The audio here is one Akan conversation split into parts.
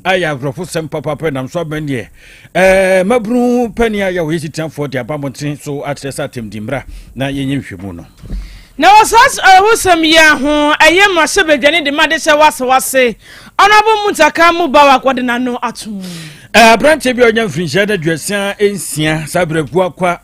Ayɛ awerɛhosɛm papaapa nam so abɛn deɛ ɛɛ mabunu panin a yɛ ɔyɛ sitiafoɔ de aba mmɔnten so akyerɛ sɛ atɛmdi mmra na yɛnyɛ nhwɛmu no. Na wɔ saa awerɛhosɛm yi ara ho, ɛyɛ mmarahyɛbadwani de ma adehyɛ wasewase, Honourable Muntaka Mubarak wɔde n'ano ato mu. Aberanteɛ bi a ɔnya mfirinhyia no 66 saa berɛ Abuakwa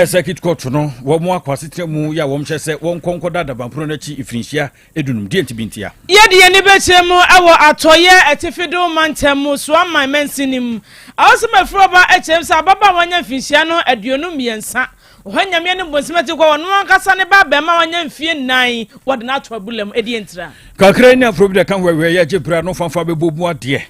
Circuit Court no wɔn akɔ asetena mu yɛ a wɔn hyɛ sɛ wɔn nkɔ nkɔda adabanpono no akyi mfirinhyia 15 deɛ nti bi ntia. Yɛde yɛn ani bɛkyerɛ mu wɔ Atɔeɛ Atifi-Do Mantam mu, Suaman mansini mu. Awosem Afuroba kyerɛm sɛ ababaawa a wanya mfinhyia no 23, ɔhɔ Nyame anim bonsam akyi kɔ ɔno ankasa ne ba abarimaa a wanya mfie nnan, wɔde no ato abura mu. Ɛdeɛn ntira? Kakra yi ne afro bi na ɛka ho awia yi agye bere ano fanfa bɛbɔ mu adeɛ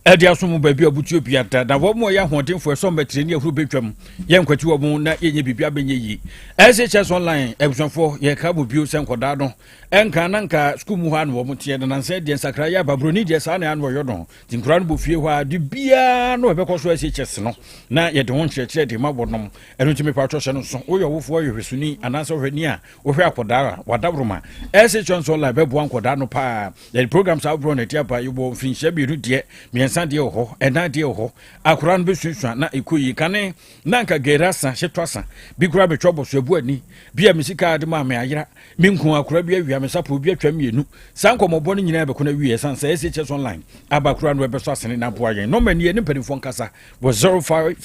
ɛde aso mu baabi a butuo bi ada na wɔn a wɔyɛ ahoɔdenfoɔ ɛsɔ mmatire ne ahuru bɛtwam yɛn nkwati wɔn na yɛnyɛ biribi abɛnyɛ yie. SHS online abusuafoɔ yɛka mo bio sɛ nkɔdaa no Ɛnka na nka sukuu mu hɔ a na wɔn teɛ na nansa deɛ nsakra yɛ aba buroni deɛ saa na ano ɔyɔ no nti nkura no bɔ fie hɔ a de biara no ɛbɛkɔ so SHS no na yɛde ho nkyerɛkyerɛ de ma wɔnom ɛno nti mepa atwɔ hyɛ no nso woyɛ ɔwofoɔ yɛ hwɛsoni anaasɛ ɔhwɛni a wohwɛ akɔdaa a wadaworoma SHS nso la ɛbɛboa nkɔdaa no paa yɛde programs ahodoɔ na ɛde aba yɛwɔ mfirinhyia mmienu deɛ mmiɛnsa deɛ wɔ hɔ ɛnan deɛ wɔ hɔ akora no bɛsuasua na ɛkɔ yie kane na nka gɛra asa hyetɔ asa bi koraa bɛtwa bɔso abu ani bi a me sika de maa me ayera Me nko akora bi awia me sapɔ bi atwa mmienu. Saa nkɔmmɔbɔ no nyinaa bɛkɔ no awie ɛsiane sɛ SHS Online aba koraa no ɛbɛsɔ asene na aboa yɛn. Nɔmba nie ne mpanimfoɔ nkasa wɔ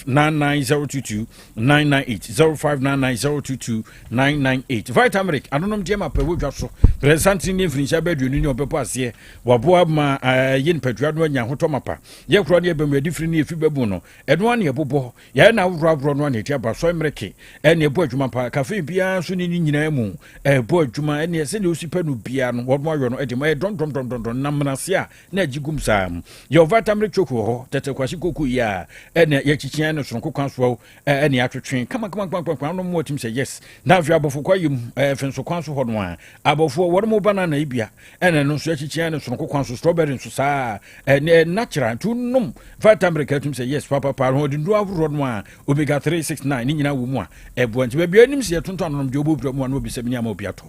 0599022998 0599022998. Vitamilk anonom deɛ ma pɛ wɔ dwa so. Berɛ nsantene ne mfirinhyia bɛ 20 ne ɔbɛbɔ aseɛ. Waboa ma yɛ nipadua no anya ahotɔ mapa. Yɛ koraa ne ɛbɛmu yɛde firi ne yɛfi bɛbu no. Ɛno ara ne ɛbobɔ. Yɛn na aworɔaworɔ no a na ɛdi aba sɔe mmereke ɛne ɛbɔ adwuma paa caffeine biara nso ne ne nyinaa mu ɛbɔ adwuma ɛne sɛdeɛ osi pɛ no biara no wɔn ayɔ no ɛde ma ɛyɛ dɔndɔndɔndɔn nam ase a na agye gum saa yɛ vitamin choke wɔ hɔ tɛtɛ kwasi koko yi a ɛne yɛkyikyia ne soronko kwan so ɛne atwetwe kama kama kama kama ano mu atim sɛ yes na afei abɔfo kwa yim ɛfɛ nso kwan so hɔ no a abɔfoɔ wɔn mo banana yi bia ɛna ɛno nso akyikyia ne soronko kwan so strawberry nso saa ɛne natural nti nom vitamin ka tum sɛ yes papapa ho de nnuro ahoroɔ no a omega 369 ne nyinaa wɔ mu a ɛboa nti baabi anim sɛ yɛtontɔn anonom deɛ wobɛwura mu a na obi sɛ mene ama obi atɔ.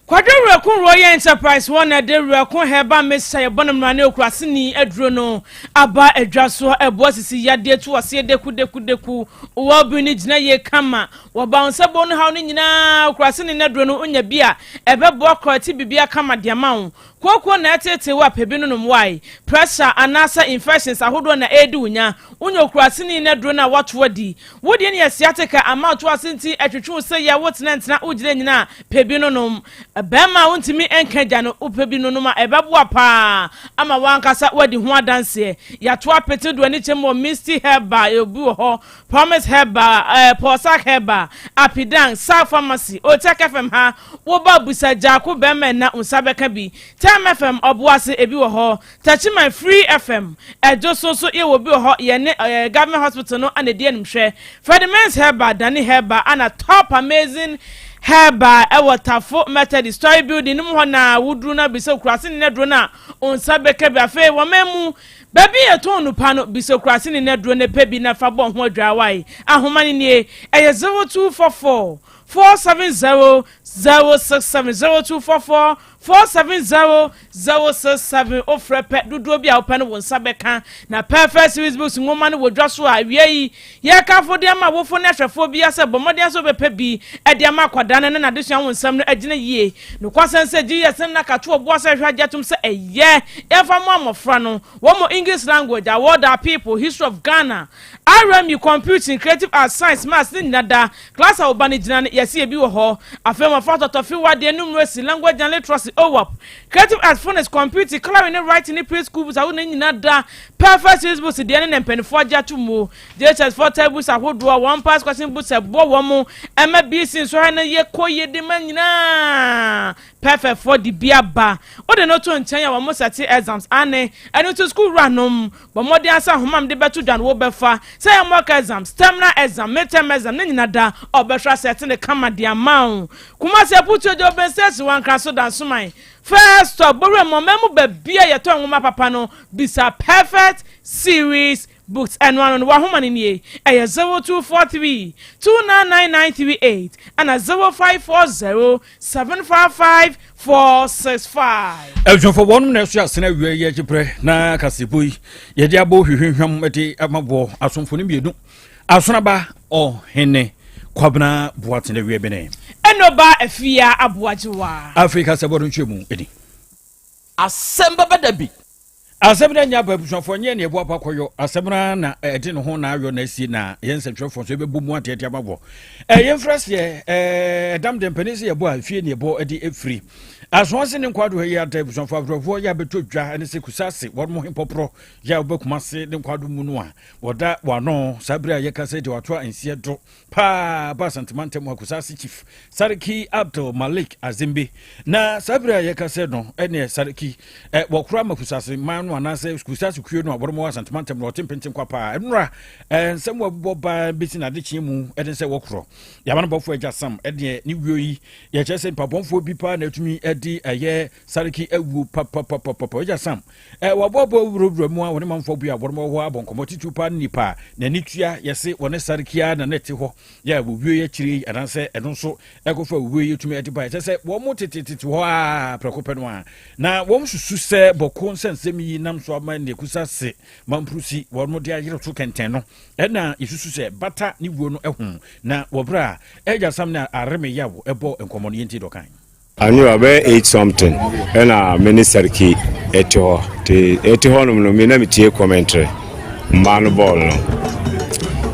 Kwadwo Werɛko Royal Enterprise hɔ na ɛde Werɛko Herbal Mixture yɛbɔ no mmara ne okuraseni aduro no aba adwa so ɛboa sisi yadeɛ tu aseɛ deku deku deku wɔ bere no gyina yie kama wɔ ba wo nsa bɔ no haw no nyinaa okuraseni no aduro no wonya bi a ɛbɛboa kora ti biribiara kama de ama wo Kooko na ɛteetee wo a pɛ bi nonom wai? Pressure anaasɛ infections ahodoɔ na ɛredi wo nya? Wonya okuraseni no aduro no a woato adi? Wo deɛ no yɛ sciatica ama woto ase nti ɛtwetwe wo sɛ yɛ wotena ntena wogyina nyina a pɛ bi nonom. Barima a wontumi nka gya no wopɛ bi nonom a ɛbɛboa paa ama w'ankasa woadi ho adanseɛ. Yɛato apete wode w'ani kyɛm wɔ Misty Herbal obi wɔ hɔ Promise Herbal, eh, Pɔsak Herbal, Apidang, Sal Pharmacy, Otek FM ha, wo ba busa Gyaako bɛrima ɛna wo nsa bɛka bi. Term FM, Ɔboase, ebi wɔ hɔ. Techiman Free FM, Ɛdwo so nso yɛwɔ bi wɔ hɔ, yɛne eh, Government Hospital no ana ɛdi animhwɛ. Ferdinand's Herbal, Dani Herbal, ana Top Amazing Herbal ɛwɔ Tafo Methodist Story Building no mu hɔ na woduru no abisa okurase ne n'aduro no a wo nsa bɛka bi. Afei wɔman mu Baabi a yɛtɔn nnupa no, bisa okuraseni no aduro no pɛ bi na fa bɔ ho adwaa wae. Ahoma no nie, ɛyɛ 0244 470 067, 0244 470 067. Wofrɛ pɛ, dodoɔ bi a wopɛ no wo nsa bɛka. Na Perfect Series Books nwoma no wɔ dwa so a awia yi yɛrekamfo de ama awofo ne ahwɛfoɔ biara sɛ bɔ mmɔden sɛ wobɛpɛ bi de ama akwadaa no na n'adesua ho nsɛm no agyina yie. Nokwasɛm sɛ GES ne NACA to ɔbo ase hwehwɛ agye atom sɛ ɛyɛ yɛmfa mmoa mmɔfra no wɔ mo English language, Award Our People, History of Ghana, RMU, Computing, Creative Arts, Science, Maths ne nyina da. Class a wo ba no gyina no yɛse ebi wɔ hɔ. Afei mmɔfra tɔtɔfewa deɛ, Numeracy, Language and Literacy, OWAP, Creative Arts, Phonics, Computing, Colouring ne Writing ne Pre-School books ahodoɔ no nyina da. Perfect Series books deɛ ne na mpaninfoɔ agye ato mu. JHS foɔ type books ahodoɔ, wɔn past question books ɛboa wɔn ɛma BC nsɔhwɛ no yɛ kɔ yie de ma nyinaa. Perfect foɔ de bi aba. Wode no to nkyɛn a wɔn sɛte exams ane ɛno nti sukuu wura nom bɔ mmɔden ara sɛ nhoma a mede bɛto dwa no wobɛfa sɛ ɛyɛ mock exams, terminal exam, midterm exam ne nyina da ɔbɛhwɛ asɛte no kama de ama wo. Kumasi Aputuo Gya Oben Station wɔ Ankraso Dansoman First stop Bowura mu ɔman mu baabi a yɛtɔn nwoma papa no bisa Perfect Series. Books ɛno ano no wahoma no nie, ɛyɛ 0243 299938 ɛna 0540 755 465. Abusuafo, wɔnom na ɛso asene awia yi akyi prɛ na kasebo yi yɛde abɔ hwehwehwam de ama boɔ asomfo no mmienu, Asonaba Ɔhene Kwabena Boateng awia bene. Ɛnɔba Afia Aboagyewa. Afei kasɛbɔ no nkyerɛmu ni. Asɛm bɛba da bi. Asɛm no anya aba, abusuafoɔ, nyɛ nea ɛboapa kɔyɔ asɛm no ara na ɛde ne ho na ayɔ na asie, na yɛn nsɛntwerɛfoɔ nso yɛbɛbɔ mu adeɛ de ama wɔ. Yɛmfiri aseɛ, ɛdam deɛ mpanin sɛ yɛbɔ a fie ne yɛbɔ de ɛfiri. Asoase ne Nkwado ha yi ada, abusuafoɔ, awerɛhoɔ yɛ abɛtɔ dwa ne sɛ Kusase wɔn mo hempɔporɔ yɛ a wɔbɛ Kumase ne Nkwado mu no a wɔda wɔano saa berɛ a yɛka sɛ deɛ wɔato a nseɛ do paa ba Asante mantam ha, Kusase Chief Sarki Abdul Malik Azimbe. Na saa bere a yɛka sɛ no ɛneɛ Sarki ɛ wɔkora ma Kusase man no anaasɛ Kusase kuo no a wɔn wɔ Asante mantam no, ɔte mpenten kwa paa. Ɛnora nsɛm wɔbobɔ baa bɛsi n'adekyeɛ mu ɛne sɛ wɔkorɔ yɛama no bɔfoɔ agya Sam ɛneɛ ne wuo yi yɛkyerɛ sɛ mpabɔnfoɔ bi paa na atumi ɛde ɛyɛ Sarki awuo papapapapa. Agya Sam Wɔaboaboa wurawura mu a wɔne manfoɔ bi a wɔn wɔ hɔ abɔ nkɔmmɔ, titiriw paa ne nnipa a n'ani tua. Yɛse wɔne Sarki ara na na ɛte hɔ yɛ a wɔwie akyire yi, anaasɛ ɛno nso ɛkɔfa wuo yi tumi de baeɛ. Kyerɛ sɛ wɔn tetetete hɔ ara prɛko pɛ no ara na wɔn susu sɛ bɔko nsɛnsɛm yi nam so ama Nekusa se Mampurusi wɔn de ayere to kɛntɛn no. Ɛna yɛsusu sɛ bata ne wuo no ho na wɔ berɛ a Agya Sam ne Areme Yaw bɔ nkɔmmɔ no, yɛntie deɛ ɔkae. Anyway, bɛyɛ 8 something ɛna me ne Sarki ɛte hɔ. Te ɛte hɔ nom no, me na metie commentary mmaa no bɔɔl no.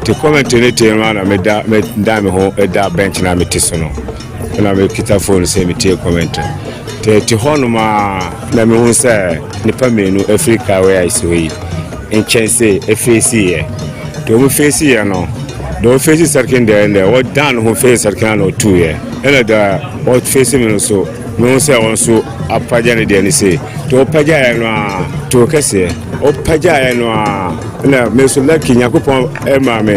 Te commentary no tie no na meda meda me ho ɛda bench na mete so no. Ɛna mekita phone sɛ metie commentary. Te ɛte hɔ nom a na mehu sɛ nipa mmienu afiri car wei a ɛsi hɔ yi nkyɛn se efeesi yɛ. Te wɔn feesi yɛ no, deɛ ɔfeesi Sarki deɛ deɛ ɔdan ne ho feesi Sarki na ɔtuu yɛ. Ɛna deɛ ɔfeesi me no so, mehu sɛ ɔno nso apagya ne deɛ no sei. Nti ɔpagyaeɛ no a, too kɛseɛ. Ɔpagyaeɛ no a, ɛna me nso lucky Nyankopɔn ma me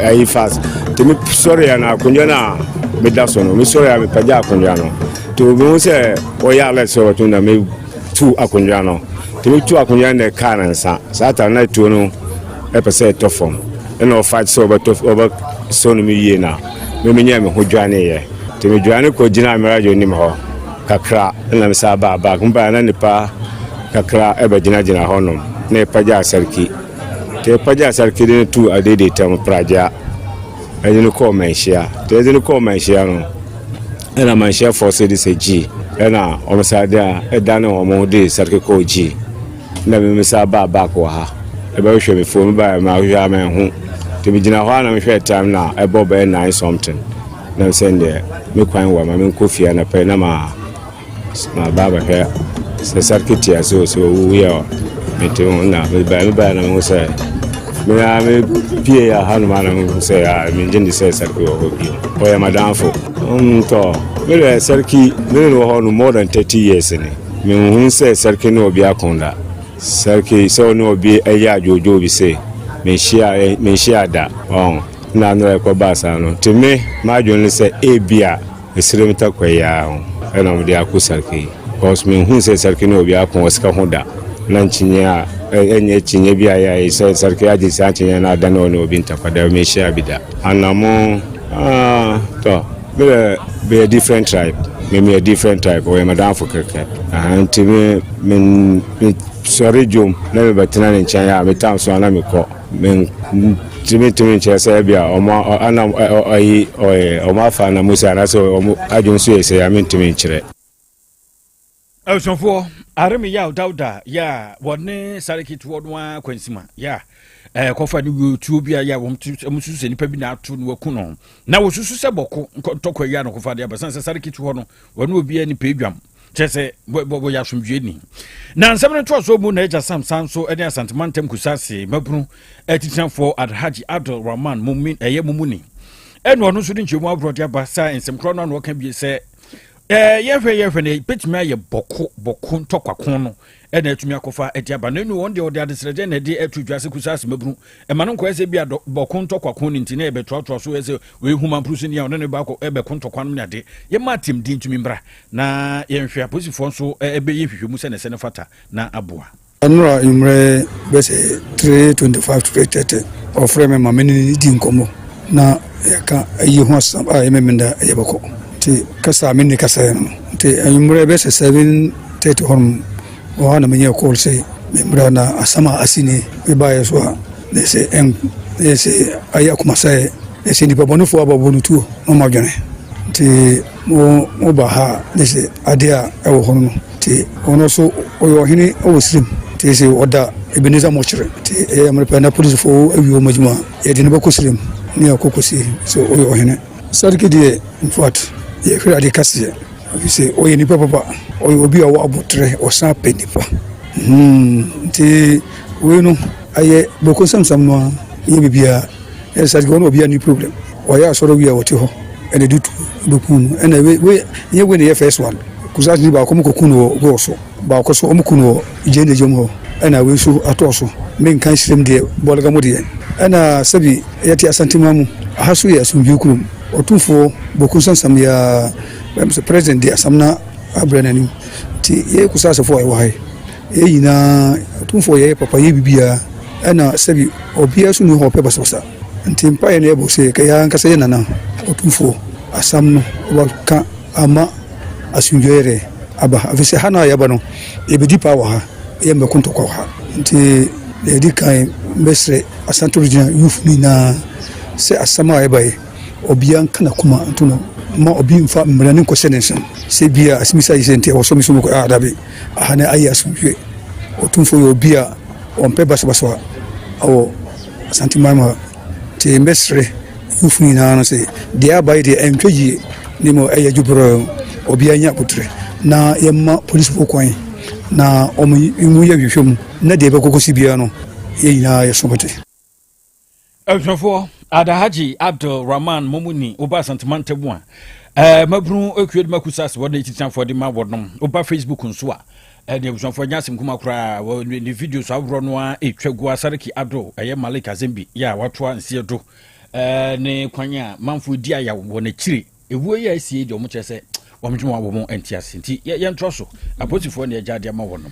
ayi fast. Nti me sɔreɛ no, akonnwa no a meda so no, me sɔreɛ a mepagya akonnwa no. Nti mehu sɛ ɔyɛ alert sɛ ɔbɛto na metu akonnwa no. Nti metu akonnwa no na ɛkaa ne nsa. Saa time na tuo no ɛpɛ sɛ ɛtɔ fam. Ɛna ɔfight sɛ ɔbɛtɔ ɔbɛsɔ no mu yie na me menyɛɛ me ho dwaneeɛ. Nti medwane kɔgyinaa Mirajo anim hɔ kakra na mesan baa back. Mebaeɛ na nnipa kakra bɛgyinagyina hɔnom na yɛpagyaa Sarki. Nti yɛpagyaa Sarki de no tuu Adede tam Pragya ɛde no kɔɔ Manhyia. Nti yɛde no kɔɔ Manhyia no ɛna Manhyiafoɔ sɛ de sɛ G ɛna wɔn san de ɛdane wɔn ho de Sarki kɔɔ G. Na me mesan baa back wɔ ha ɛbɛhwehwɛ me phone. Mebaeɛ mahwehwɛ a manhu, nti megyina hɔ a na mehwɛɛ time na ɛbɔ bɛyɛ 9 something na mesɛ deɛ me kwan wɔ ma menkɔ fie anɔpa yi na ma maba abɛhwɛ sɛ Sarki te ase o, sɛ ɔwuiɛ o. Nti ho na mebaeɛ na mehu sɛ me a mepie hanom a na mehu sɛ mengye ndi sɛ Sarki wɔ hɔ bio. Ɔyɛ madamfo ntɔ me deɛ. Sarki mene no wɔ hɔ no more than 30 years ni, menhu sɛ Sarki ne obi ako da. Sarki sɛ ɔne obi ɛyɛ adwodwo bi se menhyia da ɔn na no ɛkɔbaa saa no. Nti me m'adwene ne sɛ ebia esrem takwa yi ara ho ɛna wɔde ako Sarki, because menhu sɛ Sarki ne obi ako wɔ sika ho da na nkyinye a ɛnyɛ kyinye bi a yɛ sɛ Sarki agye saa nkyinye no adane ɔne obi ntakwa da, menhyia bi da. Anamo tɔ me dɛ bɛyɛ different tribe, me meyɛ different tribe, ɔyɛ madamfo kɛkɛ. Nti me me me sɔre dwom na mebɛtena ne nkyɛn a metam so a na mekɔ. Mentumi ntumi nkyerɛ sɛ ebi a ɔmo anam ayi ɔyɛ ɔmo afa anam sɛ anaasɛ ɔmo adwene so yɛ sɛ ya, mentumi nkyerɛ. Abusuafoɔ, Aremi Yaw Dauda yɛ a wɔne Sariki toɔ no ara kwansima yɛ a ɛkɔfa ne wuo tuo bi a yɛ a wɔn susu sɛ nipa bi na ato no aku no, na wɔsusu sɛ bɔko ntɔkwa yi a no kɔfa de aba sane sɛ Sariki toɔ no wɔne obiara nipa adwam, kyerɛ sɛ wɔyɛ asomdwoe ni. Na nsɛm no ntoasoɔ mu na Agya Sam san so ne Asantema ntam Kusase mabunu atitinafoɔ Alhaji Abdul Rahman Mumin ɛyɛ Mumuni ɛna ɔno nso de nkyɛmu ahoroɔ de aba saa nsɛm korɔ no ano. Ɔka bie sɛ yɛhwɛ no bɛtumi ayɛ bɔko ntɔkwako no ɛna atumi akɔfa ɛde aba no. Ɛnu wɔn deɛ ɔde adesrɛdeɛ na ɛde ɛto dwa sɛ Kusase mabunu ɛma no nkɔyɛ sɛ bi a bɔko ntɔkwako no nti na yɛbɛtoatoa so ɛsɛ wɔyɛ mampuru so ni a ɔne ne baakɔ ɛbɛko ntɔkwa no ne ade. Yɛma atɛmdi ntumi mbra na yɛnhwɛ apolisifoɔ nso ɛbɛyɛ nhwehwɛmu sɛ ne sɛ ne fata na aboa. Ɛnora anwummerɛ bɛsɛ 3:25 to 3:30 ɔfrɛ me ma me ne no di nkɔmmɔ na yɛka ayi ho asɛm a ɛyɛ Memenda yɛbɛkɔ nti kasa a me ne kasaeɛ no nti anwummerɛ bɛsɛ 7:30 hɔ nom wɔ hɔ na menyɛ call sɛ memmra na asɛm a asi ni. Mebaeɛ so a na ɛsɛ ɛn na ɛsɛ ayɛ akomasɛe, ɛsɛ nnipa bɔnefoɔ aba bɔ no tuo na ɔma adwene nti mo mo ba ha na ɛsɛ adeɛ a ɛwɔ hɔ no nti ɔno nso ɔyɛ ɔhene wɔ sirim nti sɛ ɔda Ebenezer mɔkyerɛ nti ɛyɛ mmerɛ pɛ na polisifoɔ awie wɔn adwuma yɛde no bɛkɔ sirim ne akɔ kɔsi sɛ ɔyɛ ɔhene. Sadiki deɛ, in fact, yɛhwɛ ade kaseɛ ɛfiri sɛ ɔyɛ nipa papa, ɔyɛ obi a ɔwɔ abotrɛ, ɔsan pɛ nipa nti wei no ayɛ boko nsɛmsɛm no a ɛnyɛ biribiara. Ɛyɛ Sadiki ɔne obiara ni problem, ɔyɛ asɔre wie a ɔte hɔ ɛna ɛde tu bɛku no. Ɛna wei wei nyɛ wei na ɛyɛ first one. Kusasi baako mu kɔku no wɔ gɔɔ so, baako so ɔmo ku no wɔ gye ne gyam hɔ, ɛna wei nso atɔɔ so. Menka nhyerɛm deɛ bɔlega mu deɛ ɛna sɛbi yɛte Asantema mu aha so yɛ asomdwoe kurom. Ɔtumfoɔ boko nsɛmsɛm yɛ ɛm sɛ president de asɛm na abrɛ n'anim nti yɛ Kusasefoɔ a ɛwɔ ha yi yɛ nyinaa ɔtumfoɔ yɛyɛ papa yɛ biribiara ɛna sɛbi obiara so ni hɔ ɔpɛ basabasa nti mpaeɛ no yɛbɔ sɛ kɛyɛ ankasa yɛ nana ɔtumfoɔ asɛm no wɔka ama asomdwoe yɛ aba afei sɛ ha no a yɛba no yɛbɛdi paa wɔ ha, yɛ mmɛko ntɔkwa wɔ ha. Nti yɛdi kan bɛsrɛ Asante Regional youth no nyinaa sɛ asɛm a ɛba yi obiara nka n'akoma nto no ma obi mfa mmara ne nkɔhyɛ ne nsam sɛ bia asɛm sɛ ayi sɛ nti ɛwɔ so me so mekɔ ah dabi, aha ne ayɛ asomdwoe. Ɔtumfoɔ yɛ obi a ɔmpɛ basabasa awɔ Asante man mu ha nti mbɛsrɛ youth nyinaa no sɛ deɛ aba yi deɛ ɛntwa yie ne mu ɛyɛ dwoborɔ, obiara nya abotrɛ na yɛma polisifoɔ kwan na ɔmo mu yɛ hwehwɛ mu na deɛ ɛbɛkɔkɔ si biara no yɛn nyinaa yɛso bɛte. Abusuafoɔ, Alhaji Abdul Rahman Momuni, woba Asantemantam mu a mabunu ekuo de ma Kusase wɔde titiafoɔ de ma wɔnom. Woba Facebook nso a ɛne abusuafoɔ nya asɛm kuma koraa wɔ ne video so aworɔ no a ɛtwa gu Asareki Abdul ɛyɛ Malik Azembi yɛ a watoa nseɛ do ne kwan a manfoɔ di ayaw wɔ n'akyiri ewuo yi a esie deɛ wɔn kyerɛ sɛ wɔn dwuma wɔ wɔn nte ase nti yɛntoa so apolisifoɔ ne agya de ama wɔnom.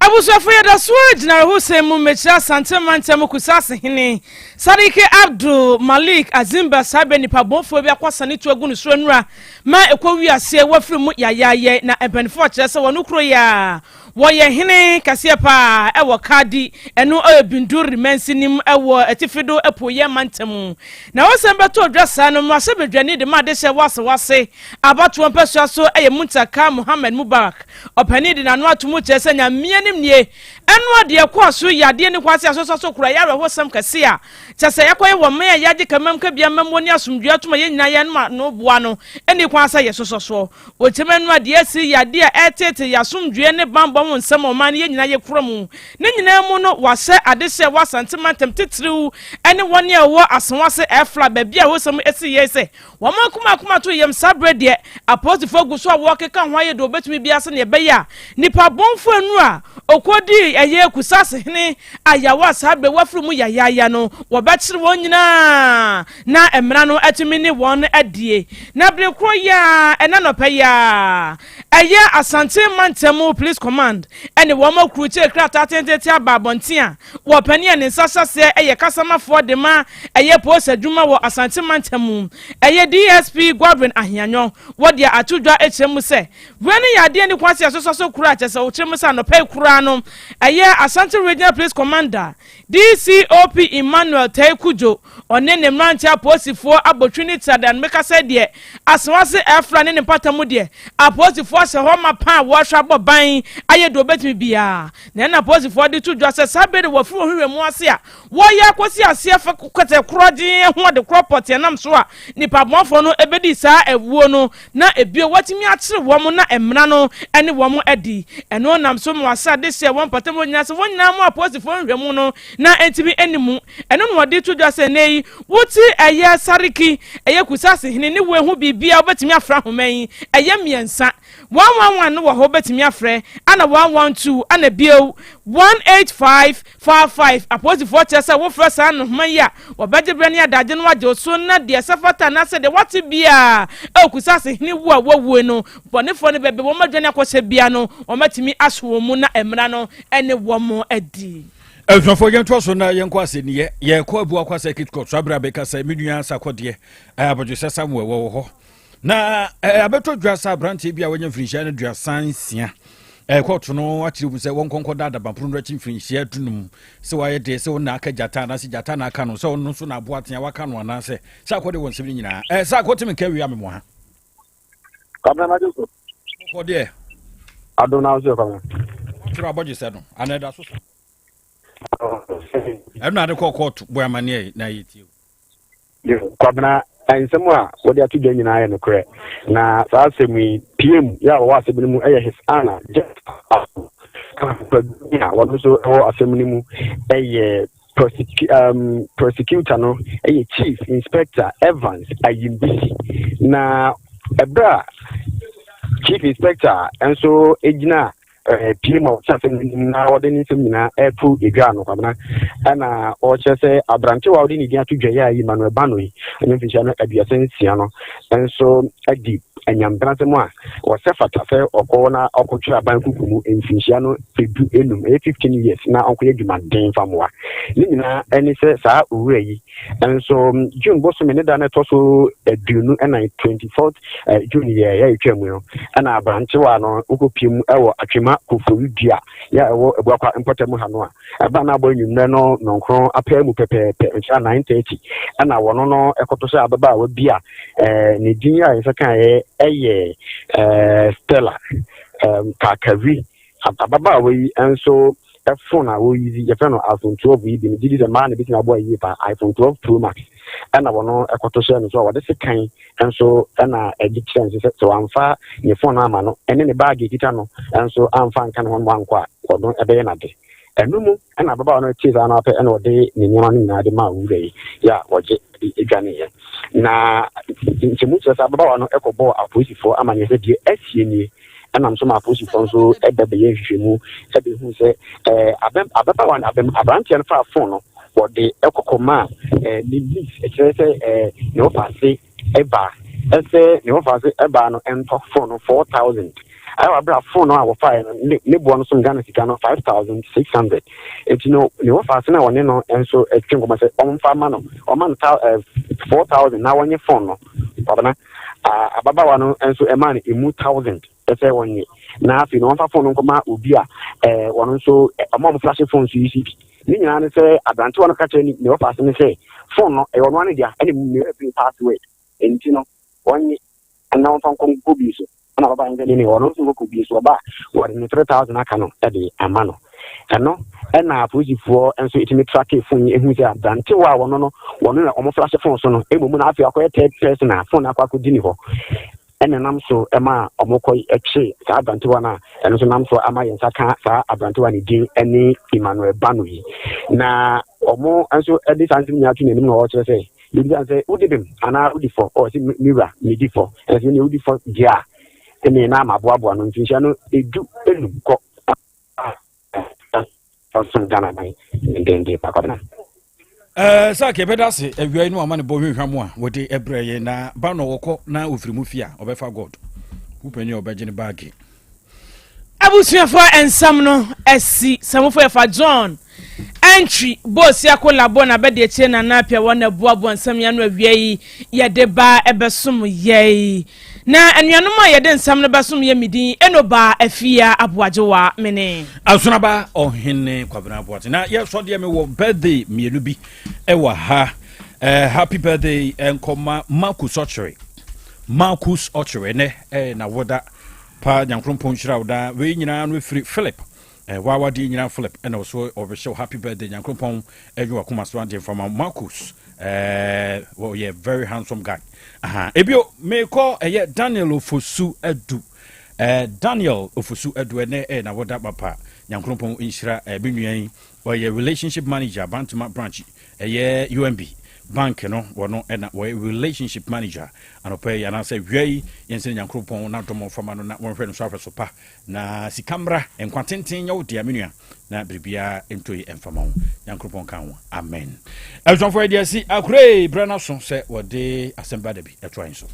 Abusuafo, yɛda so gyina awerɛhosɛm mu mmekyerɛ Asante mantam Kusase hene Sadiki Abdul Malik Azimba. Saa bɛ nipa bɔnfoɔ bi akɔsane to agu no so anura ma ɛkɔ wiaseɛ wafiri mu yayaayɛ. Na mpanimfoɔ kyerɛ sɛ wɔn kuro yi a wɔyɛ hene kɛseɛ paa ɛwɔ Kadi, ɛno ɛyɛ Binduri mansinim ɛwɔ atifi do apueyɛ mantam. Na wɔsɛm bɛtɔ dwa saa no, mmarahyɛbadwani de ma adehyɛ wasewase abatoɔ mpɛsoa so ɛyɛ Muntaka Muhammed Mubarak ɔpanin de n'ano ato mu kyerɛ sɛ Nyamea nim nie, ɛno adeɛ kɔɔ so yɛ adeɛ ne kwan sɛ asosɔ so kora yɛ awerɛhosɛm kɛse a kyɛ sɛ yɛkɔyɛ wɔ mman a yɛagye kamam kabea mmammuo ne asomdwoe atom a yɛn nyinaa yɛn ano boa no ɛne kwan sɛ yɛsosɔ soɔ. Wɔkyɛm ɛno adeɛ asi yɛ adeɛ a ɛtete yɛ asomdwoe ne bambɔ ho nsɛm a ɔman no yɛn nyinaa yɛkura mu. Ne nyinaa mu no, wahyɛ adehyɛ wɔ Asante mantam titiriw ne wɔn a ɛwɔ Asawase ɛfla baabi a hosɛm asi yɛ sɛ wɔn akoma akoma to yam. Saa berɛ deɛ apolisifoɔ gu so a wɔkeka ho ayɛ deɛ wɔbɛtumi biara sɛdeɛ ɛbɛyɛ a nipa bɔnfo anu a okɔdii ɛyɛ Kusase hene ayawa a saa berɛ wafiri mu yayaaya no wɔbɛkyere wɔn nyinaa na mmara no atumi ne wɔn adie. Na bere koro yi a ɛna nɔpɛ yi a ɛyɛ Asante mantam Police Command ɛne wɔn akurukyire krataa tententen aba abɔnten a wɔpanin a ne nsa hyɛseɛ ɛyɛ kasamafoɔ de ma ɛyɛ polisi adwuma wɔ Asante mantam mu, ɛyɛ DSP Godwin Ahianyɔ, wɔde ato dwa akyerɛ mu sɛ wei no yɛ adeɛ ne kwan sɛ yɛsosɔ so kora kyɛ sɛ wɔkyerɛ mu sɛ anɔpa yi koraa no ɛyɛ Asante Regional Police Commander DCOP Emmanuel Tai Kudjo ɔne ne mmeranteɛ apolisifoɔ abɔtwi ne tradan meka sɛ deɛ Asawase ɛfra ne ne mpata mu deɛ apolisifoɔ ahyɛ hɔ ma pa a wɔahwɛ abɔ ban ayɛ deɛ wɔbɛtumi biara. Na ɛna apolisifoɔ de to dwa sɛ saa bere de wɔfiri wɔn hwehwɛ mu ase a wɔyɛ akɔsi aseɛ fa kɛtɛ korɔ gye ho ade korɔ pɔteɛ nam so a nipa bɔnfoɔ no ebɛdi saa ɛwuo no na ebio wɔatumi akyere wɔn na mmara no ne wɔn adi. Ɛno nam so ma wɔahyɛ ade hyɛ wɔn mpata mu nyinaa sɛ wɔn nyinaa mu apolisifoɔ nhwɛ mu no na ntumi anim. Ɛno na wɔde to dwa sɛ nne yi wote ɛyɛ Sariki ɛyɛ Kusase hene ne wo ehu biribiara wobɛtumi afra ahoma yi ɛyɛ mmiɛnsa. 111 no wɔ hɔ wobɛtumi afrɛ ana 112 ana bio 18555. Apolisifoɔ kyerɛ sɛ wofrɛ saa nhoma yi a, wɔbɛgye berɛ ne adagye no agye wo so na deɛ ɛsɛ fata anaasɛ deɛ wate biara ɛwɔ Kusase hene wu a wawue no, bɔnefoɔ no baabi wɔn adwane akɔhyɛ bia no, wɔmatumi aso wɔn mu na mmara no ne wɔn adi. Abusuafoɔ, yɛntoa so na yɛnkɔ asɛnniɛ. Yɛkɔ Abuakwa Circuit Court so aberɛ a bɛka sɛ me nua Sakɔdeɛ Abɔdwesɛ Samuel wɔwɔ hɔ na abɛtɔ dwa sɛ aberanteɛ bi a wanya mfirinhyia no 36, kɔɔto no akyerɛ mu sɛ wɔnkɔnkɔ da adabapono no akyi mfirinhyia 15, sɛ wayɛ deɛ sɛ wɔna aka gyata anaasɛ gyata na aka no, sɛ ɔno nso na aboa tea waka no, anaasɛ sɛ akɔde wɔ nsɛm no nyinaa sɛ akɔteme nka awia me mo ha. Kwabena Madu so. Kɔ deɛ. Adom na nso kwabena. Twerɛ Abɔdwesɛ no ana ɛda so sa ɛno ade kɔ kɔɔto bɔ amanneɛ na yɛtie. Kwabena, nsɛm a wɔde ato dwa nyinaa yɛ nokorɛ, na saa asɛm yi pm yɛ a wɔwɔ asɛm no mu yɛ His Honour Jeff a wɔno nso wɔ asɛm no mu yɛ prosecutor no yɛ Chief Inspector Evans Ayimbisi. Na ɛberɛ a Chief Inspector nso gyina pie ma ɔkyɛ asɛm no anim na ɔde ne nsɛm nyinaa ɛto edwa no, Kwabena, ɛna ɔkyerɛ sɛ aberantewa a ɔde ne din ato dwa yi a Emmanuel Bano yi ɛnyɛ mfinhyia no 36 no nso adi anyambrasɛm a wɔsɛ fata sɛ ɔkɔ na ɔkɔtwerɛ aban kuku mu mfinhyia no 15, ɛyɛ 15 years, na ɔnkɔyɛ adwumaden fa mmoa ne nyinaa. Ɛne sɛ saa owura yi nso June bosome ne da no ɛtɔ so 24, 24th June yɛ yɛ etwa mu no, ɛna aberantewa no wokɔpie mu ɛwɔ Atwema Kofori Dua yɛ ɛwɔ Abuakwa mpɔtam ha no a ɛba no abɔ anwummerɛ no 9 apɛ mu pɛpɛɛpɛ, nkyerɛ 9:30, ɛna wɔno no ɛkɔtɔ sɛ ababaawa bi a ne din a yɛsɛ kaeɛ ɛyɛ Stella Kakawi. Ababaawa yi nso phone a wɔyi yɛfrɛ no iPhone 12 yi bi no, gye di sɛ mmaa na ebɛtumi aboa yie paa, iPhone 12 Pro Max, ɛna wɔno ɛkɔtɔ hyɛ no so a wɔde sekan nso ɛna ɛde kyerɛ nso sɛ wamfa ne phone no ama no ɛne ne baage ekita no nso amfa nka ne ho no ankɔ a, wɔno ɛbɛyɛ n'ade. Ɛno mu ɛna ababaawa no tie saa no apɛ, ɛna ɔde ne nneɛma no nyinaa de maa owura yi yɛ a wɔgye de adwaneeɛ. Na nkyɛmu kyerɛ sɛ ababaawa no ɛkɔbɔɔ apolisifoɔ amanneɛ sɛ deɛ asie nie, ɛnam so ma apolisifoɔ nso ɛbɛ bɛyɛ nhwehwɛmu ɛbɛhu sɛ ababaawa no abɛm aberanteɛ no faa phone no, wɔde ɛkɔkɔ maa ne niece, ɛkyerɛ sɛ ne wɔfa ase ɛbaa, ɛsɛ ne wɔfa ase ɛbaa no ɛntɔ phone no 4,000 ayɛ wɔ abere a phone no a wɔfaeɛ no ne boɔ no so Ghana sika no 5,600. Eti no ne wɔfa ase na wɔne no nso ɛtwe nkɔmɔ sɛ ɔmfa ma no, ɔma no ta 4,000 na wɔnyɛ phone no. Ɔbɛna ababaawa no nso ɛmaa no emu 1,000 ɛsɛ wɔnyɛ, na afei no wɔmfa phone no nkɔma obi a wɔn nso ɔmo a ɔmo flash phone so yi si bi. Ne nyinaa ne sɛ aberantewa no ka kyerɛ ne wɔfa ase ne sɛ phone no ɛyɛ ɔno ano dea, ɛna mu ne ɛfiri password, nti no wɔnye na wɔmfa nkɔ nkɔ bi so. Ɛna ababaawa no sɛ ne ɔno nso nkɔkɔ bi so, ɔba a wɔde ne 3,000 aka no ɛde ama no. Ɛno ɛna apolisifoɔ nso ɛtumi track phone yi ehu sɛ aberantewa a wɔno no wɔno na wɔn flash phone so no emu na afei akɔyɛ third person a phone akɔ akɔdi ne hɔ, ɛna nam so ɛma ɔmo kɔ ɛkye saa aberantewa no a ɛno nso nam so ama yɛn nsa ka saa aberantewa ne din ɛne Emmanuel Bano yi. Na ɔmo nso ɛde saa nsɛm nyinaa to n'anim na ɔkyerɛ sɛ yɛbisa sɛ wodi bem anaa wodi fɔ, ɔwɔ sɛ mewura medi fɔ, ɛnso ne wodi fɔ deɛ a ɛne na ama aboaboa no mfinhyia no 15 kɔ ɔsom Ghana man ndenden pakɔbena. Sɛ yɛbɛda ase awia yi no ama ne bɔ hwehwɛ mu a wɔde ɛbrɛ yɛ na ba no wɔkɔ na ofiri mu fie a ɔbɛfa God wopani a ɔbɛgye ne baage. Abusuafoɔ, nsɛm no asi sɛmofo yɛfa John Entry boosi ako labo na bɛde akyire Nana Apia wɔn na boaboa nsɛm ya no awia yi yɛde ba ɛbɛsom yɛi, na anuanom a yɛde nsɛm no bɛsom yɛ medin eno ba Afia Aboagyewa mene. Asonaba Ɔhene Kwabena Aboate na yɛsɔ deɛ mewɔ birthday mmienu bi ɛwɔ ha. Happy birthday nkɔma Marcus Ɔkyere, Marcus Ɔkyere nɛ na woda pa, Nyankorompɔn nhyira wo daa. Wei nyinaa no ɛfiri Philip wawadeɛ nyinaa Philip ɛna ɔso ɔbɛhyɛ wo happy birthday. Nyankorompɔn ɛdwe wakoma so adeɛ mfama Marcus. Wɔyɛ very handsome guy. Aha. Ebio mekɔ ɛyɛ Daniel Ofosu Adu, Daniel Ofosu Adu ɛnɛ na wɔda papa, Nyankorompɔn nhyira me nua yi. Ɔyɛ relationship manager Bantama branch ɛyɛ UMB. Bank no wɔno ɛna wɔyɛ relationship manager. Anɔpa yi anaasɛ wia yi, yɛnsɛ Nyankoropɔn na dɔm fama no na wɔnhwɛ no so ahwɛ so pa na sika mmra, nkwa tenten nyɛ wo dea, me nua, na biribiara ntɔ yi ɛmfama wo. Nyankoropɔn ka ho, amen. Abusuafoɔ, yɛde asi akorɛ berɛ no so sɛ wɔde asɛm ba da bi ɛtoa yɛn so.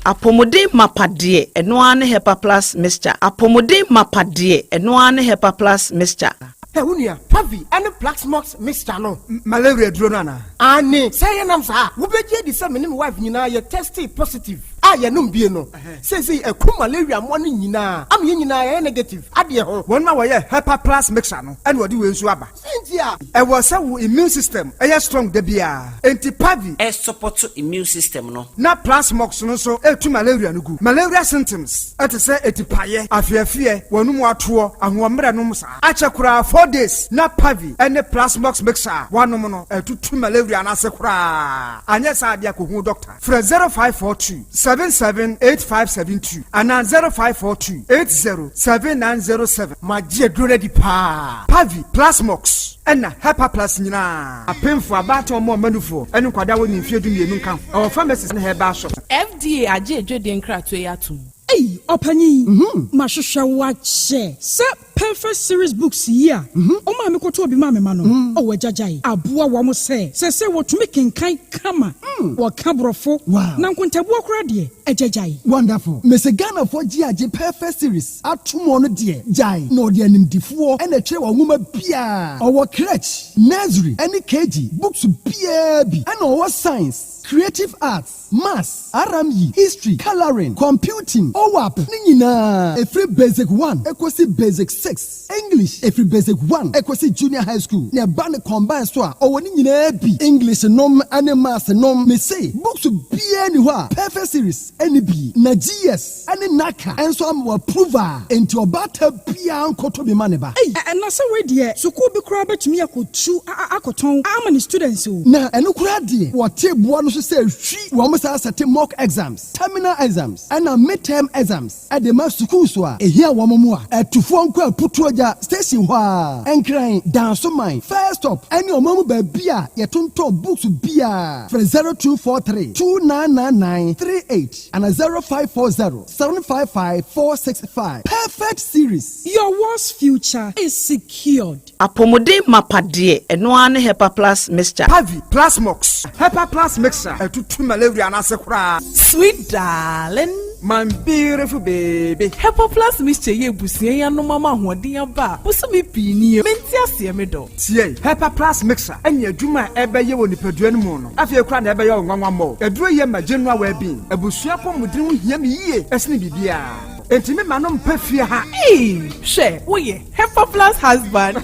Apɔmuden mapa deɛ, ɛno ara ne Hepa Plus Mixture. Apɔmuden mapa deɛ, ɛno ara ne Hepa Plus Mixture. Ɛ wo nua, Pavi ɛne Plasmox mixture no. Malaria duro no anaa? Ane sɛ yɛnam saa, wobɛgye adi sɛ me ne me wife nyinaa yɛ tested positive a yɛnom bie no seesei ɛku malaria mmoa no nyinaa ama yɛn nyinaa yɛyɛ negative adeɛ ho. Wɔn a wɔyɛ Hepa Plus Mixture no ɛna wɔde wei nso aba. Sɛnti a ɛwɔ sɛ wo immune system ɛyɛ strong da biara, enti Pavi ɛsupport immune system no. Na Plasmox no nso ɛtu malaria no gu. Malaria symptoms ɛte sɛ etipaeɛ, afeafeɛ, wɔnum atoɔ, ahoɔmmerɛ nom saa akyɛ koraa 4 days na Pavi ɛne Plasmox mixture a wanom no ɛtutu malaria no ase koraa. Anyɛ saa adeɛ, akɔhu doctor. Frɛ 0542 778572 anaa 0542 807907. Magye aduro no adi paa. Pavi, Plasmox ɛna Hepa Plus nyinaa, apemfo, abaatan, ɔmo ɔmanufoɔ ɛne nkwadaa wɔ ne mfeɛ 12 nka ho. Ɛwɔ pharmacies ne herbal shop. FDA agye edwadie nkratoɔ yi atom. Ei, ɔpanyin, mahwehwɛ wo akyɛ sɛ Perfect Series books yi a ɔma me kɔtɔ obi ma me ma no ɔwɔ agyagyae aboa wɔn sɛ wɔtumi kenkan kama, wɔka borɔfo na nkontabuo koraa deɛ, agyagyae. Wonderful. Mese Ghanafoɔ gye agye Perfect Series atom no deɛ, gyae na ɔde animdifoɔ ɛna ɛtwerɛ wɔ nwoma biaa. Ɔwɔ crèche, nursery ɛne KG books biaa bi, ɛna ɔwɔ science, creative arts, maths, RME, history, colouring, computing, OWAP ne nyinaa, ɛfiri basic 1 ɛkɔsi basic 6, English ɛfiri basic 1 ɛkɔsi junior high school, na ɛba ne combine so a, ɔwɔ ne nyinaa bi, English nom ne maths nom. Mese books biara ni hɔ a Perfect Series ɛne bi, na GS ɛne NaCCA ɛnso ama wɔ approval, enti ɔbaata biara nkɔtɔ bi ma ne ba. Ei, ɛna sɛ wei deɛ, sukuu bi koraa bɛtumi akɔtu akɔtɔn ama ne students o. Na ɛno koraa deɛ, wɔte boa no so sɛ hwi wɔn saa sɛte mock exams, terminal exams ɛna midterm exams ɛde ma sukuu so a ehia wɔn mu a ɛtufoɔ nkɔ Aputuo Gya station hɔ a Nkran Dansoman first stop ɛne ɔman mu baabi a yɛtontɔn books biara. Frɛ 0243 299938 ana 0540 755465. Perfect Series. Your world's future is secured. Apɔmuden mapa deɛ, ɛno ara ne Hepa Plus Mixture. Pavi, Plasmox, Hepa Plus Mixture ɛtutu malaria no ase koraa. Sweet darling. My beautiful baby. Hepa Plus Mixture yɛ ebusua yi anom ama ahoɔden aba a bosome pii nie. Mente aseɛ, me dɔ. Tie, Hepa Plus Mixture ɛne adwuma a ɛbɛyɛ wɔ nipadua no mu no, afei koraa na ɛbɛyɛ wo nwanwa mmɔ. Aduro yɛ ma general well-being. Abusua pɔmuden ho hia me yie ɛsene biribiara, enti me ma no mpɛ fie ha. Ee, hwɛ, woyɛ Hepa Plus husband.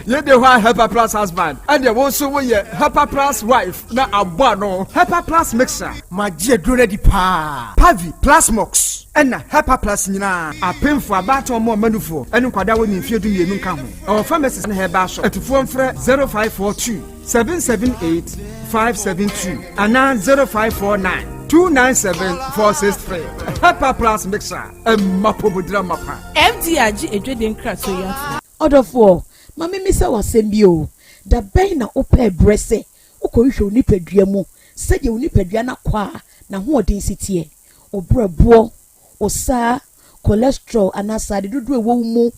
Yɛde hɔ a Hepa Plus husband, ɛdeɛ wo nso woyɛ Hepa Plus wife na abɔ ano. Hepa Plus Mixture. Magye aduro no adi paa. Pavi, Plasmox ɛna Hepa Plus nyinaa, apemfo, abaatan, ɔmo ɔmanufoɔ ɛne nkwadaa wɔ ne mfeɛ 12 nka ho. Ɛwɔ pharmacies ne herbal shop. Atufoɔ mfrɛ 0542 778 572 anaa 0549 297 463. Hepa Plus Mixture, ɛmma pɔmudira mapa. FDA agye edwadie nkratoɔ yi atom. Ɔdɔfoɔ, ma memisa w'asɛm bi o. Da bɛn na wopɛ berɛ sɛ wokɔhwehwɛ wo nipadua mu sɛdeɛ wo nipadua no akɔ a n'ahoɔden si teɛ, wo brɛboɔ, wo saa cholesterol anaa sade dodoɔ ɛwɔ wo mu,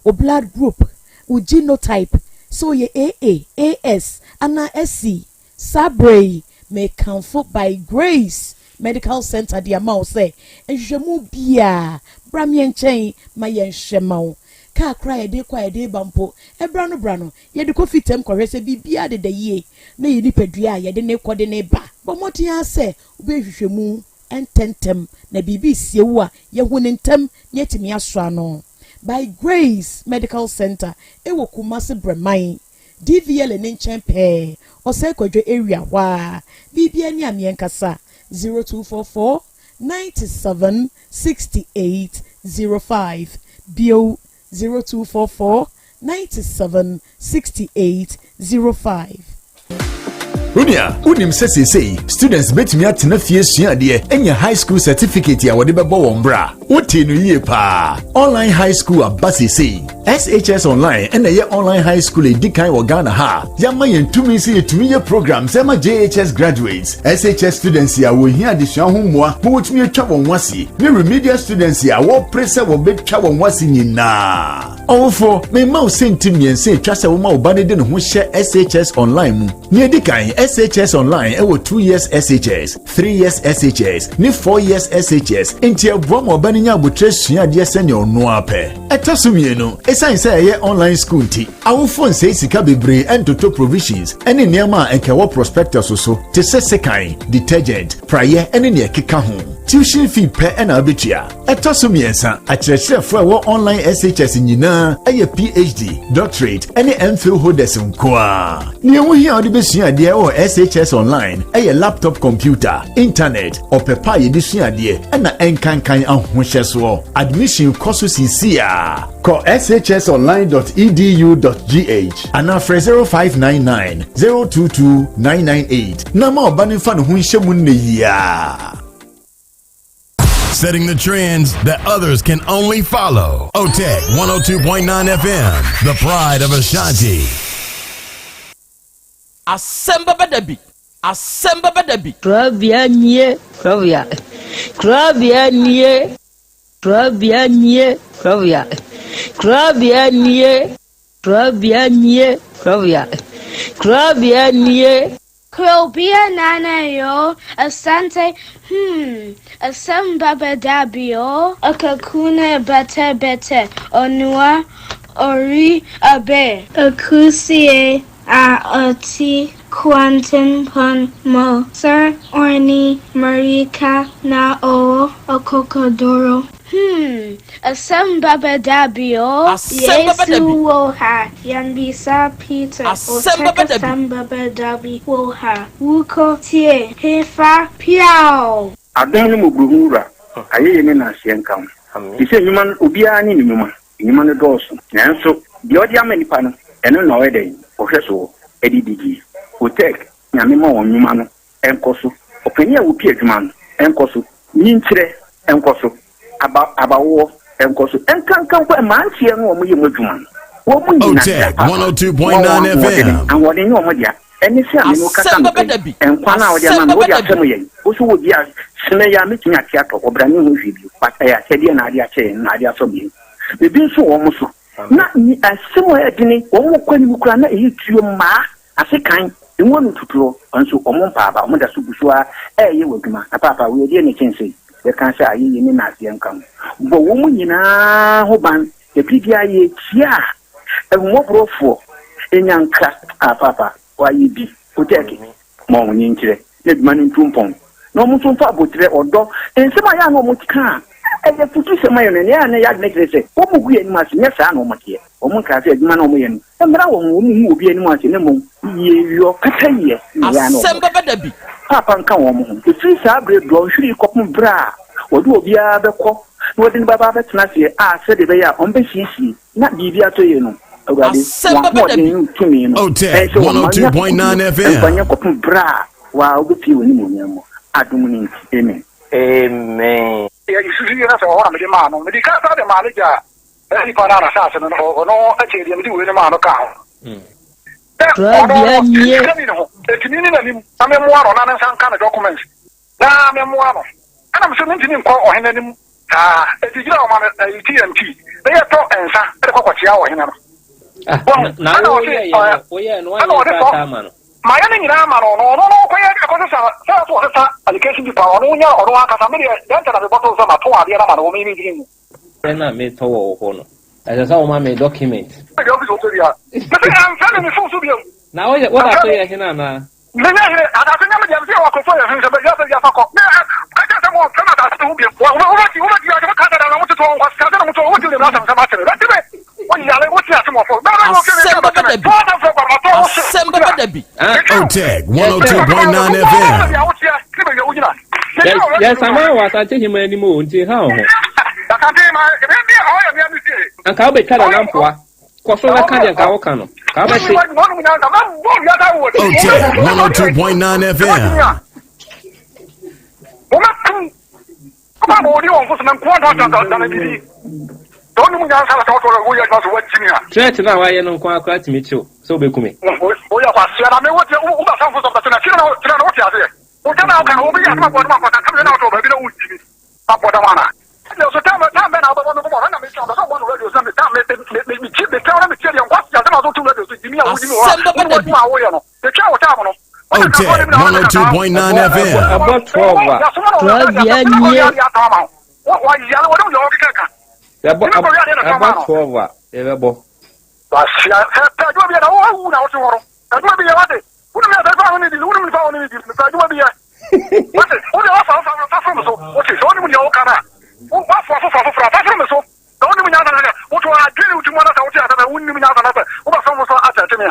wo blood group, wo genotype, sɛ woyɛ AA, AS anaa SC? Saa berɛ yi, mekamfo By Grace Medical Center de ama wo sɛ nhwehwɛmu biaa, bra meɛ nkyɛn ma yɛnhwɛ ma wo. Kaa koraa yɛde kɔ a yɛde ba mpo, ɛbra no bra no, yɛde kɔ fitam kɔhwɛ sɛ biribiara deda yie na yɛ nipadua a yɛde ne kɔ de ne ba. Bɔ mmɔden ara sɛ wobɛyɛ nhwehwɛmu ntɛntɛm na biribi sie wo a, yɛhu ne ntɛm na yɛatumi asɔ ano. By Grace Medical Center ɛwɔ Kumase Brɛman, DVL ne nkyɛn pɛɛ, Ɔsɛe Kwadwo area hɔ a. Biribia ni a meɛnkasa 0244 97 68 05 bio, 0244 97 68 05. Onua, wonim sɛ seesei students bɛtumi atena fie sua adeɛ anya high school certificate a wɔde bɛbɔ wɔn bra? Wotee no yie paa. Online high school aba seesei. SHS Online na ɛyɛ online high school a ɛdi kan wɔ Ghana ha a yɛama yɛn tumi sɛ yɛtumi yɛ programs ɛma JHS graduates, SHS students a wɔhia adesua ho mmoa ma wɔtumi atwa wɔn ho ase, ne remedial students a wɔpere sɛ wɔbɛtwa wɔn ho ase nyinaa. Ɔwofo, mema wo sɛnti mmiɛnsa a ɛtwa sɛ woma wo ba no de ne ho hyɛ SHS Online mu. Nea ɛdi kan, SHS Online ɛwɔ 2 years SHS, 3 years SHS, ne 4 years SHS, nti ɛboa ma ɔba no nya abotrɛ sua adeɛ sɛnea ɔno ara pɛ. Ɛtɔ so mmienu, esiane sɛ ɛyɛ online school nti, awofo nsɛe sika bebree ntoto provisions ne nneɛma a anka ɛwɔ prospectus so te sɛ sekan, detergent, praeɛ ne nea ɛkeka ho. Tuition fee pɛ na wubetua. Ɛtɔ so mmiɛnsa, akyerɛkyerɛfo a ɛwɔ online SHS nyinaa yɛ PhD, doctorate ne MPhil holders nko ara. Nea ɛho hia a wode besua adeɛ wɔ SHS online yɛ laptop computer, internet, ɔpɛ pa a yɛde sua adeɛ ɛna ɛnkankan ahohyɛsoɔ. Admission kɔ so seesei a. Kɔ shsonline.edu.gh anaa frɛ 0599 022 998 na ma ɔba no mfa ne ho nhyɛ mu nnɛ yi ara. Setting the trends that others can only follow. OTEC 102.9 FM, the pride of Ashanti. Asɛm bɛba da bi. Asɛm bɛba da bi. Korabea nie, korabea, korabea nie, korabea nie, korabea, korabea nie, korabea nie, korabea, korabea nie. Krobea Nana yoo, Asante hmm, asɛm bɛba da bi oo. Akakuna bɛtɛ bɛtɛ, Onua ori abe. Akusie a ɔte kwantempɔn mu sɛ ɔne mmirika na ɔwɔ akokoduru. Hmm, asɛm bɛba da bi o. Asɛm bɛba da Yesu bi. wɔ ha, yɛmmisa Peter Asɛm o. bɛba da bi. Asɛm bɛba da bi wɔ ha, wokɔ tie, hefa, piaw! Adom ne mmɔborɔhunu Wura, ayɛyie ne nnaaseɛ nka wo. Te sɛ nnwuma no, obiara ne ne nnwuma. Nnwuma no dɔɔso, nanso deɛ ɔde ama nnipa no, ɛno na ɔyɛ dɛn? Ɔhwɛ soɔ de didie. Otec, Nyame ma wɔn nnwuma no nkɔ so. Ɔpanin a ɔpi adwuma no nkɔ so. Nyinkyerɛ nkɔ so. Aba, abawoɔ nkɔ so. Ɛnkanka mpo mmeranteɛ no a wɔyɛ mu adwuma no, wɔn nyina da Otec papa. Ma wɔn 102.9 ahoɔdene. FM. Ahoɔden nyɛ wɔn dea. Ɛne sɛ a me ne wo kasa Asɛm anɔpa bɛba da yi, bi. nkwa no a wode ama Asɛm me, wode bɛba da akyɛ bi. mo yɛn. Wo nso wɔ bi a, sene yɛ a mɛtumi ate atɔ, ɔbra ne ho hwee bio. But ɛyɛ akyɛdeɛ na ade akyɛ yɛn, na ade asɔ yɛn. Ebi nso wɔ wɔn so. Na ni asɛm a ɛyɛ dene, wɔn kɔ anim koraa na ɛyɛ tuo mmaa, asekan, emu ano tutuo, nso wɔn mpa aba, wɔn da so gu so ara ɛreyɛ wɔ adwuma. Na paapa, wei ɛdeɛn na ɛkyɛn sei? Yɛka sɛ ayɛyie ne naaseɛ nka ho. Bɔ wɔn nyinaa ho ban, na bere biara yɛkyia a, ahummɔborɔfoɔ, nyanka, ah paapa, wayɛ bi, Otɛɛke, ma wɔn nkyerɛ na adwuma no ntu mpɔn, na wɔn nso mfa aboterɛ, ɔdɔ, nsɛm a ɛyɛ a na wɔka a ɛyɛ afutusɛm ma yɛn no, nea ɛyɛ a na ɛyɛ adwene kyerɛ sɛ wɔgu yɛn anim ase, nyɛ saa na wɔteɛ. Wɔnkaa sɛ adwuma no a wɔyɛ no mmra wɔn ho, wɔnhu obi anim ase, na mmom yieyɔ, pɛpɛyɛ na ɛyɛ a na Asɛm wɔka. bɛba da bi. Paapa nka wɔn ho. Ɛfiri saa berɛ dɔnhwere yi kɔpem berɛ a wɔde obiara bɛkɔ na wɔde no bɛba abɛtena aseɛ a sɛdeɛ ɛbɛyɛ a wɔbɛsiesie na biribi atɔ yie no, Awurade, Asɛm wɔn bɛba da ahoɔden bi. ne wo tumi no Otec nhyɛ wɔn ma nya 102.9 akokoɔduro FM. mfa nyɛ kɔpem berɛ a wo ara wobɛpue w'animuonyam mu, adom no nti, amen. Amen. Yɛsusu yie na sɛ ɔhɔ na mede maa no. Mede kan saa de maa no gya saa nipa no a n'asase no, ɔno akyire deɛ mede wei no maa no kaa ho. Sɛ ɔno Korabea no, nie. sika ni ne ho, enti menni n'anim na memmoa no na ne nsa nka ne documents na memmoa no. Ɛna me sɛ mentumi nkɔ ɔhene anim saa, enti gyina ɔma no ɛyi TNT na yɛtɔ nsa de kɔ kɔkyea ɔhene no. Ah, Wahu? na Ɛna ɔse woyɛɛ ɔɛ, no, woyɛɛ no, ɛna woanyɛ ɔde sɔ krataa ama no. Mayɛ ne nyinaa ama no, na ɔno no ɔkɔyɛ ɛkɔsesa sɛ ɔsɛ ɔsesa allocation paper ɔno nya ɔno ankasa me deɛ dɛn nti na mebɔto sɛ matɔn adeɛ no ama no wɔ me me dwene mu. Sɛ na metɔ wɔ wo hɔ no, ɛsɛ sɛ woma me document. Deɛ ɔfisi ɔpɛ biara. Mese ɛmfrɛ me me phone so biom. Na woyɛ woda Ɛmfrɛ so me. yɛ hene anaa? Menyɛ hene, asase nyɛ me dea, mese yɛwɔ akurofo yɛ hene sɛ baabi a baabi afa kɔ. Me ɛ, ka kyerɛ sɛ mo mfrɛ me asase no ho biom. Wɔ, wɔ, wobɛti, wobɛti, ase mo ka dada na mo tete wɔn nkwasi ase na mo to, wobɛti de me asɛm sɛ mate me, bɛte me. Wo yare, wo te ase mo fo. Bɛrɛ bɛ wo fie me Asɛm fie bɛte bɛba me. da bi. Fo asɛm fɛ kwa, matɔ wo se. Asɛm bɛba da bi. Ah, Otec yɛsɛ 102.9 FM. yɛsama wɔ Asante Hema anim o, nti nha wo ho. Anka wobɛtwa Nana Mpoa. Kɔ so na ka deɛ nka woka no. Ka wobɛhye. Otec 102.9 FM. Sɛ wonim nyansa na sɛ woto woyɛ adwuma so woagyi me a. Threat no a wayɛ no nko ara koraa tumi kyew sɛ wobɛku me. Woyɛ kwasea na me wo deɛ wo ba sanfo sɛ bɛte na kyerɛ na kyerɛ na wote aseɛ. Wo sɛ na woka no wobɛyɛ asɛm abɔ dam akɔta tam na wotɔ baabi na wogyi me abɔ dam ana. Ɛdeɛ so tam tam bɛ na wobɛbɔ me bɔbɔ na mekyerɛ sɛ wobɔ no radio so na me tam me me me me me kyerɛ na mekyerɛ deɛ nkwasea sɛ na woto radio so gyi me a wogyi me hɔ a wo adwuma a woyɛ no metwɛn wo tam no. OTEC 102.9 FM. Ɛbɔ 12 a. Kurabea nie. Ɛbɔ ɛbɔ 12 a yɛbɛbɔ.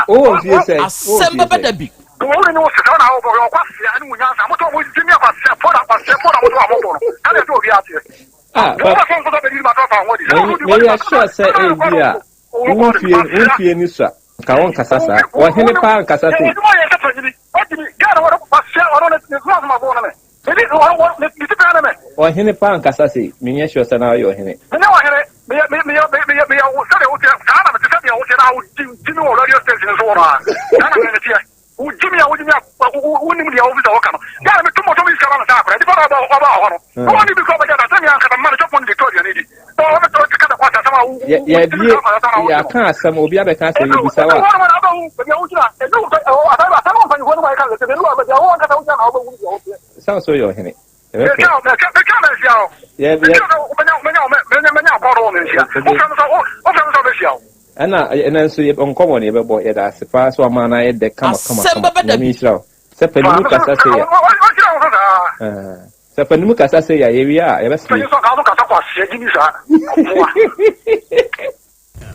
Wowɔ mfie sɛn? Wowɔ Asɛm mfie bɛba sɛn? da bi. Ah, but meyɛ sure sɛ ebi a wo mfie wo mfie ni sua nka wo nkasa saa. Ɔhene paa nkasa sei. Ɔhene paa nkasa sei. Menyɛ sure sɛ na woyɛ ɔhene. Yɛ yɛabie yɛaka asɛm obi abɛka asɛm yɛbisa wo a. San so yɛ ɔhene. Yɛbɛfrɛ. Yɛ yɛ ɛna ɛna nso yɛ nkɔmɔ no yɛbɛbɔ yɛda ase paa sɛ wama no ayɛ dɛ kama kama Asɛm kama bɛba da Nyame bi. nhyira wo sɛ panimu kasa sɛ ya sɛ panimu kasa sɛ ya yɛwie a yɛbɛsere.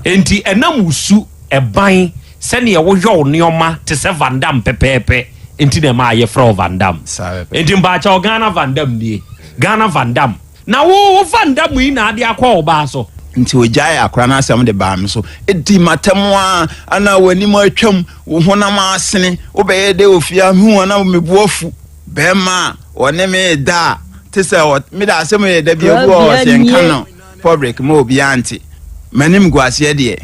Enti ɛnam wo su, ɛban, sɛdeɛ woyɔ wo nneɛma te sɛ Van Damme pɛpɛɛpɛ nti na ɛmaa yɛfrɛ wo Van Damme. Enti mpaakyɛw Ghana Van Damme nie. Ghana Van Damme. Na wo wo Van Damme yi na ade akɔ wo baa so. Nti ogyaee akora no asɛm de baa me so, dii m'atɛm ara, ana w'anim atwam, wo honam asene, wobɛyɛ dɛ wɔ fie ha, mehu a na me bo afu. Bɛrima a ɔne me reda a, te sɛ ɔ, me de asɛm yɛ da bi a, obi wɔ hɔ a ɔse nka no public ma obiara nte. M'anim guaseɛ deɛ,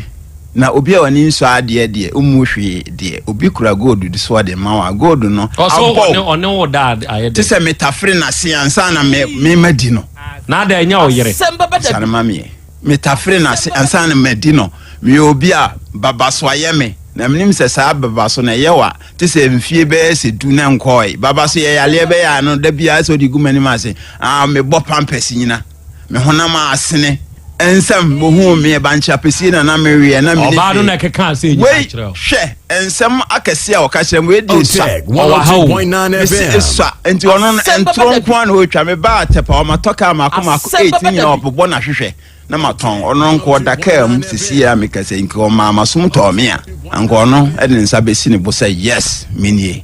na obi a ɔne nsɔ adeɛ deɛ, ɔmmu hwee deɛ, obi kura gold de so ɔde ma wo a, gold no Ɔsɛ abɔ ɔne wo. ɔne wo da a ayɛ Te dɛn? sɛ metafere n'ase ansa na me, mema di no. Na adɛn ɛnyɛ wo yere? Asɛm bɛba da Sane bi. ma meɛ. Metafere n'ase ansa na madi no. Meyɛ obi a babaso ayɛ me, na menim sɛ saa babaso no ɛyɛ wa te sɛ mfie bɛyɛ sɛ du na nkɔɔe. Babaso yɛ yareɛ bɛyɛ ano da biara sɛ ɔde gu m'anim ase. Ah, mebɔ pampers nyina. Me honam asene. Nsɛm bohuu me bankye apɛsie na na meweɛ na mene Ɔbaa no hwee. na ɛkeka asɛ nyinaa Wei, kyerɛ wo. hwɛ, nsɛm akɛseɛ a ɔka kyerɛ me, wei deɛ esua. Otec Ɔwɔ ha o. 102.9 Mese FM. esua, nti ɔno no Asɛm bɛba ntoro da bi. nko ara na ɔretwa. Mebaa Tɛpa, ɔmatɔ kaa mmaako mmaako Asɛm eight bɛba ne da nyinaa bi. ɔbobɔ n'ahwehwɛ na matɔn. Ɔno nko ɔda kaa mu seesei a meka sɛ nka ɔmaa m'asom tɔɔ me a, anka ɔno de ne nsa bɛsi ne bo sɛ yes, menie.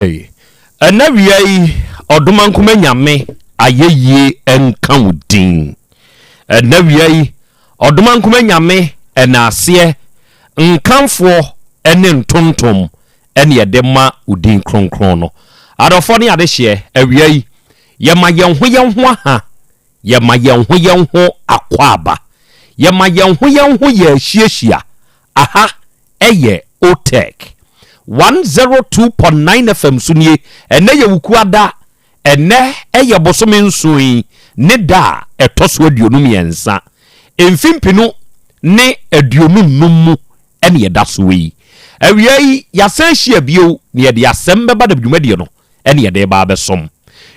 Ɛna wia yi ɔdomankoma nyame ayɛyie nka wo din. Ɛna wia yi ɔdomankoma nyame ɛnaaseɛ nkamfoɔ ne ntontom ɛne yɛde ma wo din kronkron no. Adɔfoɔ ne adehyeɛ, awia yi yɛma yɛn ho yɛn ho aha, yɛma yɛn ho yɛn ho akwaaba, yɛma yɛn ho yɛn ho yɛ ahyiahyia aha ɛyɛ Otec 102.9 FM so nie. Ɛnnɛ yɛ Wukuada, ɛnnɛ ɛyɛ bosome nson yi ne da a ɛtɔ so 23, mfe mpenu ne 25 mu ɛne yɛda soɔ yi. Awia yi yɛasan ahyia bio na yɛde asɛm bɛba na dwumadie no ɛne yɛde reba abɛsom.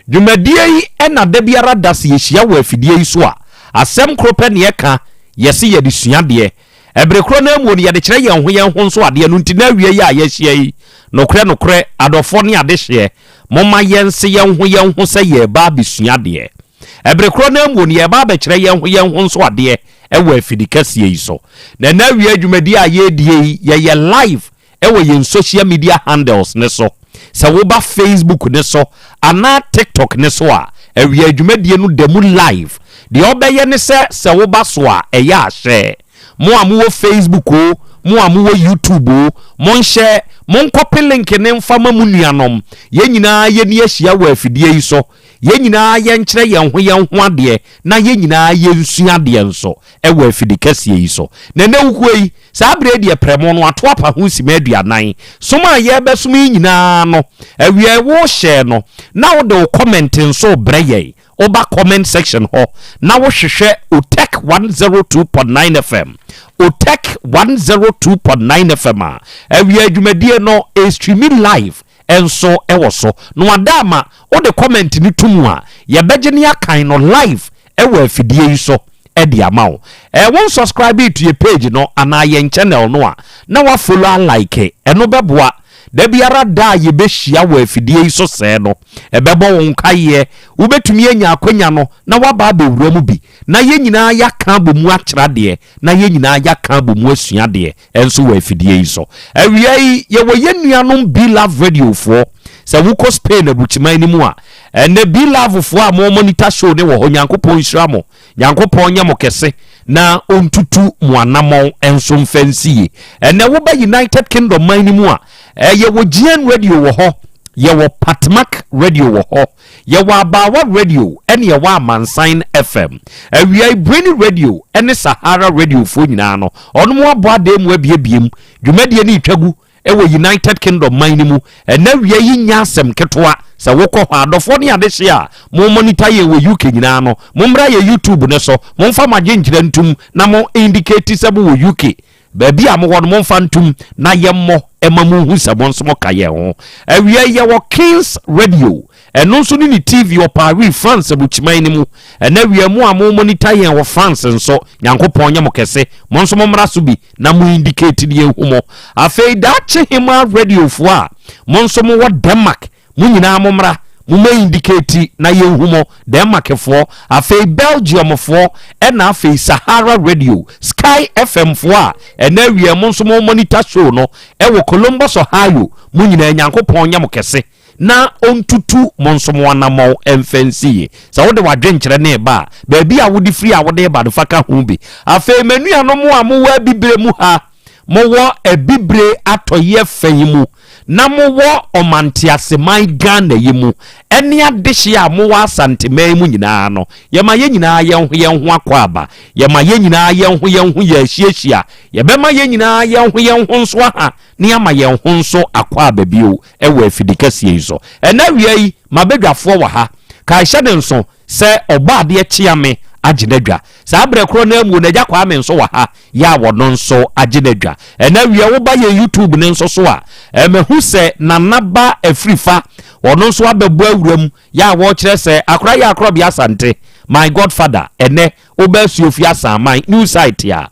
Dwumadie yi na da biara da sɛ yɛhyia wɔ afidie yi so a, asɛm koro pɛ na yɛka, yɛse yɛde sua adeɛ. Ɛbere korɔ no ara mu no yɛde kyerɛ yɛn ho yɛn ho nso adeɛ, ɛno nti na awia yi a yɛahyia yi, nokorɛ nokorɛ, adɔfoɔ ne adehyeɛ, momma yɛnse yɛn ho yɛn ho sɛ yɛreba abɛsua adeɛ. Ɛbere korɔ no ara mu no yɛreba abɛkyerɛ yɛn ho yɛn ho nso adeɛ wɔ afidi kɛseɛ yi so. Na ɛnɛ awia dwumadie a yɛredie yi, yɛyɛ live wɔ yɛn social media handles no so. Sɛ woba Facebook no so anaa TikTok no so a, awia dwumadie no da mu live. Deɛ wobɛyɛ ne sɛ, sɛ woba so a, ɛyɛ a share. Mo a mowɔ Facebook o, mo a mowɔ YouTube o, monhyɛ, monkɔpe link no mfa ma mo nuanom. Yɛn nyinaa yɛni ahyia wɔ afidie yi so. Yɛn nyinaa yɛnkyerɛ yɛn ho yɛn ho adeɛ na yɛn nyinaa yɛnsua adeɛ nso wɔ afidi kɛseɛ yi so. Na ɛnnɛ wukuo yi, saa berɛ yi deɛ prɛmo no ato apa ho simma 40. Som a yɛrebɛsom yi nyinaa no, awia yi worehyɛɛ no na wode wo comment nso rebrɛ yɛn. Woba comment section hɔ na wohwehwɛ Otec 102.9 FM, Otec 102.9 FM a, awia dwumadie no ɛrestreami live nso wɔ so. Na wada ama wode comment no to mu a, yɛbɛgye ne akan no live wɔ afidie yi so de ama wo. Eh, wo nsubscribe to yɛ page no anaa yɛn channel no a, na wa follow a like, ɛno bɛboa. Da biara da a yɛbɛhyia wɔ afidie yi so sɛɛ no, ɛbɛbɔ wo nkaeɛ. Wobɛtumi anya akwanya no na woaba abɛwura mu bi, na yɛn nyinaa yɛaka abɔ mu akyerɛ adeɛ, na yɛn nyinaa yɛaka abɔ mu asua adeɛ nso wɔ afidie yi so. Awia yi, yɛwɔ yɛn nuanom Be-Love Radiofoɔ. Sɛ wokɔ Spain aburukyiman no mu a, ɛnnɛ Be-Lovefoɔ a mo monitor show no wɔ hɔ, Nyankopɔn nhyira mo. Nyankopɔn nyɛ mo kɛse na ɔntutu mo anammɔn nso mfa nsi yie. Ɛnnɛ woba United Kingdom man no mu a, yɛwɔ GN Radio wɔ hɔ, yɛwɔ Patmak Radio wɔ hɔ. Yɛwɔ Abaawa Radio ɛne yɛwɔ Amansan FM. Awiai Brainy Radio ɛne Sahara Radio foɔ nyinaa no, ɔnom abɔ adan mu abiebie mu. Dwumadie no retwa gu wɔ United Kingdom man no mu. Ɛnɛ awia yi nyɛ asɛm ketewa. Sɛ wokɔ hɔ a, adɔfoɔ ne adehyeɛ a mo monitor yɛn wɔ UK nyinaa no, mommra yɛn YouTube no so, momfa mo adwenkyerɛ ntom na mo indicate sɛ mowɔ UK. Baabi a mowɔ no, momfa ntom na yɛmmɔ ma monhu sɛ mo nso moka yɛn ho. Awia yi yɛwɔ Kings Radio, ɛno nso ne ne TV wɔ Paris, France abukyiman no mu. Ɛnɛ awia mo a mo monitor yɛn wɔ France nso, Nyankopɔn nyɛ mo kɛse. Mo nso mommra so bi na mo indicate ne yɛnhu mo. Afei Daakye Hemaa Radiofoɔ a mo nso mowɔ Denmark, Mo nyinaa mommra, mommɛ indicate na yɛnhu mo, Denmarkfoɔ, afei Belgiumfoɔ, ɛna afei Sahara Radio, Sky FM foɔ a ɛnɛ awia mo nso mo monitor show no ɛwɔ Columbus, Ohio, mo nyinaa Nyankopɔn nyɛ mo kɛse na ɔntutu mo nso mo anammɔn mfa nsi yie. Sɛ wode w'adwenkyerɛ no reba a, baabi a wode firi a wode reba no fa ka ho bi. Afei m'anuanom a mowɔ Abibire mu ha, mowɔ Abibire atɔeɛ fa yi mu, na mowɔ ɔmanteaseman Ghana yi mu, ɛne adehyeɛ a mowɔ Asanteman yi mu nyinaa no, yɛma yɛn nyinaa yɛn ho yɛn ho akwaaba. Yɛma yɛn nyinaa yɛn ho yɛn ho yɛahyiahyia. Yɛbɛma yɛn nyinaa yɛn ho yɛn ho nso aha na yɛama yɛn ho nso akwaaba bio wɔ afidikɛseɛ yi so. Ɛnnɛ awia yi, m'abadwafoɔ wɔ ha. Kae hyɛ no nso sɛ Ɔbɔadeɛ Kyeame agye n'adwa. Saa berɛ korɔ no ara mu, n'agya Kwame nso wɔ ha yɛ a ɔno nso agye n'adwa. Ɛnnɛ awia woba yɛn YouTube no nso so a, mahu sɛ Nana Ba Afrifa, ɔno nso abɛbɔ awura mu yɛ a wɔrekyerɛ sɛ Akora yɛ Akorɔbea Asante, my godfather, ɛnnɛ woba Asuofie Asanman, new site a,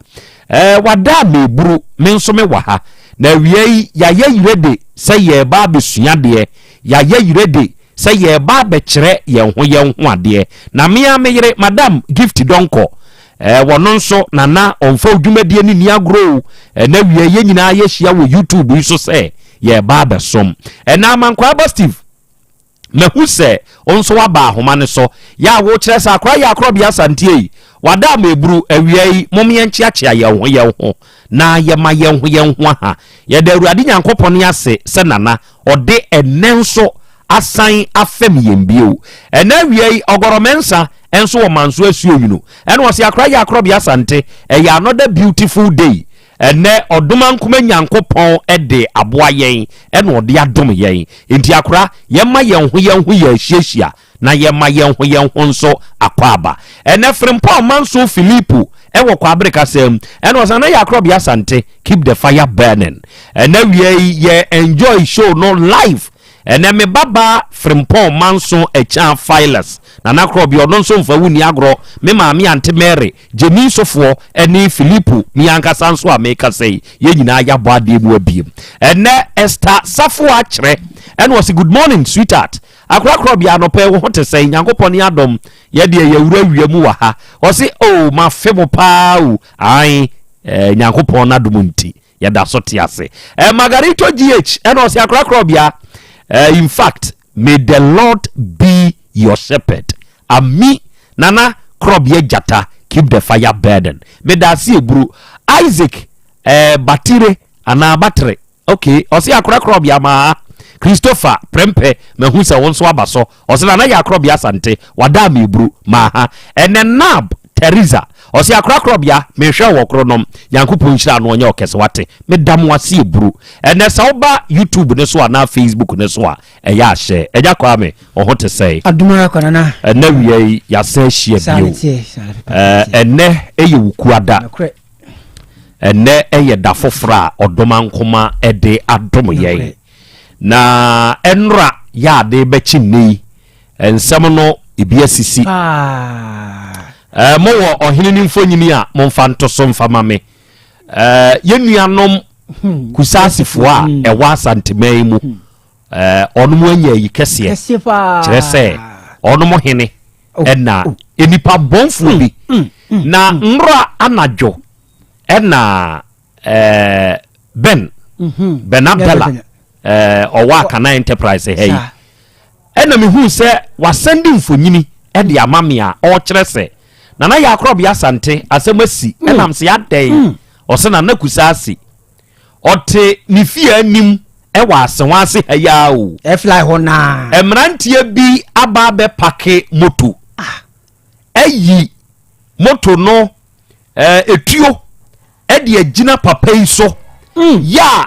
eh, wada a meburu, me nso me wɔ ha. Na awia yi, yɛayɛ yerede sɛ yɛreba abɛsua adeɛ, yɛayɛ yerede sɛ yɛreba abɛkyerɛ yɛn ho yɛn ho adeɛ. Na me ara me yere, Madam Gift Donkor, eh, wɔno nso, Nana, ɔmfa wo dwumadie no nni agorɔ o. Ɛnɛ awia yɛn nyinaa yɛahyia wɔ YouTube yi so sɛ Yɛreba abɛsom. Ɛnna Amankwaa ba Steve, mahu sɛ wo nso woaba ahoma no so. Yɛ a wokyerɛ sɛ akora yɛ akorɔbea Asanteɛ yi, wada ama eburu. Awia yi, mom yɛnkyeakyea yɛn ho yɛn ho na yɛma yɛn ho yɛn ho aha. Yɛda Awurade Nyankopɔn ase sɛ Nana ɔde ɛnnɛ nso asan afɛm yɛn bio. Ɛnnɛ awia yi, Ɔgɔrɔ Mensah nso wɔ Manso Asuo Nwunu. Ɛna ɔse akora yɛ akorɔbea Asante, ɛyɛ another beautiful day. Ɛnnɛ Ɔdomankoma Nyankopɔn de aboa yɛn ɛna ɔde adom yɛn. Enti akora, yɛmma yɛn ho yɛn ho yɛ ahyiahyia na yɛmma yɛn ho yɛn ho nso akwaaba. Ɛnnɛ Frimpong Manso Philipo ɛwɔ Kwaabere kasa mu ɛna ɔsan na yɛ akorɔbea Asante, keep the fire burning. Ɛnnɛ awia yi yɛ enjoy show no live. Ɛnnɛ me babaa Frimpong Manso Akyan Phyllis Nana Korɔbea ɔno nso mfa wo nni agorɔ, me maame Ante Mary Gyemi sofoɔ ne Filipo, me ankasa nso a merekasa yi, yɛn nyinaa yɛabɔ adeɛ mu abiem. Ɛnnɛ Esther Safoa kyerɛ ɛna ɔse good morning sweetheart, akorakora bia anɔpa yi wo ho te sɛn, Nyankopɔn ne adom yɛ deɛ yɛwura wia mu wɔ ha. Ɔse oh mafe mo paa o, ae eh, Nyankopɔn n'adom nti yɛda so te ase. Eh, Margarito GH ɛna ɔse akorakora bia eh, in fact May the Lord be your shepherd Ami Nana Krɔbeɛ Gyata keep the fire burning Medaase Eburu Isaac eh, Batire anaa Batere ok ɔse akora Krɔbea maa Christopher Prempeh mahu sɛ wo nso aba so ɔse Nana yɛ Akorɔbea Asante wada ama Eburu maa ha ɛnɛ Nab Teresa ɔse akora Krɔbea mehwɛ wɔ koro nom Nyankopɔn nhyira no ɔnyɛ ɔkɛse wate meda mo ase Eburu ɛnɛ sɛ woba YouTube ne so anaa Facebook ne so a Ɛyɛ ahyɛ. Agya Kwame, wo ho te sɛn? Adom ara kwa, Nana. Ɛnnɛ awia yi, yɛasan ahyia Saa bio. na ɛteɛ, saa na pɛpɛɛpɛ teɛ. Ɛnnɛ yɛ Wukuada. Nokorɛ. Ɛnnɛ yɛ da foforɔ a Ɔdomankoma de adom yɛn. Nokorɛ. Na ɛnnora yɛ ade bɛkye nnɛ yi, nsɛm no ebi asisi. Paa. Ɛɛ, mowɔ ɔhene no mfonini a, momfa nto so mfa ma me. Ɛɛ, yɛn nuanom Kusaasifoɔ a ɛwɔ Asanteman yi mu, ɛɛ, ɔnom anya ayi kɛseɛ. Kyerɛ sɛ, ɔnom hene oh, ɛna oh. nnipa bɔnfoɔ bi. Na nnora anadwo ɛna ɛɛ Ben, mm-hmm. Ben Abdallah, ɛɛ ɔwɔ Akana Enterprise ha yi. Ɛna mehuu sɛ wasɛnde mfonyini de ama me a ɔrekyerɛ sɛ Nana Yaa Korɔbea Asante asɛm asi ɛnam se adɛn ɔse Nana Kusaasi ɔte ne fie anim ɛwɔ Asewa ase ha yi ara o. Ɛfly hɔ naa. Mmeranteɛ bi aba abɛpake moto ayi moto no etuo de agyina papa yi so mm. yɛ a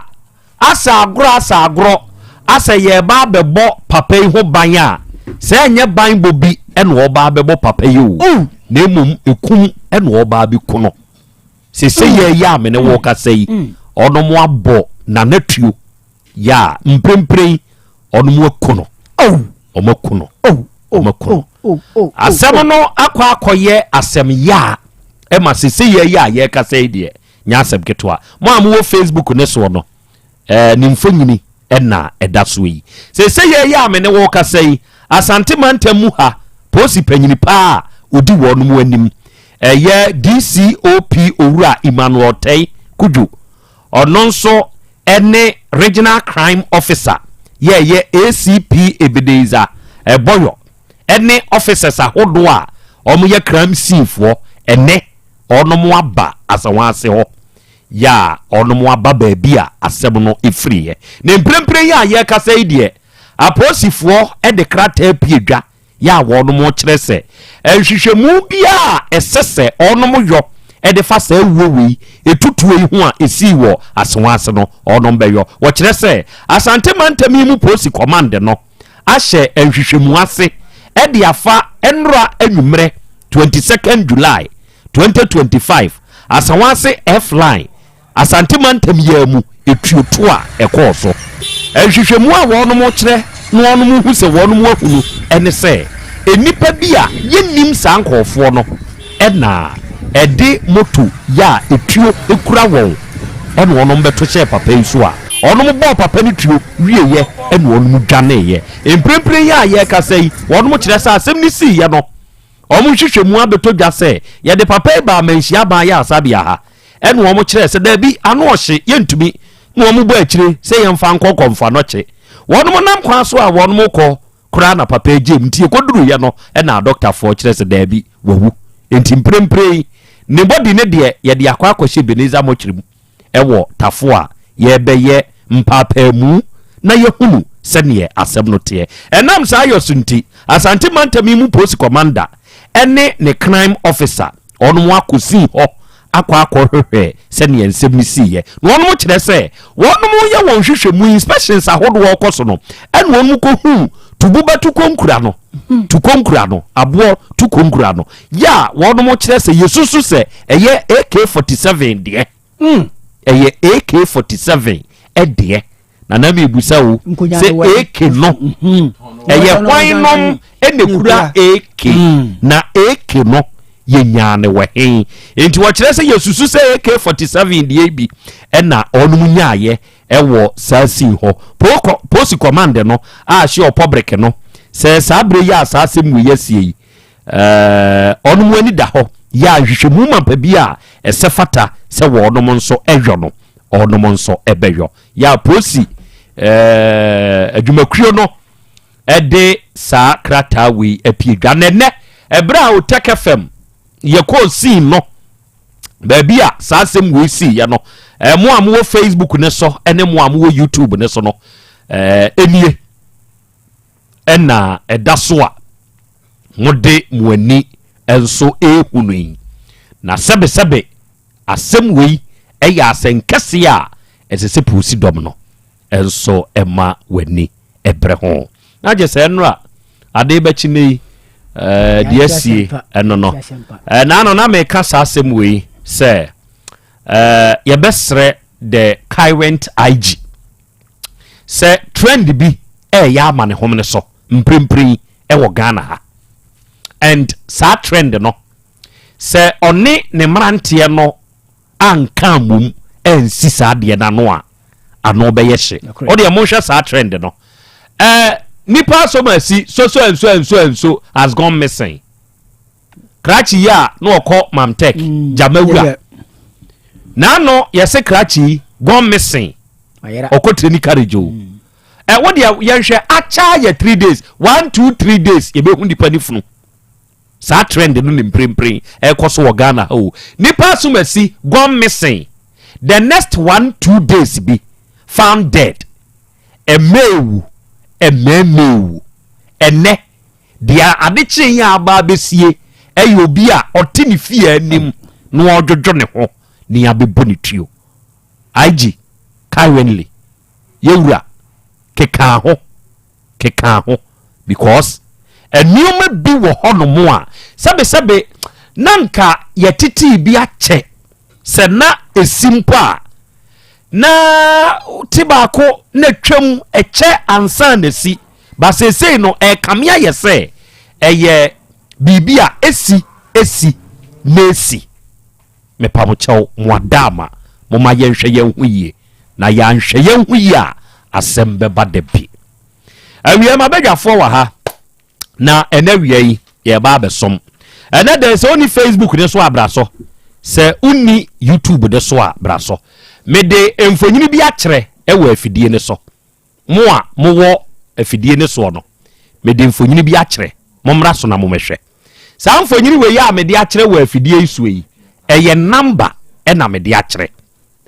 asɛ agorɔ asɛ agorɔ asɛ yɛreba abɛbɔ papa yi ho ban a sɛ ɛnyɛ ban bɔ bi ɛna ɔba abɛbɔ papa yi o mm. na mmom ekum ɛna ɔba abɛku no sese mm. yɛ yɛ a mene wɔ kasa yi ɔnom abɔ nanatuo yɛ a mprempren ɔnom aku no ɔmo aku no ɔmo aku no asɛm no akɔ akɔyɛ asɛm yɛ a ɛma sese yɛ yɛ a yɛkasa yi deɛ nyɛ asɛm ketewa mo a mowɔ facebook ne soɔ no ɛɛ ne mfonyini ɛna ɛda soɔ yi sese yɛ yɛ a me ne wo kasa yi asante mantam mu ha polisi panyini paa a odi wɔn mu anim ɛyɛ DCOP owura Emmanuel Tɛi Kudwo Ɔno nso ne Regional Crime Officer yɛ ɛyɛ ACP Ebenezer Boyo ne officers ahodoɔ a wɔyɛ crime scene foɔ ɛnɛ wɔnom aba Asawase hɔ yɛ a wɔnom aba baabi a asɛm no firiiɛ. Na mprempren yi a yɛrekasa yi deɛ apolisifoɔ de krataa pue dwa yɛ a wɔnom kyerɛ sɛ nhwehwɛmu biara a ɛsɛ sɛ wɔnom yɔ de fa saa wuo wei etutuo yi ho a esii wɔ Asewa ase no wɔnom bɛyɔ. Wɔkyerɛ sɛ Asante mantam yi mu polisi kɔmande no ahyɛ nhwehwɛmu ase de afa nnora anwummerɛ 22nd July 2025 Asewa ase F-line Asante mantam yi ara mu etuotuo a ɛkɔɔ so. Nhwehwɛmu a wɔnom kyerɛ na wɔnom hu sɛ wɔnom ahunu ne sɛ nnipa bi a yɛnnim saa nkorɔfoɔ no na ɛde moto yɛ a etuo kura wɔn na wɔnom bɛto hyɛɛ papa yi so a wɔnom bɔɔ papa no tuo wieɛ na wɔnom dwaneeɛ. Mprempren yi a yɛrekasa yi wɔnom kyerɛ sɛ asɛm no siiɛ no wɔn nhwehwɛmu abɛtɔ dwa sɛ yɛde papa yi baa Manhyia Aban Ayaresabea ha Ɛna wɔn kyerɛɛ sɛ, Dabi, ano ɔhye, yɛntumi. Na wɔn bɔ akyire sɛ yɛmfa nkɔ kɔmfoanɔkye. Wɔnom nam kwan so a wɔnom kɔ koraa na papa yi gyam nti yɛkɔduruiɛ no na adɔktafoɔ kyerɛ sɛ daabi wawu. Nti mprempren yi ne body no deɛ yɛde akɔ akɔhyɛ Ebenezer mortuary mu wɔ Tafo a yɛrebɛyɛ mpaapaamu na yɛahunu sɛdeɛ asɛm no teɛ. Ɛnam saa yɔ so nti, Asante mantam yi mu Polisi Kɔmanda ne ne Crime Officer wɔnom akɔsii hɔ akɔ akɔhwehwɛ sɛdeɛ nsɛm no siiɛ. Na wɔnom kyerɛ sɛ wɔnom yɛ wɔn nhwehwɛmu, inspections ahodoɔ rekɔ so no, ɛna wɔnom kɔhuu Tububa Tukonkura no, Tukonkura no, aboɔ Tukonkura no, yɛ a wɔnom kyerɛ sɛ yɛsusu sɛ ɛyɛ AK-47 deɛ. Ɛyɛ AK-47 deɛ. Na na mebusa o sɛ AK no mhm. ɛyɛ hwan nom ɛna kura AK mm. na AK no yɛnyaa ne wɔ he nti wɔkyerɛ sɛ yɛsusu sɛ AK-47 deɛ bi ɛna ɔnom nyaayɛ ɛwɔ saa sin hɔ posi command no a hyɛ ɔpɔbrek no sɛ saa berɛ yi a saa asɛm wei asie yi ɔnom ani da hɔ yɛ a nhwehwɛmu mapa bi a ɛsɛ fata sɛ wɔnom nso ɛyɔ no ɔnom nso ɛbɛyɔ yɛ a polisi adwumakuo no ɛde saa krataa wei apue dwa na ɛnɛ ɛberɛ a Otec FM yɛkɔɔ scene no baabi a saa asɛm wei siiɛ no mo a mowɔ Facebook ne so ne mo a mowɔ YouTube ne so no ɛnie ɛna ɛda so a mode mo ani nso ɛrehunu yi na sɛbesɛbe Asɛm wei yɛ asɛnkɛseɛ a ɛsɛ sɛ puusi dɔm no nso ma w'ani bere ho. Na gye sɛ ɛnora ade bɛkye nnɛ yi deɛ asie ɛno no. Naano na meka saa asɛm wei sɛ yɛbɛsrɛ the current IG sɛ trend bi ɛreyɛ ama ne homene so mprempren ɛwɔ Ghana ha and saa trend no Sɛ ɔne ne mmeranteɛ no anka ammom ansi saa adeɛ no ano a, ano bɛyɛ hye. O deɛ monhwɛ saa trend no. Eh, nipa asom asi so so and so and so and so has gone missing. Krakye yi a na ɔkɔ Mamtech, mm, Gyamawura. N'ano yɛse krakye yi gone missing. Ɔkɔ training carriage o. Mm. Eh, wo deɛ yɛnhwɛ akyɛ yɛ 3 days, 1 2 3 days yɛbɛhu nipa ne funu. Saa trend no ne mprempren ɛrekɔ so wɔ Ghana ha o. Nipa asomasi gone missing, the next one two days bi found dead. Ɛmɛɛwu, ɛmɛɛmɛɛwu. Ɛnɛ, deɛ ade kyee yi a aba abɛsie ɛyɛ obi a ɔte ne fie anim na ɔredwodwo ne ho na yɛabɛbɔ ne tuo. IG, currently, yɛwura kekaa ho. kekaa ho because nneɛma bi wɔ hɔnom a sɛbesɛbe na nka yɛtetee bi akyɛ sɛ na esi mpo a na te baako na twam ɛkyɛ ansa na si ba seesei no ɛkame ayɛ sɛ ɛyɛ biribi a esi esi na esi mepa mo kyɛw mo adaama mo ma yɛnhwɛ yɛn ho yie na yɛanhwɛ yɛn ho yie a asɛm bɛba da bi. Awia mabadwafoɔ wɔ ha na ɛnɛ awia yi yɛba abɛsom. Ɛnɛ dɛn sɛ wonni Facebook ne so a bra so, sɛ wonni YouTube ne so a bra so. Mede mfonyini bi akyerɛ wɔ afidie ne so. Mo a mowɔ afidie no soɔ no, mede mfonini bi akyerɛ, mommra so na mommɛhwɛ. Saa mfonini wei a mede akyerɛ wɔ afidie yi soɔ yi, ɛyɛ namba na mede akyerɛ.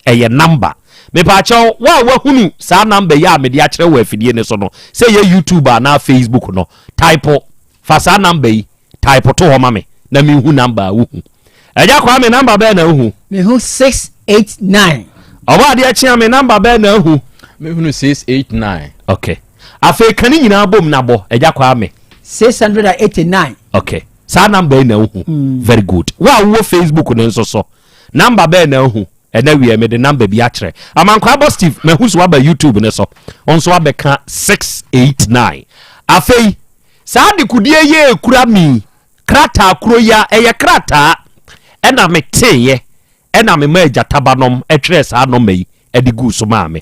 Ɛyɛ namba. Mepaakyɛw, wo a woahunu saa namba yi a mede akyerɛ wɔ afidie no so no, sɛ ɛyɛ YouTube anaa Facebook no, taipo, fa saa namba yi Type to hɔ ma me na menhu number a wohu. Agya Kwame number bɛɛ na wohu? Mehu 689. Ɔbɔ adeɛ kyea me number bɛɛ na ahu? Mehunu 689. Okay. Afei ka ne nyinaa bom na bɔ Agya Kwame. 689. Okay. Saa number yi na wohu. Mm. Very good. Wo a wowɔ Facebook no nso so number bɛɛ na ahu? Ɛna wiɛ mede number bi akyerɛ. Amankwaa bɔ Steve mahu so waba YouTube ne so. Nso abɛka 689. Afei Saa dekodeɛ yi a ɛkura me yi, krataa koro yi ara, ɛyɛ krataa ɛna meteeɛ ɛna mema agyatabanom twerɛɛ saa nɔma yi de guu so maa me.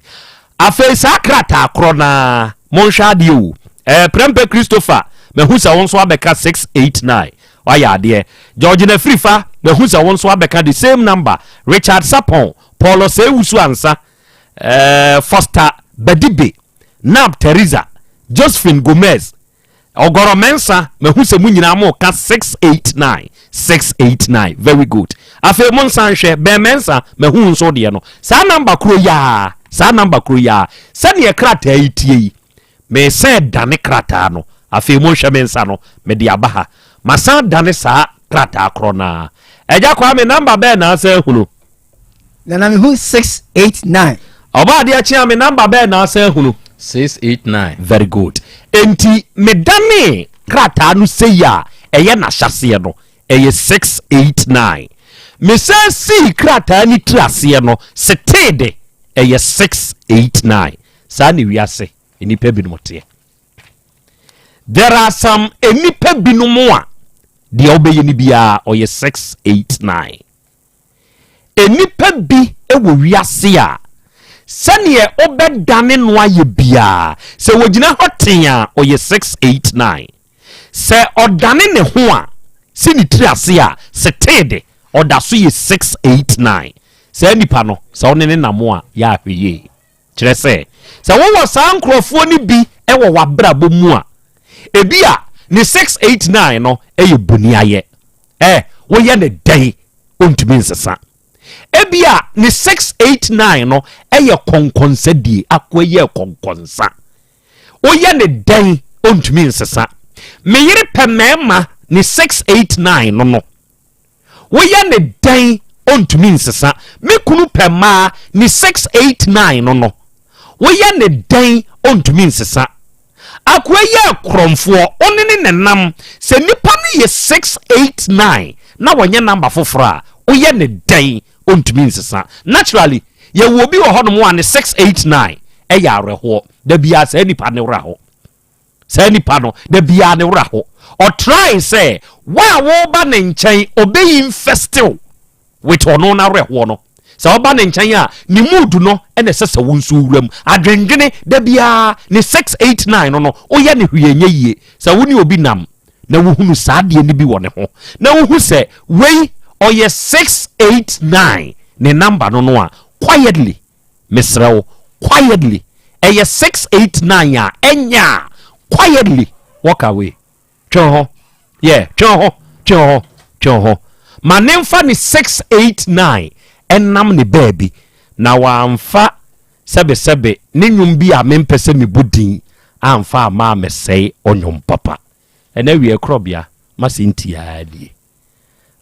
Afei saa krataa korɔ no ara, monhwɛ adeɛ o, ɛɛ Prɛmpɛ Christopher, mahu sɛ wo nso abɛka 689, wayɛ adeɛ. George Nafirifa, mahu sɛ wo nso abɛka the same number. Richard Sapon, Paul Osei Wusu Ansa, Eh, Foster Badibe, Nab Teresa, Josephine Gomez, Ɔgɔrɔ Mensah, mahu sɛ mo nyinaa mo ka 689, 689, very good. Afei mo nsan hwɛ, Ben Mensah, mahu nso deɛ no. Saa namba koro yi ara, saa namba koro yi ara, sɛdeɛ krataa yi tie yi, mesan dane krataa no. Afei monhwɛ me nsa no, mede aba ha. Masan dane saa krataa korɔ no ara. Agya Kwame, namba bɛn na asan ahunu? Nana mehu 689. Ɔbɔ adeɛ kye a me number bɛɛ na asan ahunu. 689. Very good. Enti medanee krataa no sei a ɛyɛ n'ahyɛseɛ no ɛyɛ 689. Mesan sii krataa no tiri aseɛ no setee de ɛyɛ 689. Saa na wiase nnipa binom teɛ. There are some nnipa binom a deɛ wobɛyɛ no biara ɔyɛ 689. Nnipa bi wɔ wiase a, sɛdeɛ wobɛdane no ayɛ biara, sɛ wɔgyina hɔ tee a, ɔyɛ 689. Sɛ ɔdane ne ho a, si ne tiri ase a, setee de, ɔda so yɛ 689. Saa nipa no, sɛ wo ne no nam a, yɛ ahwɛ yie. Kyerɛ sɛ, sɛ wowɔ saa nkurɔfoɔ no bi wɔ w'abrabɔ mu a, ebi a ne 689 no yɛ boniayɛ. Ɛ, woyɛ no dɛn, ɔntumi nsesa. Ebia ne 689 no yɛ kɔnkɔnsadie, akoa yi yɛ kɔnkɔnsa. Woyɛ no dɛn, ɔntumi nsesa. Me yere pɛ mmarima, ne 689 no no. Woyɛ no dɛn, ɔntumi nsesa. Me kunu pɛ mmaa, ne 689 no no. Woyɛ no dɛn, ɔntumi nsesa. Akoa yi yɛ korɔmfoɔ, wo ne no nenam. Sɛ nipa no yɛ 689 na wɔnyɛ number foforɔ a, woyɛ no dɛn, ɔntumi nsesa. Naturally, yɛwɔ obi wɔ hɔnom a ne 689 yɛ awerɛhoɔ. Da biara saa nipa no werɛ ho. Saa nipa no, da biara ne werɛ ho. Ɔtrae sɛ wo a woreba ne nkyɛn, ɔbɛyi infest wo with ɔno n'awerɛhoɔ no. Sɛ woba ne nkyɛn a, ne mood no na ɛsɛ sɛ wo nso wura mu. Adwendwene, da biara ne 6, 8, 9 no no, woyɛ no hwee ɛnyɛ yie. Sɛ wo ne obi nam na wohunu saa adeɛ no bi wɔ ne ho, na wohu sɛ wei ɔyɛ 6, 8, 9 ne number no no a, quietly, Mesrɛ wo, quietly, ɛyɛ 689 a, ɛnyɛ a, quietly walk away. Twe wo ho. Yeah, twe wo ho, twe wo ho, twe wo ho. Ma ne mfa ne 689 ɛnam ne baabi, na wamfa sɛbesɛbe ne nnwom bi a mempɛ sɛ mebɔ din amfa amma ammɛsɛe ɔnwom papa. Ɛnɛ awiɛ korɔbea, m'asɛm tiaa nie.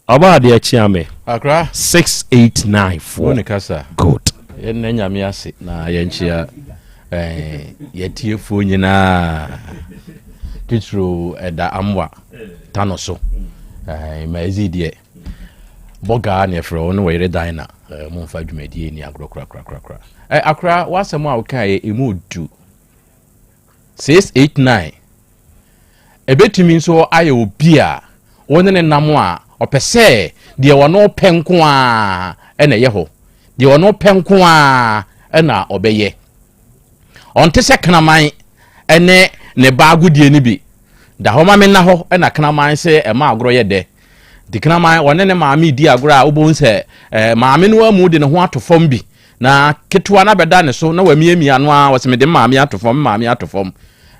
Ɔbaa adeɛ kyea me. Akra. 689 foɔ. Wo ne kasa. Good. Yɛn na nyame ase na yɛnkyea eh, yɛtiefoɔ nyinaa titiro ɛda amoa tano so eh, ma ɛzi deɛ bɔgaa ne ɛfrɛ wo ne wɔyere dan na eh, momfa dwumadie ni agorɔ korakorakorakora eh, akora w'asɛm a wokaeɛ ɛmu du 689 Ebetumi nso ayɛ obi a wo ne no nam a ɔpɛ sɛ deɛ ɔno pɛ nko ara na ɛyɛ hɔ, deɛ ɔno pɛ nko ara na ɔbɛyɛ. Ɔnte sɛ kraman ne ne ba agodie no bi. Da hɔ ma me nna hɔ na kraman sɛ ɛma agorɔ yɛ dɛ. Nti kraman ɔne ne maame redi agorɔ a wobɛhu sɛ eh, maame no amu de ne ho ato fam bi na ketewa no abɛda ne so na wamiamia no ara wɔsɛ mede maame ato fam maame ato fam.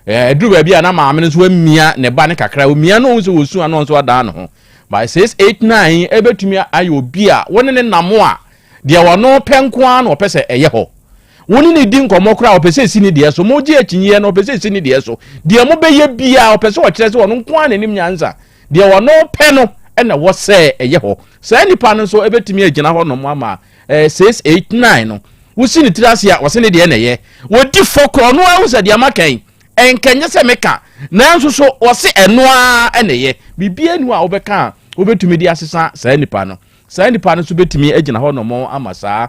Ɛduru baabi a na maame no nso amia ne ba no kakra omia no ohun sɛ wɔsu ano nso adan ne ho. By 6 8 9 ɛbɛtumi ayɛ obi a wo ne ne nam a deɛ ɔno pɛ nko ara na ɔpɛ sɛ ɛyɛ hɔ. Wo ne no di nkɔmmɔ koraa a, ɔpɛ sɛ ɛsi ne deɛ so. Mogye akyinnyeɛ no, ɔpɛ sɛ ɛsi ne deɛ so. Deɛ mobɛyɛ biara, ɔpɛ sɛ ɔkyerɛ sɛ ɔno nko ara na ɛnim nyansa. Deɛ ɔno pɛ no na ɛwɔ sɛ ɛyɛ hɔ. Saa nipa no nso ɛbɛtumi agyina hɔ nom ama eh, 6, 8, 9 no. Wosi ne tiri ase a, ɔse ne deɛ na ɛyɛ. Wɔdi fɔ koraa, ɔno ara hu sɛ deɛ maka yi, ɛnkɛnyɛ sɛ meka. Nanso so ɔse ɛno ara na ɛyɛ. Biribiara nni hɔ a wobɛka a wobɛtumi de asesa saa nipa no. Saa nipa no nso bɛtumi agyina hɔ nom ama saa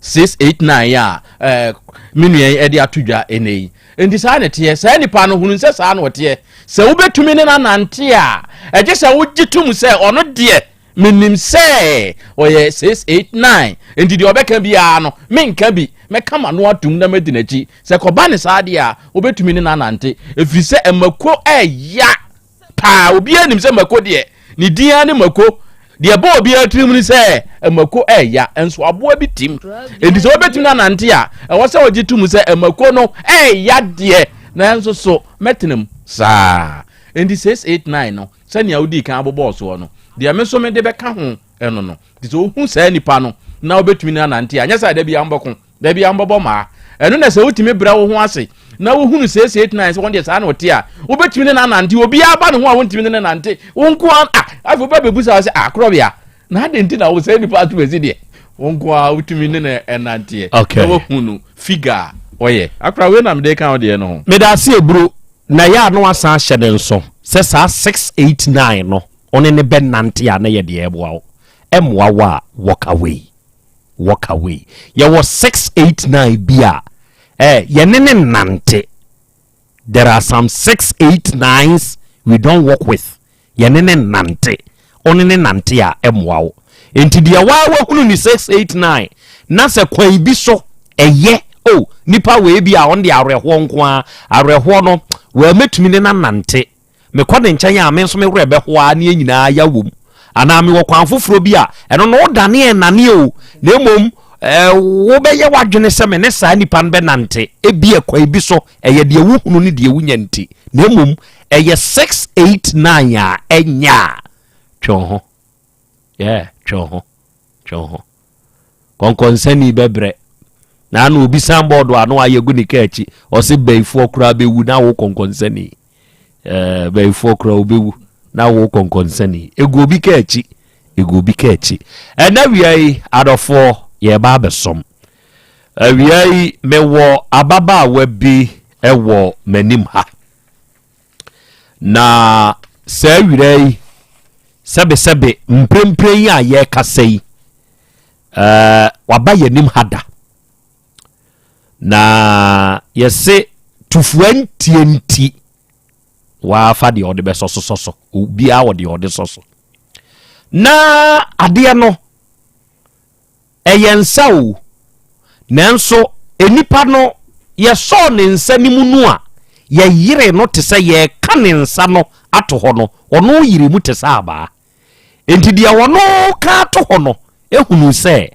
689 a eh, me nua yi de ato dwa ɛnɛ yi. Nti saa na ɛteɛ. Saa nipa no hunu sɛ saa na ɔteɛ. Sɛ wobɛtumi ne no anante a, ɛgye sɛ wogye tom sɛ ɔno deɛ menim sɛ ɔyɛ 689 nti deɛ ɔbɛka biara no menka bi mɛka m'ano atom na madi n'akyi. Sɛ kɔba ne saa deɛ a wobɛtumi ne no anante ɛfiri sɛ mako ɛya paa. Obiara nim sɛ mako deɛ ne din ara ne mako. Deɛ ɛbɔ obiara tirim ne sɛ mako ɛɛya, nso aboa bi tim. Enti sɛ wobɛtumi no anante a, ɛwɔ sɛ wogye tom sɛ mako no ɛɛya deɛ, nanso so mɛtena mu saa. Enti 689 no, sɛnea wodii kan abobɔɔ soɔ no, deɛ me nso mede bɛka ho ɛno no. Nti sɛ wohu saa nipa no na wobɛtumi no anante a, nyɛ sɛ da biara mobɛko. Da bi ambɔbɔ mmaa. Ɛno na sɛ wotumi brɛ wo ho ase na wohunu seesei tena sɛ wɔn deɛ saa na ɔte a, wobɛtumi ne no anante. Obiara ba ne ho a wontumi ne no nante. Wo nko ara a, afei wobɛ bɛbu saa sɛ akorɔbea. Na adɛn nti na wo sɛ nipa ato asi deɛ? Wo nko ara wotumi ne no ɛnanteɛ. Okay. Na woahunu figure a ɔyɛ. Akora wei na mede ka wo deɛ no ho. Meda ase Eburo, na ɛyɛ a na wasan ahyɛ ne nso sɛ saa 689 no wo ne no bɛnante a na ɛyɛ deɛ ɛboa wo. Ɛmmoa wo a walk away. walk away. Yɛwɔ 689 bi a eh, yɛne ne nnante. There are some 689s we don't work with. Yɛne ne nnante. Ɔne ne nante a ɛmmoa wo. Nti deɛ waa wahunu ne 689 na sɛ kwan bi so ɛyɛ o oh, nipa wei bi a ɔno deɛ awerɛhoɔ nko ara awerɛhoɔ no wɔamɛtumi ne nanante Mekɔ ne nkyɛn a, me nso me werɛ bɛho ara ne yɛn nyinaa ya wom. Anaa mewɔ kwan foforɔ bi a, ɛno no wodane ɛnnane o, na mmom eh, wobɛyɛ w'adwene sɛ me ne saa nipa no bɛnante. Ebia kwan bi so, ɛyɛ deɛ wohunu ne deɛ wonya nti, na mmom ɛyɛ 6, 8, 9 a ɛnyɛ a, twe wo ho. Yeah, twe wo ho. Twe wo ho. Kɔnkɔnsani bɛbrɛ. Na ano obi san bɔɔdo ano ayɛ gu ne kaa akyi. Ɔse bayifoɔ koraa bɛwu na wo kɔnkɔnsani. Ɛɛ bayifoɔ koraa wobɛwu na wo kɔnkɔnsani. Egu obi kaa akyi. Egu obi kaa akyi. Ɛnɛ wia yi adɔfoɔ yɛreba abɛsom. Awia yi mewɔ ababaawa bi wɔ m'anim ha. Na saa wira yi, sɛbesɛbe mprempren yi a yɛrekasa yi, ɛɛ waba yɛn anim ha da. Na yɛse tufua ntie nti, wafa deɛ ɔde bɛsɔ so sɔ so. Obiara wɔ deɛ ɔde sɔ so. Na adeɛ no, Ɛyɛ nsa o, nanso nnipa no, yɛsɔɔ ne nsa no mu no a, yɛyeree no te sɛ yɛreka ne nsa no ato hɔ no, ɔno yeree mu te sɛ abaa. Enti deɛ ɔno reka ato hɔ no hunuu sɛ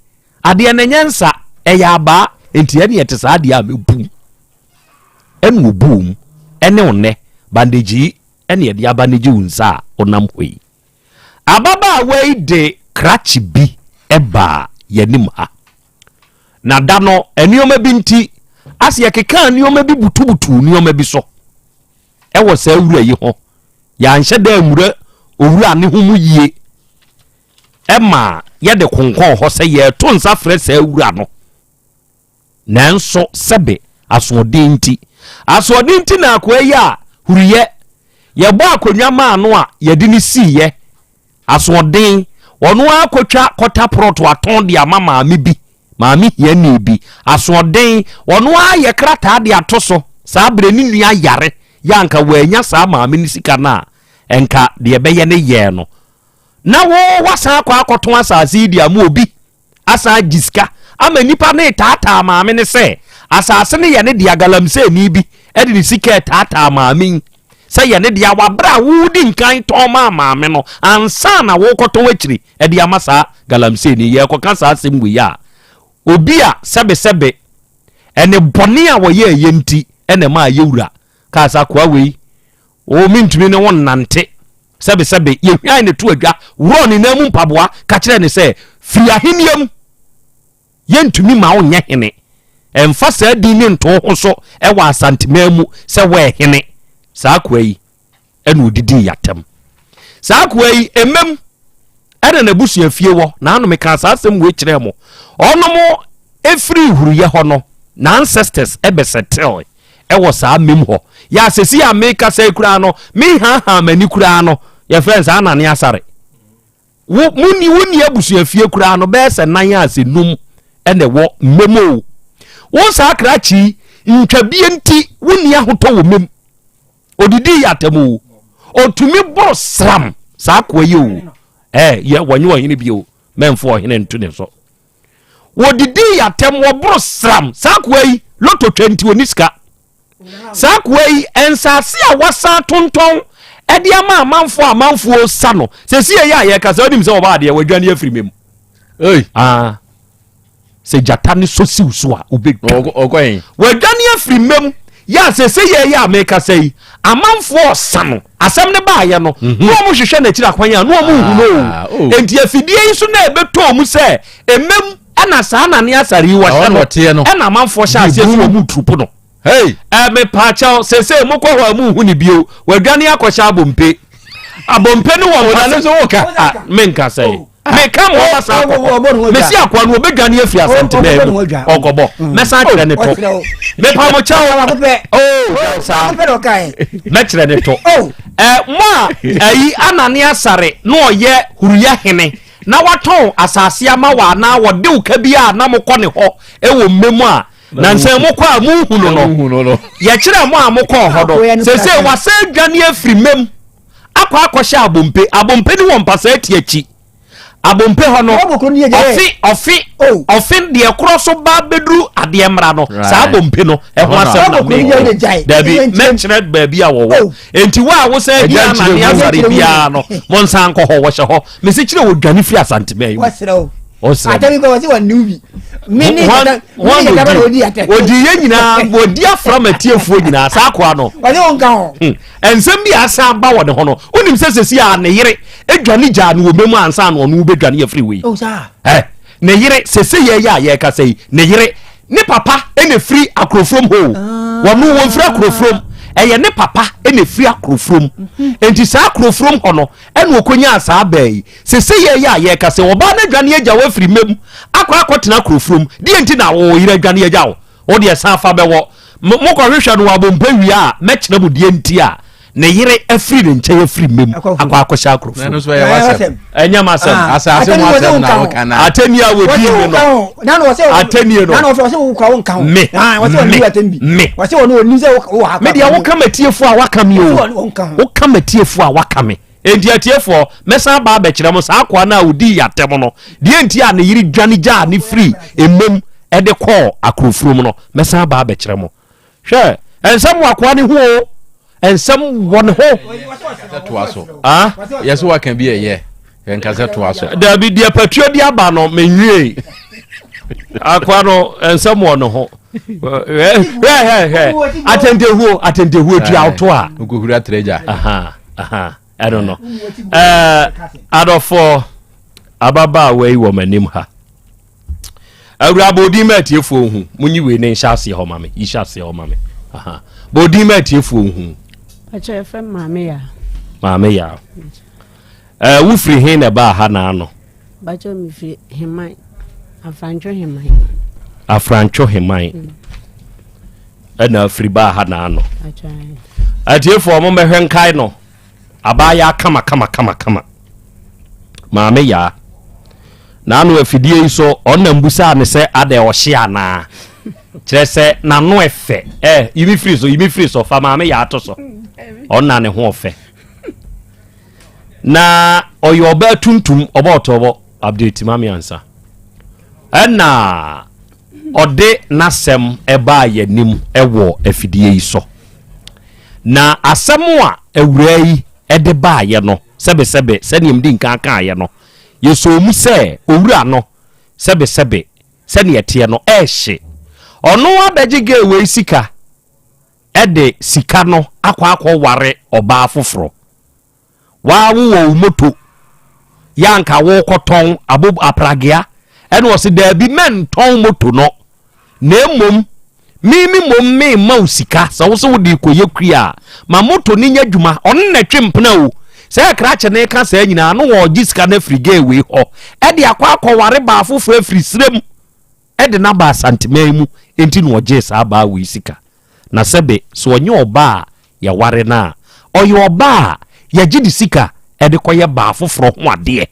adeɛ no ɛnyɛ nsa, ɛyɛ abaa, enti ɛne ɛte saa deɛ a mɛbu mu. Ɛna ɔbuu mu, ɛne wo nnɛ, bandage yi ɛne ɛde abanegye wo nsa a wonam hɔ yi. Ababaawa yi de krakye bi baa yɛn ha. Na da no, nneɛma bi nti, ase yɛkekaa nneɛma bi butubutuu nneɛma bi so wɔ saa wura yi ho. Yɛanhyɛ da anwura owura ne ho mu yie ɛma yɛde konkɔn hɔ sɛ yɛreto nsa frɛ saa wura no. Nanso sɛbe asoɔden nti. Asoɔden nti na akoa yi a huruyɛ, yɛbɔɔ akonnwa maa no a yɛde no siiɛ. Asoɔden, ɔno ara kɔtwa kɔta prɔto atɔn de ama maame bi, maame hiani bi. Asoɔden, ɔno ara yɛ krataa de ato so, saa berɛ ne nua yare, yɛ anka wannya saa maame no sika no a, nka deɛ ɛbɛyɛ no yɛɛ no. Na wo woasan akɔ akɔtɔn asase yi de ama obi. asan agye sika ama nnipa no retaataa maame no sɛ asase no yɛ ne dea galamseyni bi de ne sika retaataa maame yi sɛ yɛ ne dea wabere a wodi nkan tɔn maa maame no ansa na wokɔtɔn akyiri de ama saa galamseyni yɛrekɔka saa asɛm wei a obi a sɛbesɛbe ɛne bɔne a wɔyɛ ɛyɛ nti ɛna ɛma yɛwura kaa sɛ akoa wei O mentumi ne wo nnante. Sɛbesɛbe, yɛhwan ne to adwa, worɔɔ ne nan mu mpaboa, ka kyerɛɛ no sɛ, Firi ahennie mu! Yɛntumi ma wo nyɛ hene. Mfa saa din no nto wo ho so wɔ Asanteman mu sɛ woyɛ hene. Saa akoa yi na ɔdidii yɛatɛm. Saa akoa yi, mmam ɛna n'abusua fie wɔ. Naano mekaa saa asɛm wei kyerɛɛ mo. Ɔnom ɛfiri huruyɛ hɔ no, n'ancestors ɛbɛsɛtɛe ɛwɔ saa mem hɔ. Yɛ a sɛsi a mekasa yi koraa no, mehaahaa m'ani koraa no, yɛfrɛ no saa Nane Asare. Wo, monni, wonni abusua fie koraa no, bɛyɛ sɛ nan a sɛ num ɛna ɛwɔ mmem o. Wo saa krakye yi, ntwabie nti, wonni ahotɔ wɔ mem. Odidi yɛ atam o. Otumi boro sram saa akoa yi o. Ɛɛ, yɛ wɔnye ɔhene bio, mɛmfo ɔhene nto ne so. Wɔdidi yɛ atɛm, wɔboro sram. Saa akoa yi, loto twa nti ɔni sika. Saa akoa yi, nsaase a wasan tontɔn Ɛde ama amanfoɔ a amanfoɔ sa no. Sɛsi ɛyɛ a yɛka sɛ wonim sɛ ɔbaa deɛ wadwane afiri me mu. Ah. Sɛ gyata ne sɔ siw so a wobɛdwane. Wadwane afiri mmam yɛ a sɛsɛ yɛ yɛ a mekasa yi amanfoɔ ɔsa no asɛm no baayɛ no mhm. na wɔn hwehwɛ n'akyiri akwan a na wɔn nhu no ah, o oh. nti afidie yi so na ɛbɛtɔ mu sɛ mmam ɛna saa nane asare yi wɔhyɛ no ɛna amanfoɔ hyɛ aseɛ so wɔn turupo no Hey! Eh, mepaakyɛw, seesei mokɔ hɔ a munhu no bio. Wadwane akɔhyɛ abompe. Abompe no wɔ mpa so woka. Ah, menka sɛ. Oh. Meka ma ɔba saa kɔkɔ. Mesi akoa no obedwane afiri asɛntenaa mu. Ɔkɔbɔ. Mm. Mɛsan akyerɛ ne to. Mepa mo kyɛw. Oh, saa. Mɛkyerɛ ne to. Oh. Eh, mo a ayi anane asare na ɔyɛ huruyɛ hene na watɔn asase ama wɔ anaa wɔde wo ka bi a na mokɔ ne hɔ ɛwɔ mmɛ mu a na nsɛn mokɔ a monhu no no yɛkyerɛ mo a mokɔɔ hɔ no sese wasa adwane afiri mmam akɔ akɔhyɛ abompe abompe ne wɔ mpasaa ti akyi abompe hɔ no ɔfe ɔfe oh. ɔfe deɛ korɔ so ba bɛduru adeɛ mmara no saa abompe no ɛho asɛm na meka dabi mɛkyerɛ baabi a wɔwɔ oh. enti wo a wosɛ hia nane asare biara no monsan nkɔ hɔ wɔhyɛ hɔ mese kyerɛ wɔdwane firi asantema yi mu ɔsrɛ atɛmi kɔ wɔsi wɔn niw bi mi ni kata mi ni kata na odi atɛ odi yɛ nyinaa odi afra ma tiefoɔ nyinaa saa akoa no wɔsi wɔn ka ho hmm. nsɛm bi a asan aba wɔ ne ho no wonim sɛ sɛsi a ne yere adwane gyaa no wɔ mɛmu ansa na ɔno wobɛdwane afiri wei oh, eh, ne yere sɛsɛ yɛ yɛ a yɛrekasa yi ne yere ne papa ɛna firi akorofrom hɔ ah. wɔn wɔn firi akorofrom ɛyɛ ne papa ɛna firi akorofrom mhm. nti saa akorofrom hɔ no ɛna ɔkɔnyaa saa baa yi. Sesei yɛyɛ a yɛreka sɛ ɔbaa no adwane agya wo afiri mma mu akɔ akɔtena kurofurom. Deɛ nti na wo yere adwane agya wo? Wo deɛ san fa bɛwɔ. Mokɔhwehwɛ no wɔ abompa wie a, mɛkyerɛ mo deɛ nti a ne yere afiri ne nkyɛn afiri mma mu akɔ akɔhyɛ akurofo. Ɛnyɛ m'asɛm. Ah, Asase mu asɛm na woka na. Atɛni a wɔdii me no. Atɛnie no. Me. Me. Me. Me deɛ woka m'atiefoɔ a waka me o. Woka m'atiefoɔ a waka me. Enti atiefoɔ, mɛsan aba abɛkyerɛ mo saa akoa no a ɔdii yɛn atɛm no, deɛ nti a ne yere dwane gyaa ne firi mmam de kɔɔ akurofurom no, mɛsan aba abɛkyerɛ mo. Hwɛ, nsɛm wɔ akoa no ho o, nsɛm wɔ ne ho. Toa so. Ah? Yɛsɛ waka bi ɛyɛ. Yɛnka sɛ toa so. Dabi, deɛ patuo de aba no, menwie. Akoa no, nsɛm wɔ ne ho. Hwɛ, hwɛ, hwɛ. Atɛntɛhuo, atɛntɛhuo tua woto a. Nkohuru atrɛgya. Aha. ɛno no adɔfoɔ ababaawa yi wɔ m'anim ha awura bɔdin ma atiefoɔ hu monyi wei ne nhyɛ aseɛ hɔ ma me yi hyɛ aseɛ hɔ ma me bɔdin ma atiefoɔ hu maame ya maame ya wofiri he na ɛbaa ha na ano Bakyɛ mefiri Heman, Afrantwo Heman. Afrantwo Heman. Mm. Ɛna afiri baa ha na ano. Atiefoɔ mo mmɛhwɛ nkae no. Abaayaa kama kama kama kama. Maame yaa. N'ano afidie yi so ɔna mbusaa ne sɛ adɛ ɔhye anaa. Kyerɛ sɛ n'ano ɛfɛ. Ɛ yimi firi so yimi firi so fa maame yaa to so. Ɔna ne ho ɔfɛ. Na ɔyɛ ɔbaa tuntum ɔbɔ ɔtɔbɔ update ma me ansa ɛna ɔde n'asɛm ɛbaa yɛnim ɛwɔ afidie yi so na asɛm a awuraa yi ɛde baayɛ no sɛbesɛbe sɛdeɛ mdi nkan kaayɛ no yɛsɔɔ mu sɛ owura no sɛbesɛbe sɛdeɛ ɛteɛ no ɛɛhye ɔno abɛgye gay wei sika de sika no akɔ akɔ ware ɔbaa foforɔ. Waa wo wɔ wo moto yɛ anka wo kɔ tɔn abo apragea ɛna ɔse daabi mɛntɔn moto no na mmom me me mmom me ma wo sika sɛ wo se wo de kɔ yɛ kua a ma moto no nyɛ adwuma ɔno na ɛtwe mpena o sɛ krakye ne ka saa nyinaa no wɔgye sika no afiri gay wei hɔ ɛde akɔ akɔ ware baa foforɔ afiri serem de no aba Asanteman mu nti na ɔgyee saa baa wei sika. Na sɛbe sɛ ɔnyɛ ɔbaa a yɛware no a, ɔyɛ ɔbaa a yɛgye ne sika de kɔyɛ baa foforɔ ho adeɛ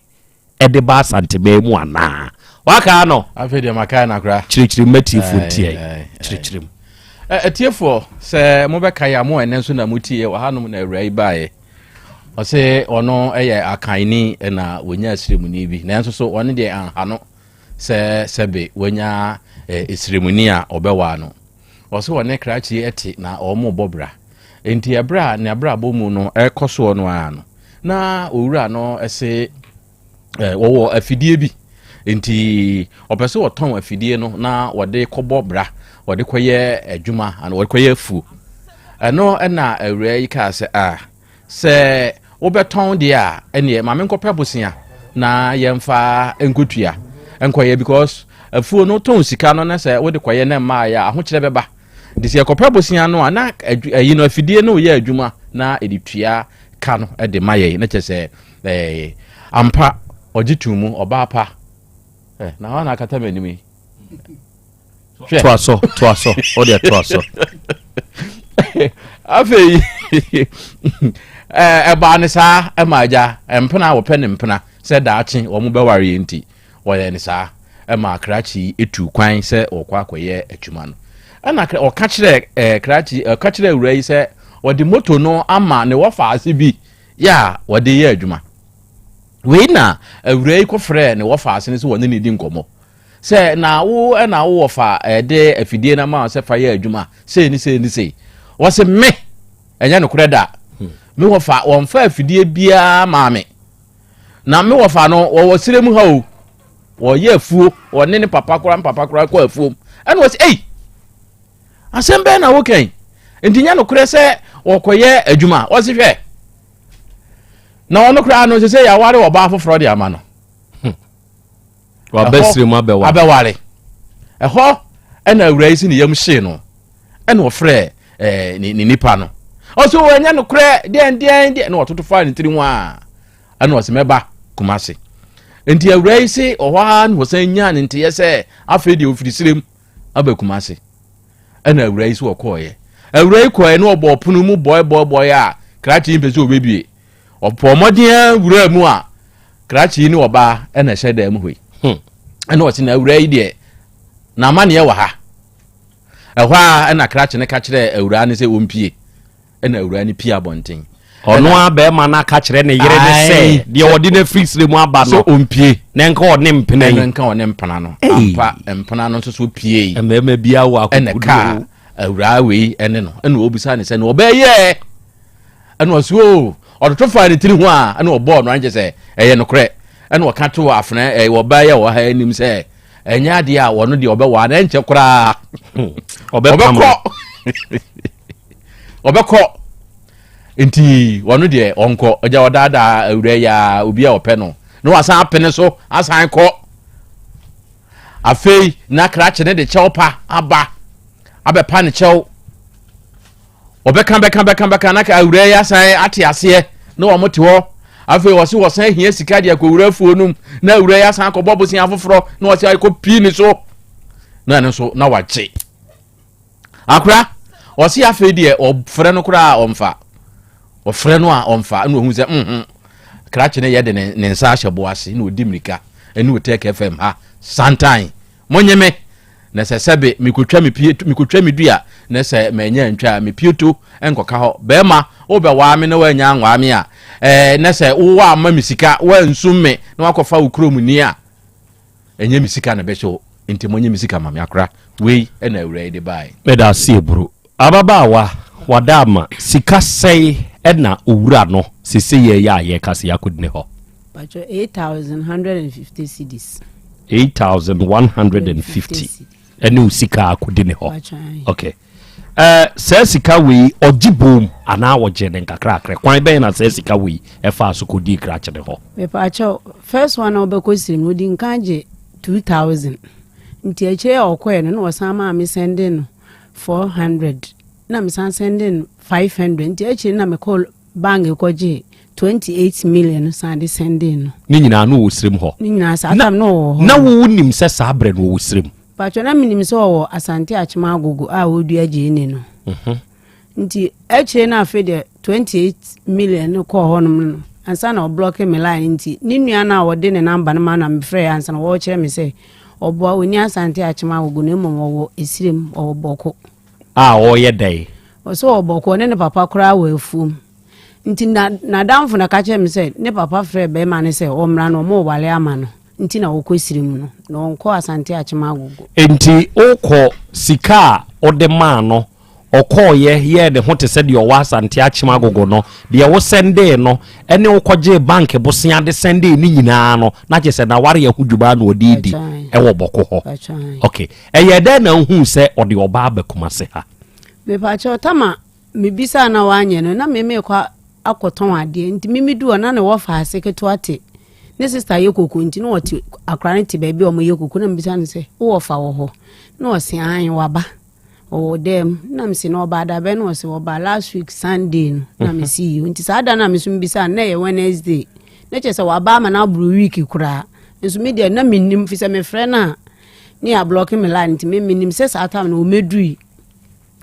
de ba Asanteman mu anaa? Woakaa no? Afei deɛ makae no akora. Kyerɛkyerɛ mu atiefoɔ ntiae. Kyerɛkyerɛ mu. Atiefoɔ, sɛ mobɛkae a, mo ɛnɛ nso na motieɛ wɔ hanom na awura yi baeɛ. Ɔse ɔno yɛ Akanni na wɔnya sremuni bi, nanso so ɔno deɛ anha no. sɛ sɛbe wanya sremuni a ɔbɛwaa no. Ɔse ɔne krakye te na wɔn bɔ bra. Enti ɛberɛ a n'abrabɔ mu no ɛrekɔ soɔ no ara no, na owura no se wɔwɔ afidie bi. Enti ɔpɛ sɛ ɔtɔn afidie no na wɔde kɔbɔ bra, wɔde kɔyɛ adwuma, anaa wɔde kɔyɛ afuo. Ɛno na awura yi kaa sɛ, ah, Sɛ wobɛtɔn deɛ a, ɛneɛ ma menkɔpɛ bosea na yɛmfa nkɔtua nkɔyɛ because afuo no tɔn sika no na sɛ wode kɔyɛ na mmaeɛ a ahokyerɛ bɛba. Nti sɛ yɛkɔpɛ bosea no a na ayi no afidie no yɛ adwuma na ɛde tua ka no de ma yɛn na kyerɛ sɛ ɛɛ ampa ɔgye tum mu ɔbaa pa eh, na hɔ na akata m'anim yi. Hwɛ. Toa so, toa so, wo deɛ toa so. Afei ɛbaa ne saa ɛma agya mpena a wɔpɛ ne mpena sɛ daakye wɔn bɛware yɛ nti wɔyɛ ne saa ɛma krakye etu kwan sɛ wɔkɔ akɔyɛ adwuma no ɛna ɔka kyerɛ ɛɛ krakye ɔka kyerɛ awura yi sɛ wɔde moto no ama ne wɔfa ase bi yɛ a wɔde yɛ adwuma wei na awura yi kɔfrɛ ne wɔfa ase no sɛ wɔne ne di nkɔmmɔ Sɛ na wo na wo wɔfa de afidie no ama wo sɛ fa yɛ adwuma sei ne sei ne sei. Wɔse me, ɛnyɛ nokorɛ da. Hmm. Me wɔfa wɔmfa afidie biara maa me. Na me wɔfa no wɔwɔ serɛ mu ha o. Wɔyɛ afuo, wɔne ne papa koraa, papa koraa kɔ afuom. Ɛna wɔse ei, asɛm bɛn na woka yi? Nti nyɛ nokorɛ sɛ wɔkɔyɛ adwuma. Wɔse hwɛ, na ɔno koraa no sɛ sɛ yɛaware ɔbaa foforɔ de ama no. Hmm. Wabɛsiri mu abɛware. Abɛware. Ɛhɔ ɛna awura yi si ne yam hyee no ɛna ɔfrɛ ɛɛ ne ne nipa no. Ɔsɛ o ɛnyɛ nokorɛ deɛn deɛn deɛn na ɔtoto faa ne tiri ho a ɛna ɔsɛ mɛba Kumasi. Nti awura yi se ɔhɔ ara na ɔsan nyaa ne nteyɛ sɛ afei deɛ ofiri sirem aba Kumasi. Ɛna awura yi so ɔkɔɔyɛ. Awura yi kɔɔyɛ na ɔbɔ ɔpono mu bɔe bɔe bɔe a krakye yi mpɛ sɛ ɔbɛbie. Ɔbɔɔ mmɔden ara wuraa mu a krakye yi ne ɔbaa na ɛhyɛ dan mu hɔ yi. Hmm. Ɛna ɔse na awuraa yi deɛ n'amanneɛ wɔ ha. Ɛhɔ a ɛna krakye no ka kyerɛɛ awuraa no sɛ ɔmpie. Ɛna awuraa no pie abɔnten. Ɔno a bɛrima no aka kyerɛ ne yere ne sɛ deɛ ɔde no afiri sire mu aba no sɛ ɔmpie. Na nka ɔne mpena yi. Ɛna nka ɔne mpena no. Ampa mpena no nso so pie yi. Mmarima bi awɔ akokodo. Ɛna kaa awuraa wei ɛne no. Ɛna ɔbisa ne sɛ na ɔbɛyɛ. Ɛna ɔse oo, ɔtoto faa ne tiri ho a, ɛna ɔbɔɔ no ankyɛ sɛ ɛyɛ nokorɛ. Ɛna ɔka too afena ɛɛ ɔbaa yi a ɔwɔ ha anim sɛ ɛnyɛ adeɛ a ɔno deɛ ɔbɛwaa no ɛnkyɛ koraa. Ɔbɛkɔ. Ɔbɛkɔ. Nti ɔno deɛ ɔnkɔ. Agya ɔdaadaa awura yi a obi a ɔpɛ no. Na wasan apene so asan kɔ. Afei na krakye ne de kyɛw pa aba abɛpa ne kyɛw. Wɔbɛka bɛka bɛka bɛka na ka awuraa yi asan ate aseɛ na wɔn te hɔ. Afei wɔse wɔsan hia sika de akɔwura afuo no mu na awuraa yi asan akɔbɔ bosea foforɔ na wɔse akɔ pii ne so na ɛno nso na wagye. Akora wɔse afei deɛ ɔfrɛ no koraa ɔmfa ɔfrɛ no a ɔmfa na ɔhu sɛ mhm krakye no yɛ de ne nsa ahyɛ bo ase na ɔdi mmirika ɛne Otec FM ha santan Monye me, na sɛ sɛbe mekotwa me pie mekotwa me dua, na sɛ manya antwa a, me pieto nkɔka hɔ. Bɛrima, wobɛwaa me na woannya anwaa me a, ɛɛ, na sɛ woamma me sika, woansum me na woakɔfa wo kurom ni a, ɛnyɛ me sika na ɛbɛhyɛ wo, nti monye me sika ma me akora. Wei na awuraa yi de baeɛ. Meda ase Aburo. Ababaawa, wada ama sika sɛe na owura no sesei yɛyɛ a yɛka sɛ yɛakɔdi ne hɔ? Pacho 8150 cedis. 8150 ɛne wo sika akɔdi ne hɔ. Okay. Uh, saa sika wei ɔgye bom anaa ɔgye ne nkakrakra kwan bɛn na saa sika wei ɛfaa so kɔdii krakye ne hɔ? Mepaakyɛw, first one a wobɛkɔ sirim no ɔdi nkan gye 2000 nti akyire a ɔkɔɛ no na ɔsan maa me sɛnde no 400 na mesan sɛnde no 500 nti akyire na mekɔ bank kɔgye 28 million no san de sɛndee no. Ne nyinaa no wɔ sirim hɔ. Ne nyinaa saa tam no wɔ hɔ. Na wo nim sɛ saa berɛ no wɔ sirim? Patro na menim sɛ ɔwɔ Asante Akyem Agogo a wɔdua gyeene no. Mhm. Nti akyire no afei deɛ 28 million no kɔɔ hɔnom no ansa na ɔblɔke me line nti ne nua no a ɔde ne namba no ma na mefrɛ ansa na wɔrekyerɛ me sɛ ɔboa ɔni Asante Akyem Agogo na mmom ɔwɔ Esirem ɔwɔ Bɔko. A ɔreyɛ dɛn? Ɔsɛ ɔwɔ Bɔko ɔne ne papa koraa wɔ afuom. Nti na n'adamfo na ka kyerɛ me sɛ ne papa frɛɛ bɛrima no sɛ ɔmmra no ɔmo rewale ama no nti na ɔkɔ sirim no na ɔnkɔ Asante Akyem Agogo. Nti wokɔ sika a wode maa no. ɔkɔɔyɛ yɛɛ ne ho te sɛ deɛ ɔwɔ Asante Akyem Agogo no, deɛ wo sɛndee no ne wo kɔgyee bank bosea de sɛndee ne nyinaa no, na kyerɛ sɛ n'awareɛ ho dwuma na ɔde redi wɔ Bɔko hɔ. Ok, ɛyɛɛ dɛn na wohuu sɛ ɔde ɔbaa aba Kumase ha? Mepakyɛw, tama mebisaa na wanyɛ no, na me merekɔ akɔtɔn adeɛ, nti me medu hɔ na ne wɔfa ase ketewa te ne sista yɛ koko nti na ɔte akora no te baabi a wɔyɛ koko na mebisa no sɛ wowɔ fa wɔ hɔ na ɔse ae waba ɔwɔ dɛm na mese na ɔbaa da bɛn na ɔse ɔbaa last week Sunday no na mhm. mese yi nti saa da no a meso mebisa no na ɛyɛ Wednesday na kyerɛ sɛ waba ama no aboro week koraa nso me deɛ na mennim fi sɛ mefrɛ no a ne yɛ ablɔke me line nti me menim sɛ saa time no ɔmɛdui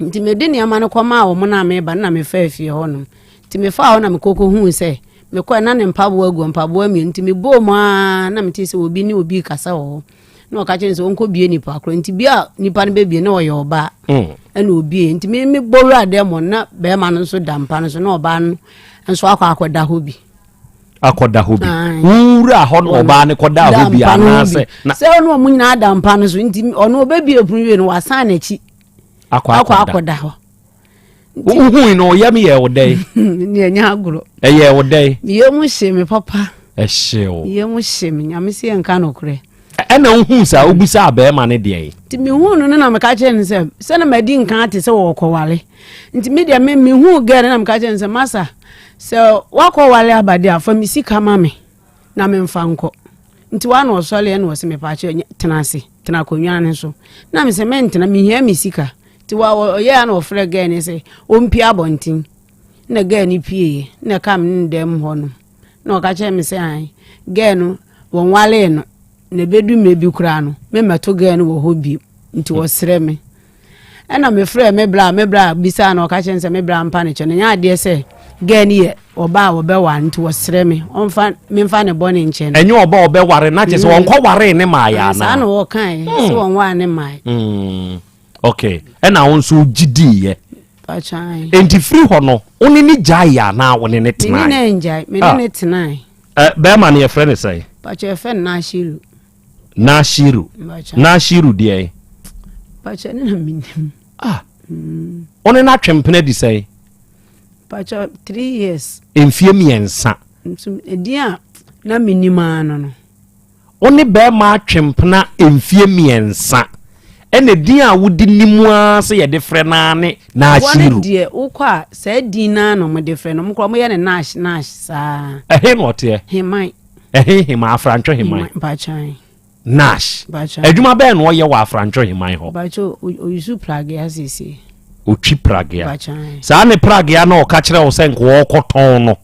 Nti mede nneɛma no kɔmaa wɔn na meba no na mefaa fie hɔnom. Nti mefaa hɔ na mekɔkɔhuu sɛ mekɔɛ na ne mpaboa gu mpaboa mmienu nti mebɔɔ mu ara na metee sɛ obi ne obi rekasa wɔ hɔ na ɔka kyerɛ no sɛ ɔnkɔbie nipa korɔ nti bia a nipa no bɛbie na ɔyɛ ɔbaa mm. ɛna obie nti me mebɔ wura dɛm hɔ na bɛrima no nso da mpa no so na ɔbaa no nso akɔ akɔda hɔ bi akɔda hɔ bi wowura hɔ na ɔbaa no kɔda hɔ bi anaasɛ sɛ ɔne ɔmo nyinaa da mpa no so nti ɔno ɔbɛbie pono wie no wasan n'akyi akɔ akɔ akɔda hɔ. Wohui no ɔyam yɛ wo dɛn? Ne ɛnyɛ agorɔ. Ɛyɛ wo dɛn? Meyɛ mu hye me papa. Ɛhye wo. Meyɛ mu hye me nyame sɛ yɛnka nokorɛ. Ɛna wohuu saa wobisaa bɛrima no deɛn? Nti mehuu no no na meka kyerɛ no sɛ sɛ na madi nka ate sɛ wɔkɔwale nti me deɛ me mehuu gɛɛ no na meka kyerɛ no sɛ masa sɛ woakɔwale aba deɛ a fa me sika ma me. na memfa nkɔ. Nti wa na ɔsɔre ɛna ɔse mepaakyɛ tena ase tena akonnwa no so na mesɛ mentena mehia me sika nti wa ɔyɛ a na ɔfrɛ gɛɛ ne sɛ ɔmpie abɔnten na gɛɛ no pieeɛ na ɛka me ne dɛm hɔ no na ɔka kyerɛ me sɛ an gɛɛ no wɔnwalee no na ɛbɛdu mmerɛ bi koraa no memmɛto gɛɛ no wɔ hɔ bio nti wɔsrɛ me Ɛna mefrɛɛ me bra a me bra bisaa na ɔka kyerɛ no sɛ me bra mpa ne kyɛ no nyɛ adeɛ sɛ gɛɛ no yɛ ɔbaa a wɔbɛware nti wɔsrɛ me ɔmfa memfa ne bɔne nkyɛ no. Ɛnyɛ ɔba a ɔbɛware na kyerɛ sɛ mm. wɔnkɔwaree ne maayɛ anaa? Saa na wɔkae sɛ hmm. wɔnware ne maae. Hmm. Ok ɛna wo nso wogye diiɛ. Enti firi hɔ no wo ne ne gyaeɛ anaa wo ne ne tenae? Me ne ne ngyae me ne ah. ne tenae. Bɛrima no yɛfrɛ ne sɛn? Pakyɛ yɛfrɛ no Nashiru. Nashiru. Nashiru deɛ. Pakyɛ ne na menim. Ah. Mm. Ɔne no atwe mpena di sɛn? Pakyɛ three years. Mfie mmiɛnsa. Nso edin a na menim ara no no. Ɔne bɛrima atwe mpena mfie mmiɛnsa. Ɛna din a wodi nim ara sɛ yɛde frɛ no ara ne Nashiru. Wɔn deɛ wokɔ a saa din no ara na wɔde frɛ no. Wɔn koraa wɔyɛ no Nash Nash saa. Ɛhe na ɔteɛ? Heman. Ɛhe heman afrantwo heman. Mpakyɛw. Nash. Mpakyɛw. Adwuma bɛn na ɔyɛ wɔ afrantwo heman hɔ? Mpakyɛw oyusu pragea sese. Otwi pragea. Mpakyɛw. Saa ne pragea na ɔka kyerɛ wo sɛ nka ɔrekɔtɔn no.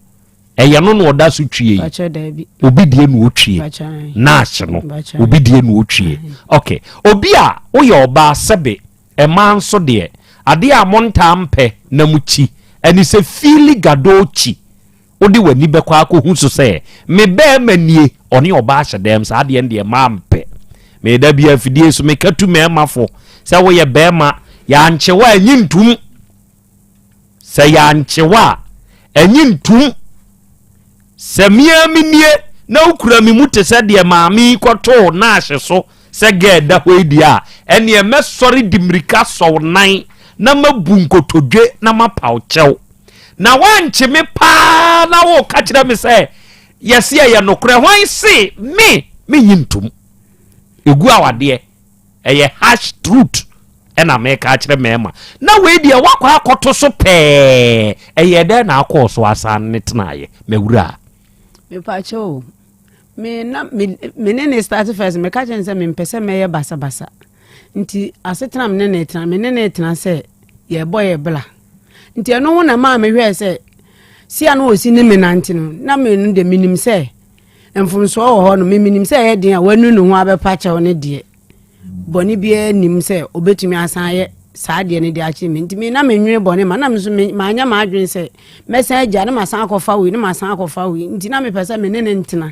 Ɛyɛ no na ɔda so twie yi. Mpakyɛw daabi. Obi deɛ na otwie. Mpakyɛw. Nash no. Mpakyɛw. Obi deɛ na otwie. Okay. Obi a woyɛ ɔbaa sɛbe mmaa nso deɛ adeɛ a montaa mpɛ na mo kyi ɛne sɛ fiili gadoo kyi. Wode w'ani bɛkɔ akɔhu so sɛ, Me barima nie, ɔne ɔbaa hyɛ dɛm, saa adeɛ no deɛ mampɛ. Meda bi afidie so meka tu mmarima fo sɛ woyɛ barima, yɛankye wo a ɛnyi ntum. Sɛ yɛankye wo a ɛnyi ntum. Sɛ mea me nie na wokura me mu te sɛ deɛ maame yi kɔtoo naahye so sɛ gɛɛ da hɔ yi deɛ a, ɛneɛ mɛsɔre di mmirika sɔw nan na mabu nkotodwe na mapaw kyɛw. Na woankye me paa na woka kyerɛ me sɛ yɛse ɛyɛ nokorɛ hwan se me menyi ntom ɛgu awadeɛ ɛyɛ harsh truth ɛna meka akyerɛ mmarima na wei deɛ woakɔ akɔto so pɛɛ ɛyɛ dɛn na akɔɔ so asan ne tenaeɛ mawura mepakyɛ o me na me me ne ne start first meka kyerɛ ne sɛ mempɛ sɛ mɛyɛ basabasa nti asetena me ne ne tena me ne ne tena sɛ yɛbɔ yɛ bla nti ɛno ho na maa mehwɛɛ sɛ si a na ɔsi ne me nante no na me no deɛ menim sɛ mfomsoɔ wɔ hɔ no me menim sɛ ɛyɛ den a wanu ne ho abɛpa kyɛw ne deɛ bɔne biara nim sɛ ɔbɛtumi asan ayɛ saa deɛ no de akyerɛ me nti me na menwene bɔne ma na me nso manyɛ m'adwene sɛ mɛsan agya na masan akɔfa wei na masan akɔfa wei nti na mepɛ sɛ me ne ne ntena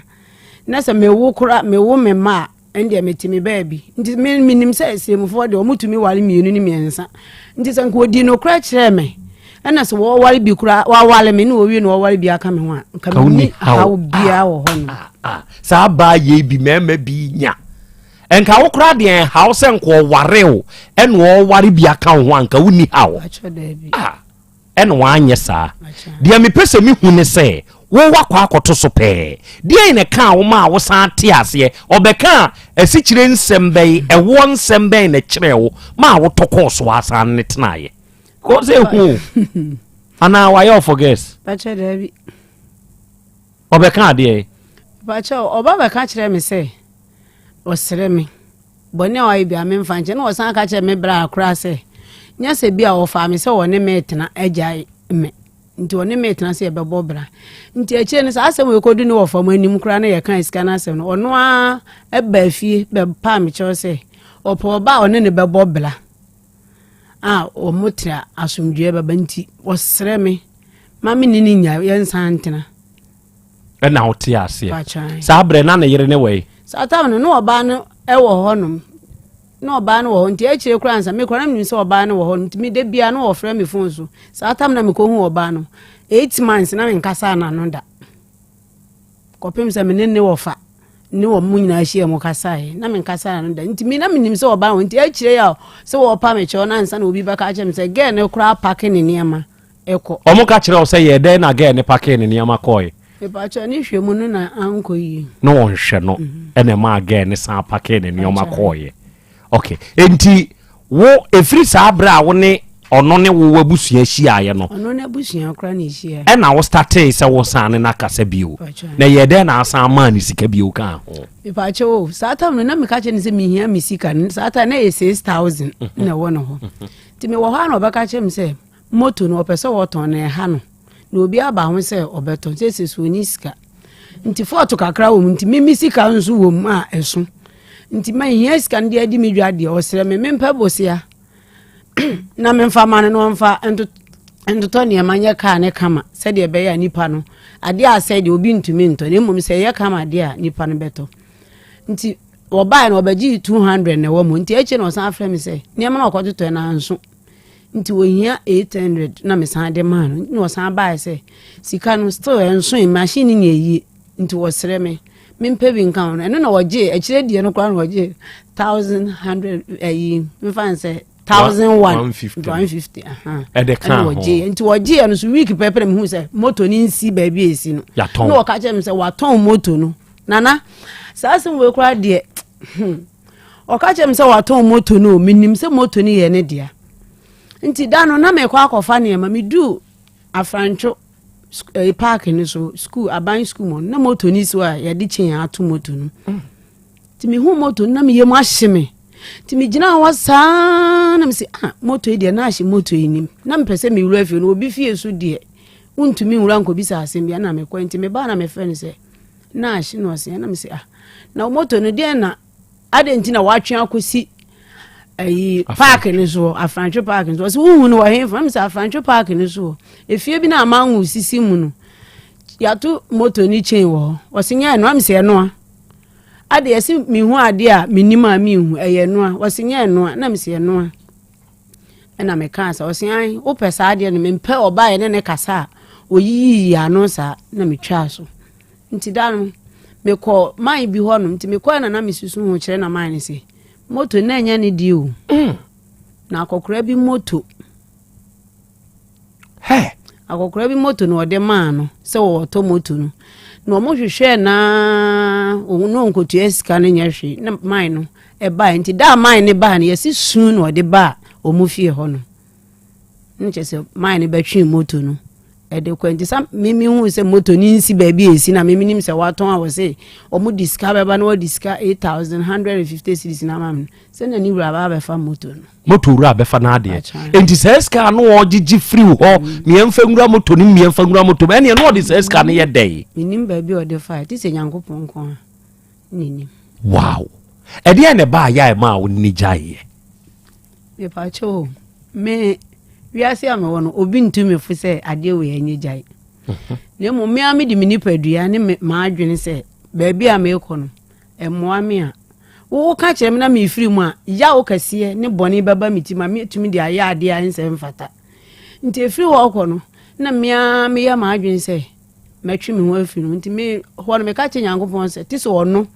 na sɛ mewo kora mewo me mma a ɛndeɛ mete me baabi nti me menim sɛ sremfoɔ deɛ wɔtumi ware mmienu ne mmiɛnsa nti sɛ nka ɔdi nokorɛ kyerɛɛ me ɛna sɛ wɔware bi koraa waware me ne wɔwie na wɔware bi aka me ho a nka menni haw biara wɔ hɔ no ah, ah, saa baa yei bi mmarima bi nya. Nka wo koraa deɛ ɛnha wo sɛ nka ɔware wo ɛna ɔware bi aka wo ho a nka wonni haw. Ah, ɛna wanyɛ saa. Deɛ mepɛ sɛ mehu ne sɛ wo wakɔ akɔto so pɛɛ. Deɛn na ɛkaa wo maa wo san te aseɛ? Ɔbɛkaa asikyire nsɛm bɛn, ɛwoɔ nsɛm bɛn na ɛkyerɛɛ wo maa wotɔ kɔɔ so asan ne tenaeɛ? Kɔ sɛ ehu o. Anaa wayɛ ɔfɔgɛs? Pakyɛ daabi. Ɔbɛka adeɛ? Pakyɛ ɔba bɛka kyerɛ me sɛ ɔsrɛ me bɔne a wayɛ biara memfa nkyɛ na ɔsan ka kyerɛ me bra koraa sɛ nyɛ sɛ bi a ɔfaa me sɛ ɔne me retena agyae me nti ɔne me retena sɛ yɛbɛbɔ bra nti akyire no saa asɛm wei kɔdu ne wɔfa mu anim koraa na yɛka sika no asɛm no ɔno ara ɛbaa fie bɛpaa me kyɛw sɛ ɔpɛ ɔba a ɔne ne bɛbɔ bra a wɔn tra asomdwoeɛ bɛba nti ɔsrɛ me ma me ne ne nya yɛnsan ntena Ɛna wote aseɛ. Saa berɛ na ne yere ne wɔ yi? Saa tam no na ɔbaa no wɔ hɔnom. Na ɔbaa no wɔ hɔ nti akyire koraa nsa me koraa na menim sɛ ɔbaa no wɔ hɔ nti me da biara na ɔfrɛ me phone so. Saa tam na mekɔhu ɔbaa no 8 months na menkasa n'ano da. Kɔpem sɛ me ne ne wɔfa ne wɔn mu nyinaa hyia mu kasaeɛ na menkasa n'ano da nti me na menim sɛ ɔbaa wɔ nti akyire a sɛ wɔpa me kyɛw na ansa na obi bɛka akyerɛ me sɛ girl no koraa pake ne nneɛma kɔ. Ɔmo ka kyerɛ wo sɛ yɛɛ dɛn na girl no pakee ne nneɛma kɔɔe? Mepakyɛw ne hwɛ mu no na ankɔ yie. Na ɔnhwɛ no ɛna ɛmaa girl no san pakee ne nneɛma kɔɔeɛ. Ok, enti wo ɛfiri saa berɛ a wo ne ɔno ne wo w'abusua hyiaeɛ no. Ɔno n'abusua koraa na ɛhyiaeɛ. Ɛna wo startee sɛ wo san ne no akasa bio. Na ɛyɛɛ dɛn na asan maa ne sika bio kaa ho? Mepakyɛw o, saa time no na meka kyerɛ no sɛ mehia me sika no, saa time na ɛyɛ 6,000 na ɛwɔ ne hɔ. Nti mewɔ hɔ a na ɔbɛka kyerɛ me sɛ Moto no ɔpɛ sɛ ɔtɔn na ɛha no na obi aba ho sɛ ɔbɛtɔ sese so ɔni sika nti fɔɔto kakra wɔ mu nti mimi sika nso wɔ mu a ɛso nti mahia sika no de adi me dwa deɛ ɔsrɛ me mempɛ bosea na memfa ma no na ɔmfa ntotɔ nneɛma nyɛ kaa ne kama sɛdeɛ ɛbɛyɛ a nipa no adeɛ a sɛ deɛ obi ntumi ntɔ na mmom sɛ ɛyɛ kama deɛ a nipa no bɛtɔ nti wɔbaeɛ no ɔbɛgye 200 na ɛwɔ mu nti akyire na ɔsan frɛ me sɛ nneɛma na ɔkɔtotɔ no anso Nti ohia 800 na mesan de maa no na ɔsan baeɛ sɛ sika no still ɛnsoe machine no nyɛ yie nti wɔsrɛ me mempɛ bi nka ho no ɛno na wɔgye akyire deɛ no koraa na wɔgye 1100 ayi mfa n sɛ 1001 150 ɛde ka ho wɔgye nti wɔgye ɛno so week pɛpɛ na mehu sɛ moto no nsi baabi a ɛsi no na wɔka kyerɛ me sɛ watɔn moto no nana saa asɛm wei koraa deɛ Ɔka kyerɛ me sɛ watɔn moto no o, menim sɛ moto no yɛ ne dea. Nti da no na mekɔ akɔfa nneɛma, meduu Afrantwo eh, park no so, school, aban school mu na moto no si hɔ a yɛde chain ato moto no. Mm. Nti mehu moto no na meyɛ mu ahye me. Nti megyina hɔ saa na mese ah moto yi deɛ na ahye moto yi nim. Na mepɛ sɛ mewura fie no, obi fie so deɛ wontumi nwura nkɔbisa asɛm bi na mekɔ nti mebaa na mefrɛ no sɛ na ahye na ɔse na mese ah na moto no deɛ na adɛn nti na watwe akɔsi ayi paaki no so afrantwe paaki no so ɔsɛ wohu no wɔ he fa mesɛ afrantwe paaki no so efie bi na amango sisi mu no yɛato moto ne chain wɔ hɔ ɔsɛ nyɛ ɛnoa mesɛ ɛnoa ade ɛsɛ mehu adeɛ a menim a mehu ɛyɛ ɛnoa ɔsɛ nyɛ ɛnoa na mesɛ ɛnoa ɛna mekaa sɛ ɔsɛ an wopɛ saa adeɛ no mempɛ ɔbaa yɛ ne ne kasa a ɔyiyiyi ano saa na metwaa so Nti da no, mekɔ man bi hɔ nom, nti mekɔɛ na na mesusu ho kyerɛ na man no sɛ, moto na ɛnyɛ ne deɛ o. Na akɔkora bi moto. Hɛ! Akɔkora bi moto na ɔde maa no sɛ wɔtɔ moto no. Na wɔn hwehwɛɛ naa, wɔn na wɔnkotua sika no nyɛ hwee, na man no ɛbaeɛ. Nti da a man no baa no, yɛsi sun na ɔde baa wɔn fie hɔ no. Ne kyerɛ sɛ man no bɛtwee moto no ɛde kɔ nti sa mimi hu sɛ moto no nsi baabi a esi na mimi nim sɛ watɔn a wɔse wɔn de sika bɛba na wɔde sika 8,150 cedis na ama me sɛ na ne wura ba abɛfa moto no. Moto wura abɛfa n'adeɛ nti saa sika no ɔgyegye firi hɔ mmiɛnfa nwura moto no mmiɛnfa nwura moto mu ɛnneɛ na ɔde saa sika no yɛ dɛn. Menim baabi a ɔde fa ɛte sɛ Nyankopɔn nko a na nim. Wow ɛdeɛn na ɛbaa yɛ a ɛmaa wo ne gyaeɛ? Mepakyɛw o, me wiase a mewɔ no, obi ntu me fo sɛ adeɛ wei ɛnyɛ gyae. Mhm. Na mmom me ara mede me nipadua ne m'adwene sɛ baabi a merekɔ no, ɛmmoa me a. Woka kyerɛ me na mefiri mu a, yaw kɛseɛ ne bɔne bɛba me ti ma metumi de ayɛ adeɛ a ɛnsɛ mfata. Nti ɛfiri hɔ kɔ no, na me ara meyɛ m'adwene sɛ mɛtwe me ho afiri no. Nti me hɔ no meka kyerɛ Nyankopɔn sɛ, te sɛ ɔno.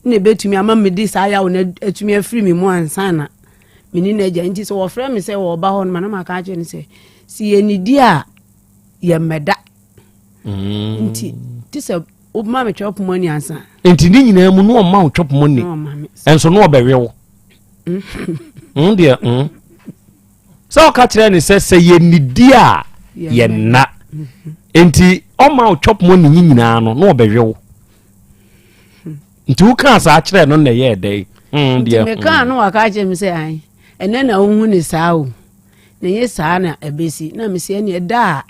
na ɛbɛtumi ama mede saa yaw no atumi afiri me mu ansa na me ne no agya. Nti sɛ wɔfrɛ me sɛ wɔba hɔ no ma na maka akyerɛ no sɛ sɛ yɛnnidi a yɛmmɛda. Mm. Nti te sɛ woma me twɛ poma ni ansa. Nti ne nyinaa mu no ɔma wo twɛ poma ni. Ɛnso no ɔbɛwe wo. Mm deɛ mm. Sɛ ɔka kyerɛ ne sɛ sɛ yɛnnidi a yɛnna. Nti ɔma wo twɛ poma ni nyinaa no na ɔbɛwe wo. Nti wokaa saa kyerɛ no na ɛyɛɛ dɛn? Mm deɛ. Nti mekaa no waka kyerɛ me sɛ an ɛnɛ na wohu ne saa o. Na ɛnyɛ saa na ɛbɛsi. Na mesi ɛne ɛda a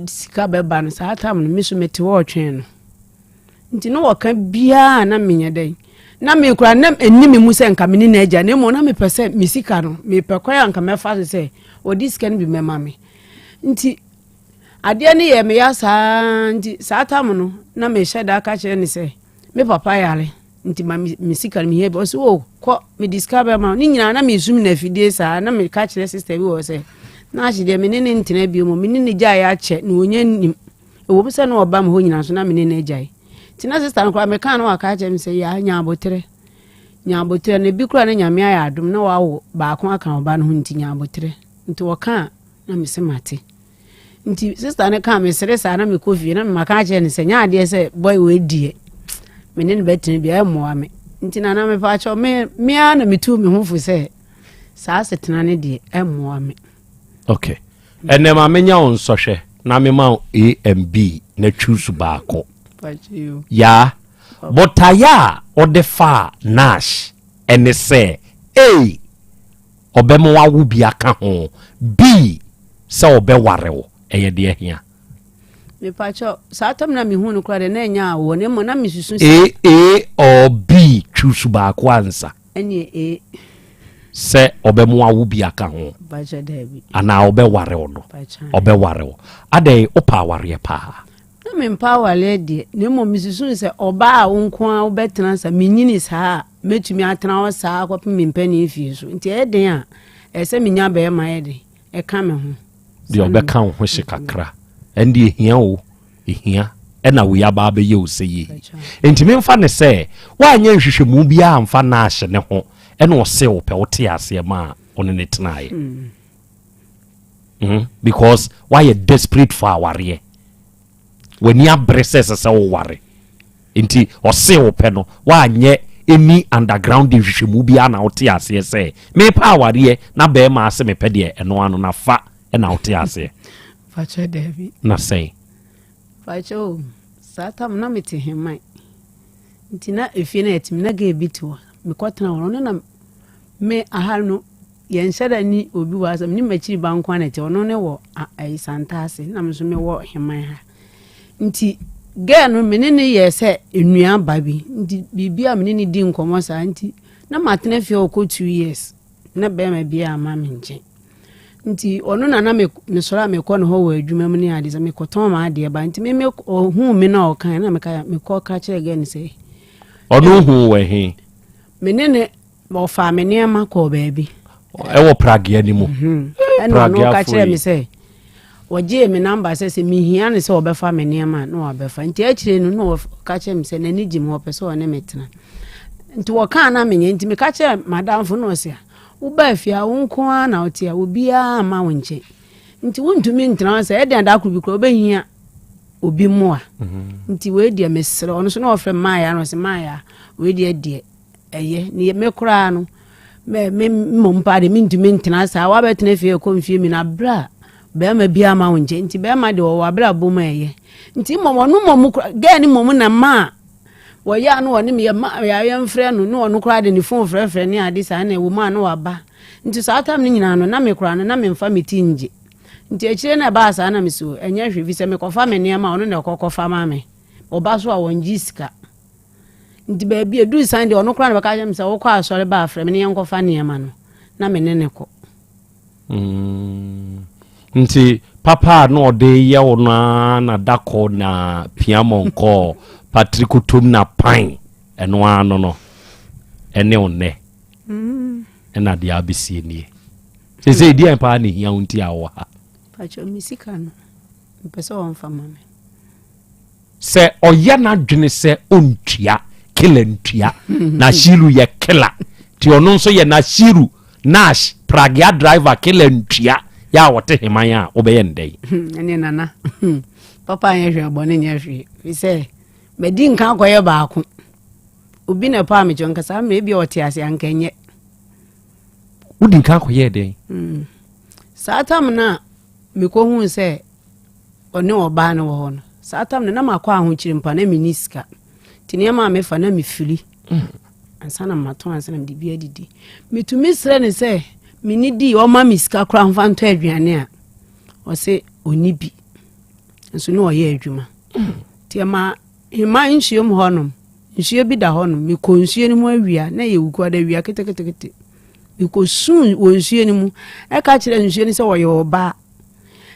sika bɛba no saa tam no me so mete hɔ ɔtwɛn no nti na wɔka biara na menyɛ dɛn na mekura na ɛni me mu sɛ nka me ne n'agya na mmom na mepɛ sɛ me sika no mepɛ kwan a nka mɛfa so sɛ wɔde sika no bi mɛma me nti adeɛ no yɛ meya saa nti saa tam no na mehyɛ da ka kyerɛ ne sɛ me papa yare Nti ma me sika no mehia bi. Ɔse o kɔ mede sika bɛma wo. Ne nyinaa na mesum no afidie saa na meka kyerɛ sister bi wɔ sɛ na ahye deɛ me ne ne ntena bio mu me ne ne gyae akyɛ na ɔnya nim. Ɛwɔ mu sɛ na ɔba me hɔ nyinaa so na me ne no agyae. Nti na sister no koraa meka na waka kyerɛ me sɛ yaa nya aboterɛ. Nya aboterɛ na ebi koraa na Nyame ayɛ adom na wawo baako aka ɔba no ho nti nya aboterɛ. Nti ɔka a na mese mate. Nti sista no kaa mesere saa na mekɔ fie na maka akyerɛ no sɛ nyɛ adeɛ sɛ boy wei deɛ me ne no bɛtena bi ɛmmoa me nti nana mepa akyɛw me me ara na metu me ho fo sɛ saa asetena no deɛ ɛmmoa me. Okay ɛnɛ ma menya wo nsɔhwɛ na mema wo A and B na choose baako. Yaa botaeɛ a wode faa Nash ɛne sɛ A Ɔbɛma wawo bi aka ho. B, sɛ ɔbɛware wo, ɛyɛ deɛ hia. Mepakyɛw, saa tam na mehu no koraa deɛ na ɛnyɛ awoɔ na mmom na mesusu sɛ. A, A or B, choose baako ansa. Ɛneɛ A. Sɛ ɔbɛma wawo bi aka ho. Mepakyɛw daabi. Anaa ɔbɛware wo no. Mepakyɛw. Ɔbɛware wo. Adɛn, wopɛ awareɛ paa? Na mempɛ awareɛ deɛ, na mmom mesusu sɛ ɔbaa a wo nko ara wobɛtena sa, menyini saa a, mɛtumi atena hɔ saa kɔpem me mpanin mfie so. Nti ɛyɛ den a, ɛyɛ sɛ menya barima yɛ den, ɛka me ho. Deɛ ɔbɛka wo ho hye kakra, ɛnde ɛhia o, ɛhia, ɛna wei aba abɛyɛ wo sɛ yei. Nti memfa ne sɛ, woanyɛ nhwehwɛmu biara amfa Nash ne ho, ɛna ɔse wo pɛ, wote aseɛ maa wo ne no tenaeɛ. Mm, because woayɛ desperate for awareɛ. W'ani abere sɛ ɛsɛ sɛ woware. Nti ɔse wo pɛ no, woanyɛ any underground nhwehwɛmu biara na wote aseɛ sɛ mepɛ awareɛ na bɛrima ase mepɛ deɛ ɛno ano na fa ɛna wote aseɛ. Fakyɛ daabi. Na sɛn? Fakyɛ o, saa tam na mete heman. Nti na efie na yɛte mu na gay bi te hɔ. Mekɔtena hɔ no na me aha no Yɛnhyɛ da nni obi wɔ ha sɛ me ne m'akyiri ba nko ara na ɛte. Ɔno ne wɔ ayi Santase na me nso mewɔ Heman ha. Nti girl no me ne ne yɛɛ sɛ nnua ba bi. Nti biribi a me ne ne di nkɔmmɔ saa nti na matena fie hɔ kɔ 2 years na bɛrima biara amma me nkyɛn. Nti ɔno na na mesɔre a mekɔ ne hɔ wɔ adwuma mu ne adeɛ sɛ mekɔtɔn m'adeɛ ba. Nti me me ɔhuu me na ɔkae na meka mekɔ ka kyerɛ girl no sɛ. Ɔno huu wɔ he? Me ne ne Ɔfaa me nneɛma kɔɔ baabi. Ɛwɔ pragea no mu. Mhm. Ɛna ɔno ka kyerɛɛ me sɛ wɔgyee me namba sɛ sɛ mehia no sɛ ɔbɛfa me nneɛma a na wabɛfa. Nti akyire no na ɔka kyerɛ me sɛ n'ani gye me ɔpɛ sɛ ɔne me tena. Nti wɔkaa na menyɛ nti meka kyerɛ madamfo na ɔse a wobaa fie a wo nko ara na wote a obiara mma wo nkyɛn. Nti wontumi ntena hɔ sɛ ɛdeɛn da koro bi koraa wobɛhia obi mmoa. Mhm. Nti wei deɛ mesrɛ ɔno so na ɔfrɛ maaya na ɔse maaya wei deɛ deɛ Ɛyɛ, ne me koraa no, me me mmom paa de mentumi ntena saa. Woabɛtena fie ɛkɔ mfie mmienu aberɛ a bɛrima biara ma wo nkyɛn nti bɛrima deɛ ɔwɔ abrabɔ mu a ɛyɛ. Nti mmom ɔno mmom koraa gɛɛ ne mmom na maa wɔyɛ a na wɔne me yɛ ma yɛmfrɛ no na ɔno koraa de ne fon frɛfrɛ ne ade saa na ɛwɔ mu a na waba. Nti saa tam no nyinaa no na me koraa no na memfa me ti ngye. Nti akyire na ɛbaa saa na me so ɛnyɛ hwee fi sɛ mekɔfa me nneɛma a ɔno na ɛkɔkɔfa ma me. Ɔba so a wɔngye sika. Nti baabi eduu san deɛ ɔno koraa na bɛka kyerɛ me sɛ wokɔ asɔre ba afrɛ me ne yɛnkɔfa nneɛma no na me ne ne kɔ. Mm. Nti papa a na ɔde yɛ wo no ara na da kɔ na pia mɔnkɔɔ patrikotom na pan ɛno ara no no ɛne wo nnɛ mm. ɛna deɛ abɛsie nie sɛ sɛ ɛdi paa na ɛhia wo nti a wowɔ ha. Pakyɛ me sika no mpɛ sɛ ɔmfa ma me. Sɛ ɔyɛ n'adwene sɛ ɔntua. Killer ntua. Nashiru yɛ killer. Nti ɔno nso yɛ Nashiru Nash pragea driver killer ntua. Yɛ a wɔte heman a wobɛyɛ no dɛn? Ɛne nana. Papa nyɛ hwee bɔne nyɛ hwee. Fi sɛ madi nka akɔyɛ baako. Obi na ɛpaa me kyɛ nka saa mmerɛ ebi a ɔte ase anka nyɛ. Wodi nka akɔyɛ dɛn? Saa tam no a mekɔhuu sɛ ɔne ɔbaa no wɔ hɔ no, saa tam no na makɔ ahokyere mpa na menni sika. Nti nneɛma a mefa na mefiri. Ansa na matɔn ansa na mede bi adidi. Metumi srɛ no sɛ menni di ɔma me sika koraa mfa ntɔ aduane a ɔse ɔnni bi. Nso ne ɔyɛ adwuma. Nti ɛma hema nsuo mu hɔnom, nsuo bi da hɔnom, mekɔ nsuo no mu awia, na ɛyɛ wukuada awia ketekete. Mekɔsuu wɔ nsuo no mu, ɛka kyerɛ nsuo no sɛ ɔyɛ ɔbaa.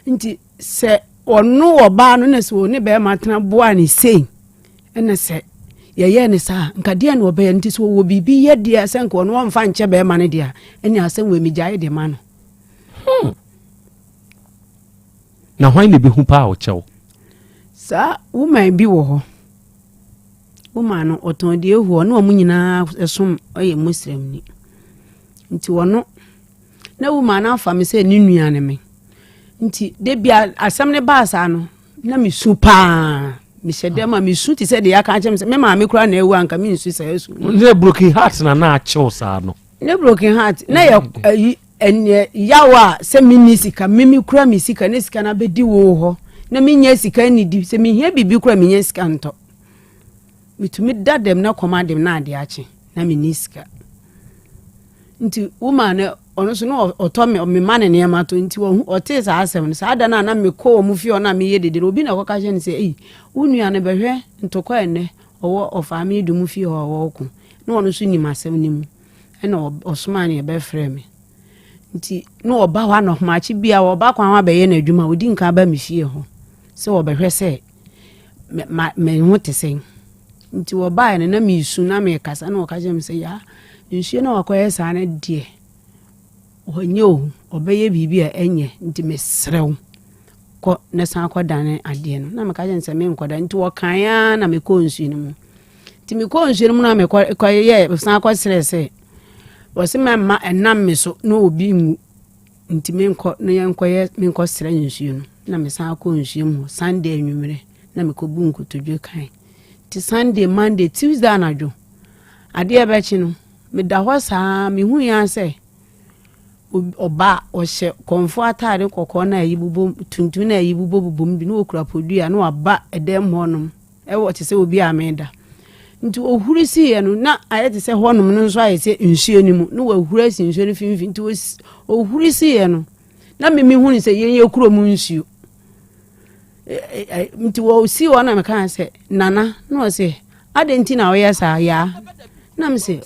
Nti sɛ ɔno ɔbaa no na sɛ ɔne bɛrima tena boa ne sei, ɛna sɛ yɛyɛɛ ne saa, nka deɛ na ɔbɛyɛ. Nti sɛ ɔwɔ biribi yɛ deɛ sɛ nka ɔno ɔmfa nkyɛ bɛrima no deɛ a, ɛne asɛm wɔ megyae de ma no. Na hwan na ɛbɛhu paa ɔkyɛw? Saa woman bi wɔ hɔ. Woman no ɔtɔn deɛ ehu ɔne wɔn nyinaa ɛsom ɔyɛ Muslim ni. Nti ɔno na woman no afa me sɛ ne nua ne me. Nti de bia asɛm ne baa saa no na mesu paa. Mehyɛ dɛm a mesu te sɛ deɛ aka akyerɛ me sɛ me maame koraa na awu anka mensu saa su. Ne broken heart na na akyew saa no. Ne broken heart na yɛ ayi ɛnɛ yaw a sɛ menni sika mimi kura me sika ne sika no abɛdi wo hɔ na menya sika nnidi sɛ mehia biribi kura menya sika ntɔ. Metumi da dɛm na kɔm adem na ade akye na menni sika. Nti woman no ɔno nso na ɔtɔ me mema ne nneɛma to nti ɔtee saa asɛm no saa da no a na mekɔ wɔn fie hɔ na meyɛ dede no obi na ɔkɔka kyerɛ no sɛ ei wo nua no bɛhwɛ ntɔkwa ɛnnɛ ɔwɔ ɔfaa me dum fie hɔ a ɔwɔ na ɔno nso nim asɛm no mu ɛna ɔsomaa ne ɛbɛfrɛ me nti na ɔba hɔ anɔhomakye bi a ɔba kwan ho abɛyɛ n'adwuma ɔdi nka ba me fie hɔ sɛ ɔbɛhwɛ sɛ me ho te sɛn nti wɔbaeɛ no na mesu na mekasa na ɔka kyerɛ me sɛ yaa nsuo na wakɔyɛ saa no deɛ ɔnyɛ o ɔbɛyɛ biribi a ɛnyɛ nti mesrɛ wo kɔ na san kɔdane adeɛ no na meka kyerɛ no sɛ menkɔda nti wɔkae ara na mekɔɔ nsuo no mu nti mekɔɔ nsuo no mu na mekɔyɛ san kɔsrɛ sɛ wɔse mɛmma ɛnam me so na obi nwu nti menkɔ na yɛnkɔyɛ menkɔsrɛ nsuo no na mesan kɔɔ nsuo mu Sunday anwummerɛ na mekɔbu nkotodwe kan nti Sunday, Monday, Tuesday anadwo adeɛ bɛkye no meda hɔ saa mehu ya sɛ ɔbaa ɔhyɛ kɔnfo ataade kɔkɔɔ na ayi bobɔ tuntum na ayi bobɔ bobɔ mu bi na ɔkura podua na waba ɛdɛm hɔnom ɛwɔ te sɛ obi a meda nti ohuri siiɛ no na ayɛ te sɛ hɔnom no nso ayɛ sɛ nsuo no mu na wahuri asi nsuo no mfimfini nti ohuri siiɛ no na mimi hu sɛ yɛn yɛ kurom nsuo nti wɔsi hɔ na mekaa sɛ nana na ɔsɛ adɛn nti na ɔyɛ saa yaa na me sɛ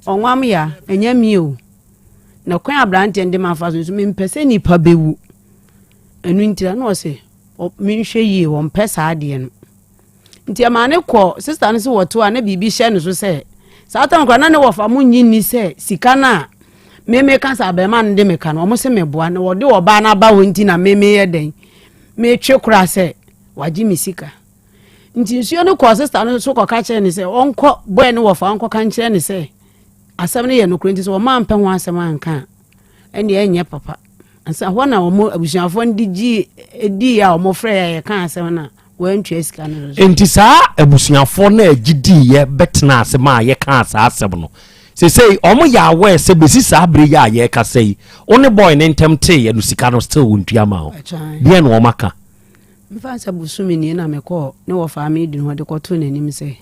ɔnwam yaa ɛnyɛ mi o na kwan aberanteɛ no de ma fa so nso mempɛ sɛ nipa bɛwu ɛno ntira na ɔsɛ menhwɛ yie wɔmpɛ saa adeɛ no nti ɛmaa ne kɔ sista no sɛ wɔto a na biribi hyɛ no so sɛ saa tam koraa na ne wɔfa mo nyi nni sɛ sika no a meme ka sɛ abɛɛma no de me ka no wɔn sɛ meboa na wɔde ɔbaa no aba hɔ nti na meme yɛ dɛn metwe koraa sɛ wagye me sika nti nsuo no kɔɔ sista no so kɔka kyerɛ ne sɛ ɔnkɔ bɔɛ ne wɔfa ɔnkɔka nkyerɛ ne sɛ asɛm no yɛ nokorɛ nti sɛ wɔn ampɛ ho asɛm anka a ɛnneɛ ɛnyɛ papa ansa hɔ na wɔn abusuafoɔ no de gyi dii a wɔn frɛ yɛ yɛka asɛm no a wɔantua sika no so. Nti saa abusuafoɔ no a gye diiɛ bɛtena ase maa yɛkaa saa asɛm no sesei wɔn yɛ aware sɛ bɛsi saa bere yi a yɛrekasa yi wo ne boy ne ntɛm teeɛ no sika no still wɔntua ma wo deɛ na wɔn aka. Mfa sɛ bosome nie na mekɔɔ ne wɔfaa me dunu hɔ de kɔtoo n'anim sɛ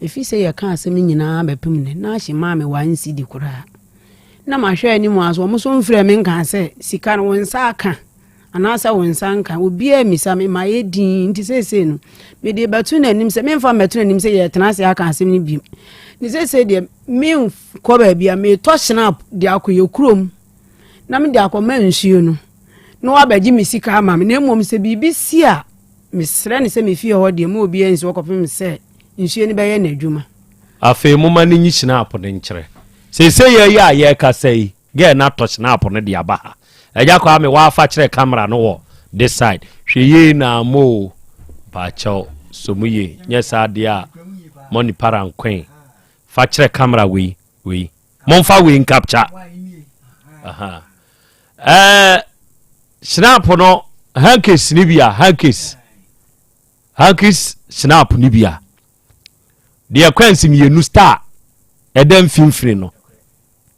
ɛfiri sɛ yɛka asɛm nyinaa bɛpem nnɛ na ahye maa me one cedi koraa na mahwɛ anim a so wɔn nso mfrɛ me nkaa sɛ sika no wo nsa aka anaasɛ wo nsa nka obiara mmisa me ma yɛ din nti seesei no mede bɛto n'anim sɛ memfa mmɛto n'anim sɛ yɛtena ase aka asɛm no bio ne seesei deɛ menkɔ baabi a metɔ snap de akɔ yɛ kurom na mede akɔma nsuo no na wabɛgye me sika ama me na mmom sɛ biribi si a mesrɛ no sɛ mefie hɔ deɛ ma obiara nsi hɔ kɔpem sɛ nsuo no bɛyɛ n'adwuma. Afei momma no nyi hyinapo no nkyerɛ. Seesei yɛ yi a yɛrekasa yi, girl no atɔ hyinapo no de aba ha. Agya Kwame, woafa kyerɛ camera no wɔ this side. Hwɛ yie na ama o. Mpaakyɛw, sɔ mu yie. Nyɛ saa deɛ a, Money Parankoe. Fa kyerɛ camera wei wei. Momfa wei nkapcha. Aha. Ɛɛ snap no hankes ni bi a hankes. Hankes snap ni bi a. Deɛ kwansi mmienu star ɛda mfimfini no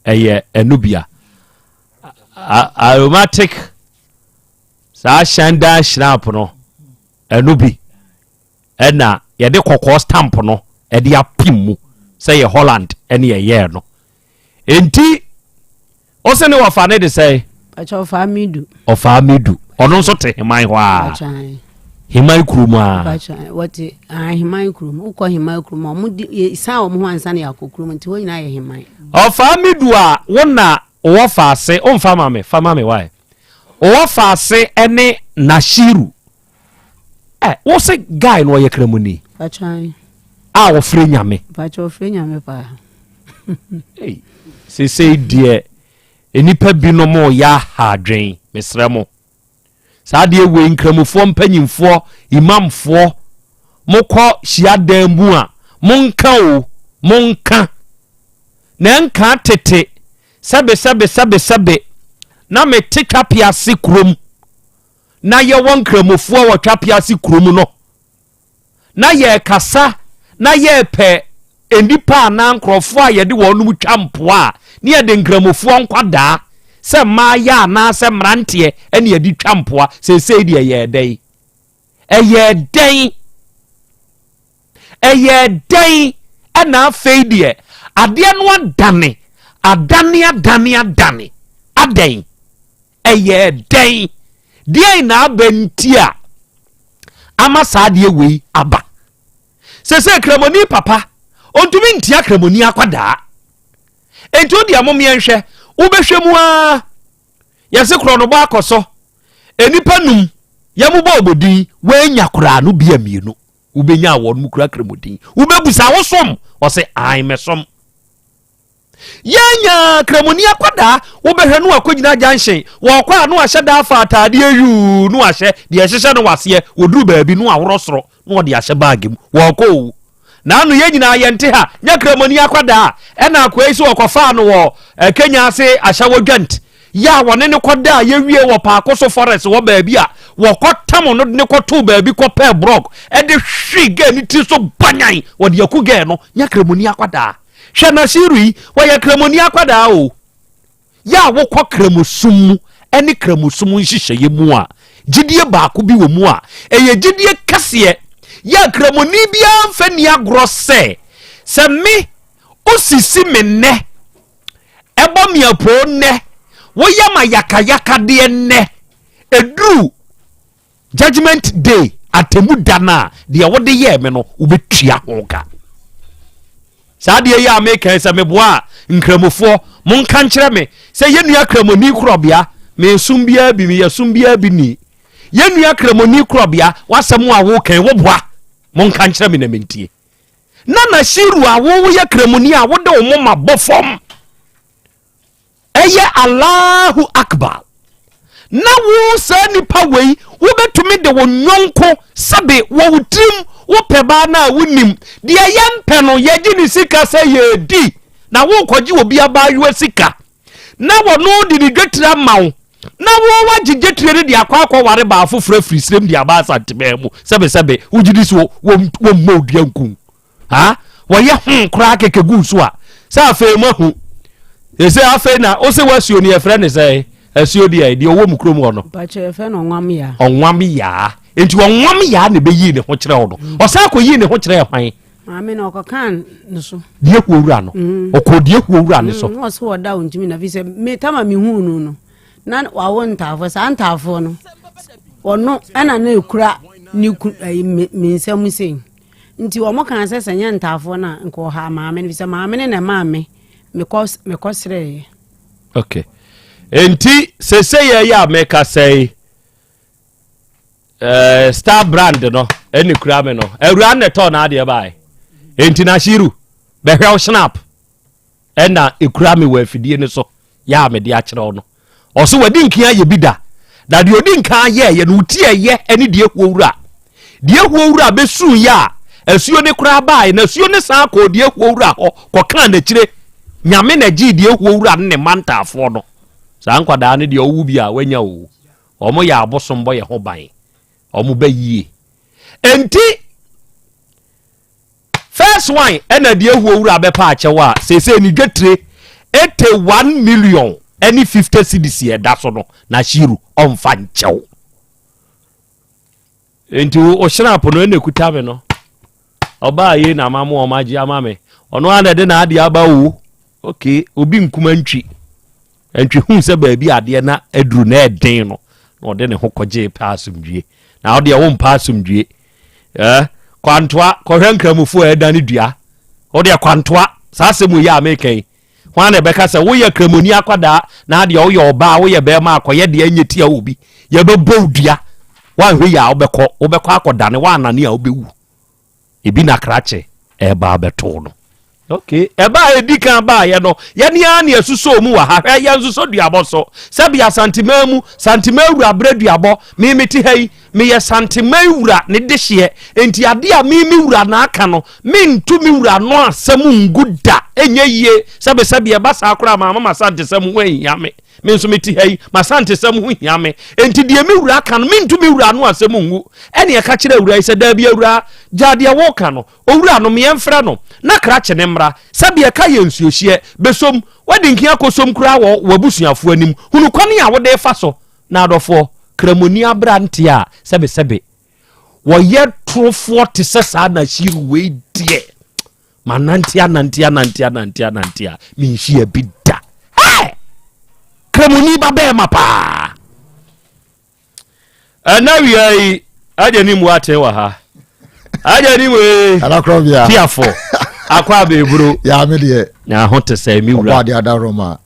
ɛyɛ ɛno bi a. Aromatic saa hyɛndan snap no ɛno bi. Ɛna yɛde kɔkɔɔ stamp no ɛde apem mu sɛ yɛ Holland ɛne yɛyɛɛ no. Enti ɔsɛ ne wɔfa ne de sɛ. Ɔkyɛ ɔfaa midu. Ɔfaa midu. Ɔno nso te Heman hɔ a. Heman kurom a. Wɔte Heman kurom. Wokɔ Heman kurom a wɔn di san wɔn ho ansa na yɛakɔ kurom nti hɔ nyinaa yɛ Heman. Ɔfaa midu a wo na wɔ fa ase ɔnfa ma me fa ma me wae. Wɔ fa ase ɛne Nashiru. Ɛ wo se guy no ɔyɛ kramoni? Patwan. A ɔfrɛ nyame. Patwan ɔfrɛ nyame paa. Hey, sesei deɛ nnipa binom yɛ aha adwen mesrɛ mo. Saa deɛ wei nkramofoɔ mpanyimfoɔ imamfoɔ mokɔ hyiadan mu a monka o monka na ɛnka tete sɛbe sɛbe sɛbe sɛbe na mete twapease kurom na yɛwɔ nkramofoɔ wɔ Twapease kurom no, na yɛrekasa na yɛrepɛ nnipa anaa nkurɔfoɔ a yɛde wɔn twa mpoa a, ne yɛde nkramofoɔ nkwadaa sɛ mmaayɛ anaasɛ mmeranteɛ ɛne yɛde twa mpoa. Seesei deɛ ɛyɛɛ dɛn? Ɛyɛɛ dɛn? Ɛyɛɛ dɛn ɛna afei deɛ adeɛ no adane adane adane adane adɛn? Ɛyɛɛ dɛn? Deɛn na aba nti a ama saa adeɛ wei aba? Sese kramoni papa ɔntumi ntia kramoni akwadaa. Enti wo deɛ momeɛ nhwɛ, wobɛhwɛ mu ara yɛse korɔnobɔ akɔ so. Nnipa num yɛmobɔ ɔbɔdin woanya koraa no bia mmienu wobɛnya a wɔn mu kura kramodin. Wobɛbusa wosom? Ɔse ae mɛsom. Yɛnya kramoni akwadaa wobɛhwɛ no akɔgyina junction wɔkɔ a no ahyɛ da afa ataadeɛ yuu no ahyɛ deɛ ɛhyehyɛ no waseɛ wɔduru baabi no aworɔ soro na ɔde ahyɛ baage mu wɔkɔ o na ano yɛn nyinaa yɛnte ha nyɛ kramoni akwadaa ɛna akoa yi sɛ wɔkɔfaa no wɔ eh, Kenya ase ahyɛwɔ dwant yɛ a wɔne no kɔda a yɛwie wɔ paako so forest wɔ baabi a wɔkɔtam no de ne kɔtoo baabi kɔpɛɛ brɔg ɛde hwe gɛɛ ne tiri so banyan wɔde aku gɛɛ no nyɛ kramoni akwadaa Hwɛ Nasiru yi, ɔyɛ Kramoni akwadaa o. Yɛ a wokɔ Kramosom mu ne Kramosom nhyehyɛeɛ mu a, gyidie baako bi wɔ mu a, ɛyɛ gyidie kɛseɛ. Yɛ a Kramoni biara mfa nni agorɔ sɛ, sɛ me, wosisi me nnɛ, ɛbɔ me apoo nnɛ, woyɛ ma yakayakadeɛ nnɛ, ɛduru Judgement day, atemu da no a, deɛ wode yɛɛ me no, wobɛtua ho ka. Saa adeɛ yi a meka yi sɛ meboa a, nkramofoɔ, monka nkyerɛ me sɛ yɛn nua kramoni korɔbea, mensom biara bi, meyɛ som biara bi ni. Yɛn nua kramoni korɔbea, w'asɛm a woka yi, woboa. Monka nkyerɛ me na mentie. Na Nashiru a woyɛ kramoni a wode wo moma bɔ fam. Ɛyɛ Allahu Akbar. Na wo saa nipa wei wobɛtumi de wo nyɔnko sɛbe wɔ wo tirim wopɛ baa no a wonim deɛ yɛmpɛ no yɛgye ne sika sɛ yɛdi na wokɔgye obi abaayewa sika na wɔno de ne dwetire ama wo na wo wagye dwetire no de akɔ akɔware baa foforɔ afiri serem de aba asanteman mu sɛbesɛbe wogye di so wɔmmɔ odua nku Ha wɔyɛ ho koraa kɛkɛ gu so a sɛ afei moahu ɛsɛ afei na wo sɛ woasuo no yɛfrɛ ne sɛ asuo deɛ deɛ ɔwɔ mu kurom hɔ no yɛfrɛ no ɔnwam yaa ɔnwam yaa nti ɔnwam yaa na ɛbɛyii ne ho kyerɛ wo no mm. ɔsan kɔyii ne ho kyerɛ hwan maame na ɔkɔkaa ne so deɛ huo wura no mm. ɔkɔ deɛ huo wura ne so mm, ɔsɛ wɔda wo ntumi na fi sɛ me tama mehuu no no na wawo ntaafoɔ saa ntaafoɔ no ɔno ɛna na ɛkura ne ku me nsam sei Nti wɔn kaa sɛ sɛ nyɛ ntaafoɔ no a nka ɔhaa maame no fisɛ maame no na ɛmaa me mekɔ mekɔ srɛeɛ. Okay. Nti sese yɛ yɛ a meka sɛ eh, star brand no ɛne kura me no awura na ɛtɔɔ n'adeɛ bae nti Nashiru bɛhwɛ wo snap ɛna ɛkura me wɔ afidie no so yɛ a mede akyerɛ wo no ɔso wadi nkan ayɛ bi da na deɛ ɔdi nkan ayɛɛyɛ no woti ɛyɛ ɛne deɛ huo wura deɛ huo wura bɛsuu yɛ a Asuo ne koraa baeɛ na asuo ne san kɔɔ deɛ ɛhuo wura hɔ kɔkaa n'akyire. Nyame na gyee deɛ ɛhuo wura ne ne mma ntaafoɔ no. Saa nkwadaa no deɛ ɔwo bi a wanya o. Wɔn yɛ abosom bɔ yɛ ho ban. Wɔn bɛ yie. Enti first one ɛna deɛ ɛhuo wura bɛpa akyɛw a seesei ne dwetire 81 million ɛne 50 cedis ɛda so no na Shiru ɔmfa nkyɛw. Nti wo snap no ɛna ekuta me no. Ɔbaa yei na ama mo wɔn agye ama me. Ɔno ara na ɛde n'adeɛ aba o. Okay, obi nkuma ntwi. Ntwi hu sɛ baabi adeɛ na aduru na ɛden no na ɔde ne ho kɔgye pɛ asomdwie. Na ɔdeɛ wo mpa asomdwie. Eh, kwantoa kɔhwɛ nkramofo a ɛdane dua. Ɔdeɛ kwantoa saa asɛm yi a meka yi. Hwan na ɛbɛka sɛ woyɛ kramoni akwadaa na adeɛ woyɛ ɔbaa woyɛ bɛrima akɔyɛ deɛ ɛnyɛ tia obi yɛbɛbɔ wo dua woanhwɛ yie a wobɛkɔ wobɛkɔ akɔdane woanane a wobɛwu ebi na krakye ɛba abɛto no okay ɛba a ɛdi kan baayɛ no yɛne ara ne ɛsusɔ mu wɔ ha hwɛ yɛn nso duabɔ so sɛbi asanteman mu santeman wura berɛ duabɔ me mete ha yi Meyɛ Santeman wura ne dehyeɛ, enti adeɛ a me me wura na aka no, mentu me wura ano asɛm ngu da, ɛnyɛ yie. Sɛbesɛbe ɛba saa koraa a, mamma m'asantesɛm ho anhia me. Me nso mete ha yi, m'asantesɛm ho hia me. Enti deɛ me wura aka no, mentu me wura ano asɛm ngu. Ɛnna ɛka kyerɛɛ awuraa yi sɛ, Daabi, awuraa, gyaa deɛ woreka no. Owura no, meɛmfrɛ no, na krakye no mmra. Sɛbe ɛka yɛ nsuohyeɛ, bɛsom. Woadi nkan akɔsom koraa wɔ w'abusuafoɔ anim. Hunu kwan a wode refa so. Na adɔfoɔ, Kramoni aberanteɛ a sɛbesɛbe wɔyɛ torofoɔ te sɛ saa Nashiru wei deɛ, manante anante anante anante anante a menhyia bi da. Hey! Kramoni ba bɛɛma paa. Ɛna wia yi, agya ni mu aten wɔ ha. Agya ni mu ee. Tiafo, akɔ abɛɛburo. Yaa me deɛ. Na ho te sɛ mi wura. Ɔbɔ adeɛ adaworoma.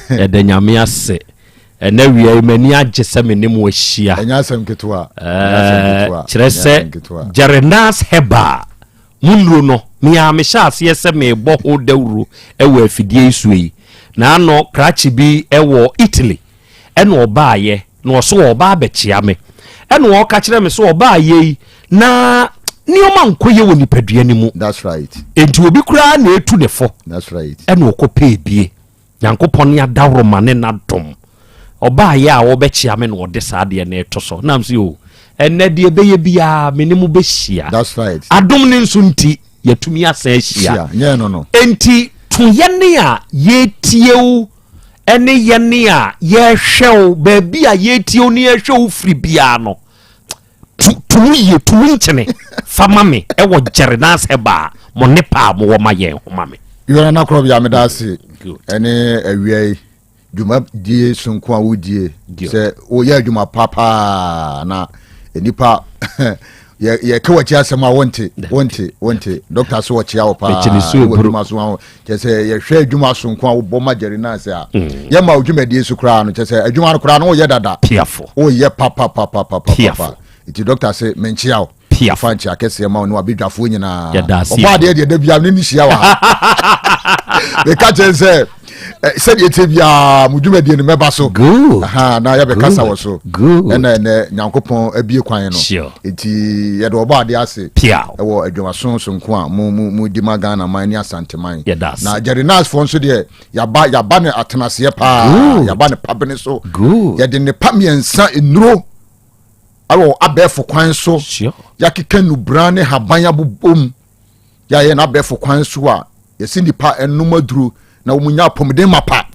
Yɛda Nyame ase. Ɛnɛ wia yi m'ani agye sɛ me ne mo ahyia. Ɛnyɛ asɛm ketewa. Kyerɛ sɛ Jerenas Herbal mo nnuro no me ara mehyɛ aseɛ sɛ merebɔ ho dawuro wɔ afidie yi so yi. Na ano krakye bi wɔ Italy ɛna ɔbaayɛ na ɔso ɔba abɛkyea me ɛna ɔka kyerɛ me sɛ ɔbaayɛ yi na nneɛma nkɔ yɛ wɔ nipadua no mu. That's right. Enti obi koraa na etu ne fo. That's right. Ɛna ɔkɔ pɛɛ bie. Nyankopɔn ne adaworoma ne n'adom. Ɔbaayɛ a ɔbɛkyea me na ɔde saa adeɛ no reto so. Nam sɛ o, ɛnɛ deɛ ɛbɛyɛ biara me ne mo bɛhyia. That's right. Adom no nso nti yɛatumi asan ahyia. Hyia. Nyɛ no no. Enti to yɛne a yɛretie wo ɛne yɛne a yɛrehwɛ wo baabi a yɛretie wo ne yɛrehwɛ wo firi biara no Tu tu mu yie, tu mu nkyene fa ma me ɛwɔ Jerenas Herbal mo ne pa a mowɔ ma yɛn ho ma me. Yɔna na korɔ meda ase ɛne awia yi dwumadie sonko a wodie sɛ woyɛ adwuma pa paa na nipa yɛka wakyi asɛm a wonte wonte wonte dɔkta so wɔkyea wo paa wɔ adwuma so ho kyɛ sɛ yɛhwɛ adwuma sonko a wobɔ ma Jerenas a mm. yɛma wo dwumadie so koraa no kyɛ sɛ adwuma no koraa no woyɛ dada woyɛ papapapapapa nti dɔkta se menkyea wo fa nkyea kɛseɛ ma wo ne wabɛdwafoɔ nyinaa ɔbɔ adeɛ deɛ da bia ne ne hyia wɔ ha meka kyerɛ sɛ eh, sɛdeɛ ɛteɛ biaa mo dwumadie no mɛba so na yɛbɛkasa wɔ so ɛna ɛnɛ nyankopɔn abie kwan no nti yɛde ɔbɔ adeɛ ase ɛwɔ adwumaso sonko a modi ma ghana man ne asanteman na jerry nasfoɔ nso deɛ yaba yaba ne atenaseɛ paa yaba ne pabene so yɛde ne pa mmiɛnsa nnuro awɔ abɛɛfo kwan so yɛakeka nubran ne haban abobom yɛayɛ no abɛɛfo kwan so a yɛsi nipa ɛnom aduro na wɔn nya apɔmuden mapa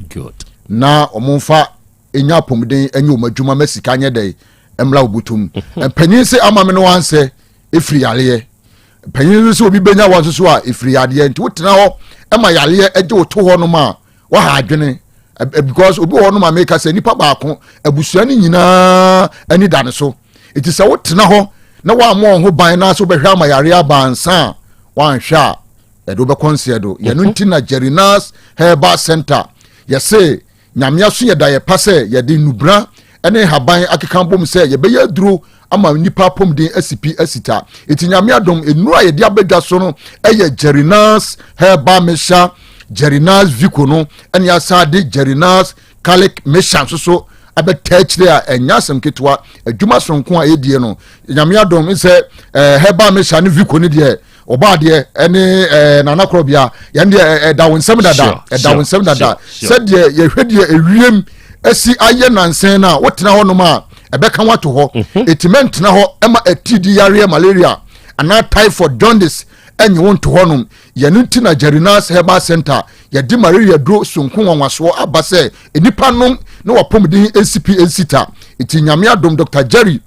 na wɔn mfa nya apɔmuden ɛnyɛ wɔn adwuma ma sika nyɛ dɛ mmra wɔn bɔtɔm mhm. mpanyin sɛ ama me no ansɛ efiri yareɛ mpanyin nso sɛ obi benya wɔn nso so a efiri yadeɛ nti wotena hɔ ɛma yareɛ ɛgye wo to hɔ nom a waha adwene because obi wɔ hɔ nom a meka sɛ nipa baako abusua no nyinaa ani da ne so eti sɛ wotena hɔ na wammɔ wɔn ho ban na sɛ wobɛhwɛ ama yareɛ aba ansa a wanhwɛ a ɛde wobɛkɔ nseɛ do yɛno mhm. nti na Jerinas Herbal Center yɛse Nyame aso yɛ da yɛ pa sɛ yɛde nnubra ne nhaban akeka bom sɛ yɛbɛyɛ aduro ama nnipa apɔmuden asi pi asi ta. Eti Nyame adom, nnuro a yɛde abɛdwa so no yɛ Jerinas Herbal Mixture, Jerinas Vico no ɛne asan de Jerinas Garlic Mixture nso so abɛtaa akyire a ɛnyɛ asɛm ketewa. Adwuma soronko a yɛdie no, Nyame adom sɛ eh, Herbal Mixture ne Vico no deɛ Ɔbaa deɛ ɛne ɛɛ Nana Korɔbea yɛn deɛ ɛda wo nsɛm dada ɛda wo nsɛm dada sɛdeɛ yɛhwɛ deɛ ewiem asi ayɛ nansɛn no a wotena hɔ nom a ɛbɛka wato hɔ ɛtumi mhm. ntena hɔ ɛma atidi yareɛ malaria anaa typhoid jaundice ɛnye wo nto hɔ nom yɛno nti na Jerinas Herbal Center yɛde malaria duro sonko nwanwasoɔ aba sɛ nnipa nom na wapɔmuden nsipi nsita nti nyame adom Dr. Jerry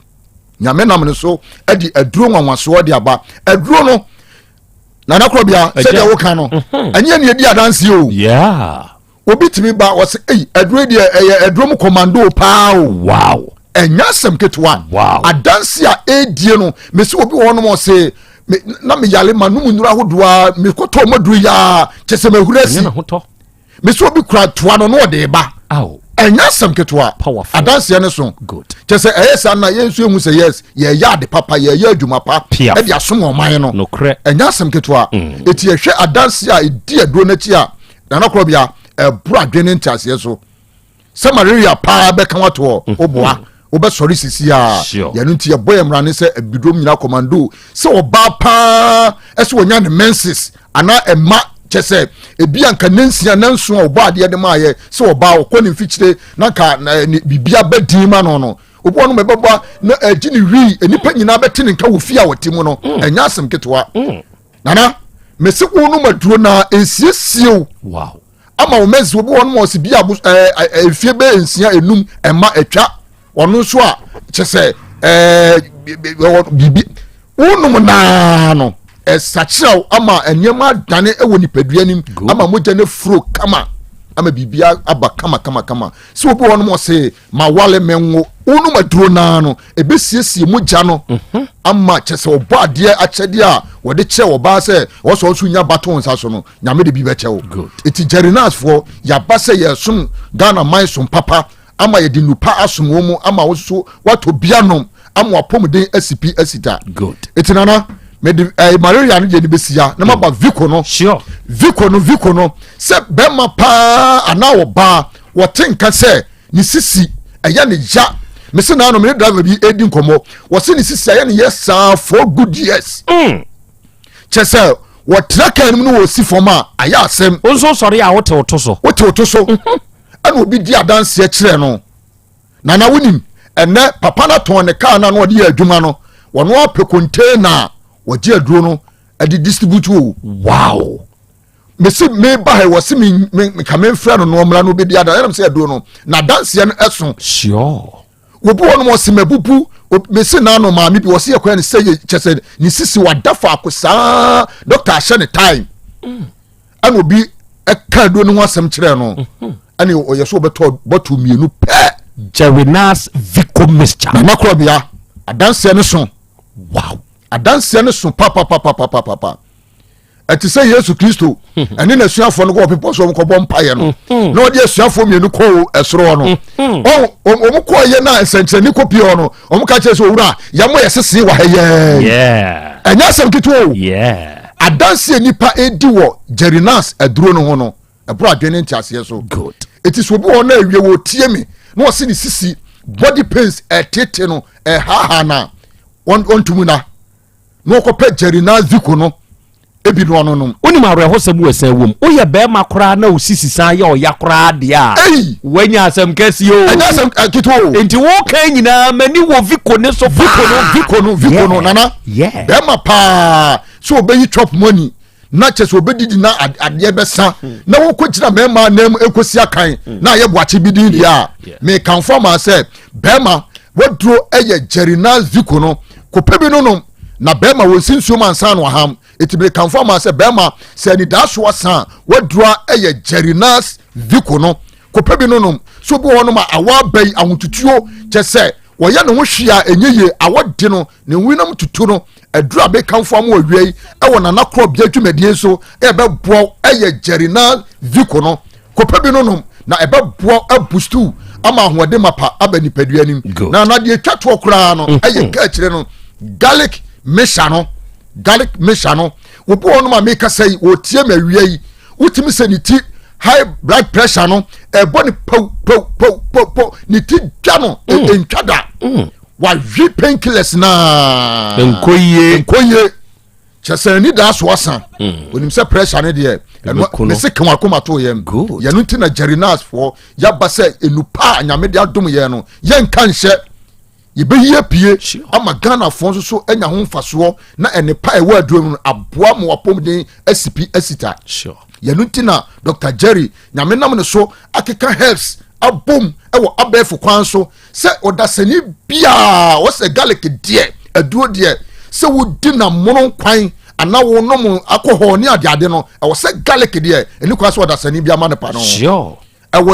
nyame nam ne so de aduro nwanwasoɔ de aba aduro no nana korɔbea sɛdeɛ woka no mhm. ɛnyɛ ne ɛdi adanseɛ o obi tumi ba wɔsɛ ei aduro deɛ ɛyɛ aduro mu kɔmando paa o wow ɛnyɛ asɛm ketewa wow adanse a ɛredie no mesi obi wɔ hɔnom ɔse na meyale ma nom nnuro ahodoɔ a mekɔtɔ ɔmaduro yi a kyɛ sɛ mahuri asi mesi obi kura toa no na ɔde ba ɛnyɛ asɛm ketewa adanseɛ no so kyɛ sɛ ɛyɛ saa na yɛn nso ehu sɛ yes yɛyɛ ade papa yɛyɛ adwuma pa ɛde asom ɔman no ɛnyɛ asɛm ketewa mm. eti yɛhwɛ adanseɛ a edi aduro n'akyi a nana korɔbea ɛboro adwene ne nteaseɛ so sɛ malaria paa bɛka watoɔ mhm. woboa wobɛsɔre sisi a yɛno nti yɛbɔ yɛ mmara ne sɛ abidom nyina kɔmando sɛ ɔbaa paa ɛsɛ wɔnya ne menses anaa ɛma kyɛ sɛ ebi anka ne nsia ne nson a ɔbɔ adeɛ de maayɛ sɛ ɔbaa ɔkɔ ne mfikyire na nka biribi abɛdin ma no no obi wɔn bɛbɛba na ɛgye ne wii nnipa nyinaa bɛte ne nka wɔ fie a wɔte mu no mm. ɛnyɛ asɛm ketewa mm. nana mesi wo nom aduro na nsiesie o wow ama wɔn mɛnsi obi wɔn ɔsi bi abo ɛɛ ɛɛ mfie bɛyɛ nsia enum ɛma atwa ɔno nso a kyɛ sɛ ɛɛ ɛwɔ biribi wɔnom naa no ɛsakyerɛw ama nneɛma adane ɛwɔ nipadua nim ama mogya no furo kama ama biribi aba kama kama kama sɛ obi wɔnom ɔse ma wale me nwo wonom aduro naa no ɛbɛsiesie mogya no mhm. ama kyɛ sɛ ɔbɔ adeɛ akyɛdeɛ a wɔde kyerɛ ɔbaa sɛ ɔsɔ nso nya bato nsa so no nyame de bi bɛkyɛ wo ɛti jerinasfoɔ yɛaba sɛ yɛsom ghana man som papa ama yɛde nnupa asom wɔ mu ama wo so woatɔ bia nom ama wapɔmuden asipi asita ɛti nana mede eh, malaria no deɛ ne bɛsia na maba mm. vico no sure. vico no vico no sɛ bɛrima paa anaa ɔbaa wɔte nka sɛ ne sisi ɛyɛ ne ya mese naa no mene driver bi ɛdi nkɔmmɔ wɔse ne sisi ɛyɛ ne yɛ saa four good years mm. kyɛ sɛ wɔtra kaa no mu no wɔsi fam a ayɛ asɛm wo nso sɔre a wote wo to so wote wo to so mhm. ɛna obi di adanseɛ kyerɛ no nana wonim ɛnɛ papa no atɔn ne kaa no a na ɔde yɛ adwuma no wɔno apɛ container a wɔgye aduro no ɛde distribute o wow mesi meba ha wɔsi me me ka me nfrɛ no no ɔmmra no obedi adanseɛ ɛnam sɛ aduro no na adanseɛ no ɛso sure obi wɔ nom ɔsi mabubu mesi n'ano maame bi wɔsi ɛkwan ne sɛ yɛ kyɛ sɛ ne sisi wada faako saa dɔkta ahyɛ ne time mm. ɛna obi ɛka aduro no ho asɛm kyerɛ no mm-hmm. ɛna ɔyɛ so ɔbɛtɔ bɔtol mmienu pɛ. Jerrynas Vico mixture. Nana Korɔbea adanseɛ no so. Wow. Adanseɛ no so papapapapapa. ɛte sɛ yesu kristo ɛne n'asuafoɔ no kɔ bepɔ so wɔkɔbɔ mpaeɛ no mhm. na ɔde asuafoɔ mmienu kɔɔ ɛsoro hɔ no mhm. wɔn kɔɔyɛ no a nsɛnkyerɛnne kɔ pie hɔ no wɔn ka kyerɛ sɛ owura yɛn yɛ sese wɔ ha yɛɛ ɛnyɛ asɛm ketewa o adanseɛ nipa edi wɔ jerinas aduro no ho no ɛboro adwene ne nteaseɛ so eti so obi wɔ hɔ na awie wɔ tie mi na ɔsi ne sisi body pains ɛtete no ɛhaha na wɔn wɔn na. na ɔkɔpɛ Jerina Ziko no ebi no ɔno nom. Wonim awerɛhosɛm wɔ ɛsan wom. Woyɛ bɛrima koraa na wo sisi san yɛ ɔya koraa deɛ a. Ei! Woanya asɛm kɛseɛ o. Ɛnyɛ asɛm eh, ketewa o. Nti woka nyinaa m'ani wɔ Viko ne so paa. Viko no, Viko no, Viko no, nana. Yeah. Bɛrima paa sɛ ɔbɛyi chop money na kyɛ sɛ ɔbɛdidi na adeɛ bɛsa hmm. na wɔkɔgyina mmarima nan mu ɛkɔsi akan hmm. na ayɛ boakye bi din deɛ a mekamfo ama sɛ bɛrima waduro yɛ jerina ziko no kɔpɛ bi no nom na bɛrima wɔnsi nsuo ma nsa no aham ɛti mekamfo ama sɛ bɛrima sɛ anidaaso asa waduro yɛ jerina ziko no kɔpɛ bi no nom so bi wɔ hɔ nom a awɔ aba yi ahotutuo kyɛ sɛ wɔyɛ ne ho hwee a ɛnyɛ yie awɔ de no ne nwinam tutu no aduru a mekamfo ama awia yi ɛwɔ nana korɔbea dwumadie so ɛbɛboa ɛyɛ jerina viko no kɔpɛ bi no nom na ɛbɛboa abustu ama ahoɔden mapa aba nipadua nim na na deɛ atwa toɔ koraa no mhm. ɛyɛ ka akyire no garlic mixture no garlic mixture no obi wɔ nom a mekasa yi wɔtie ma awia yi wotumi sɛ ne ti high blood pressure no ɛbɔ ne pow pow pow pow pow ne ti dwa no mm. ntwa da mm. wawe painkillers naa nkɔ yie nkɔ yie. Kyɛ sɛ ani daa so asa. Onim sɛ pressure ne deɛ ɛno mese ka wakoma to yɛn. Yɛno nti na Jerry foɔ yɛaba sɛ enupa a Nyame de adom yɛn no yɛnka nhyɛ yɛbɛyi apue ama Ghanafoɔ nso so anya ho mfasoɔ na ɛnepa a ɛwɔ aduro mu no aboa ma wapɔmuden asipi asita. Yɛno nti na Dr. Jerry Nyame nam ne so akeka herbs abom wɔ abɛɛfo kwan so sɛ ɔdasani biara wɔsɛ garlic deɛ aduro deɛ sɛ wodi na mono kwan anaa wonom alcohol ne adeade no ɛwɔ sɛ garlic deɛ ɛni kwan sɛ ɔdasani bi ama ne pa no ɛwɔ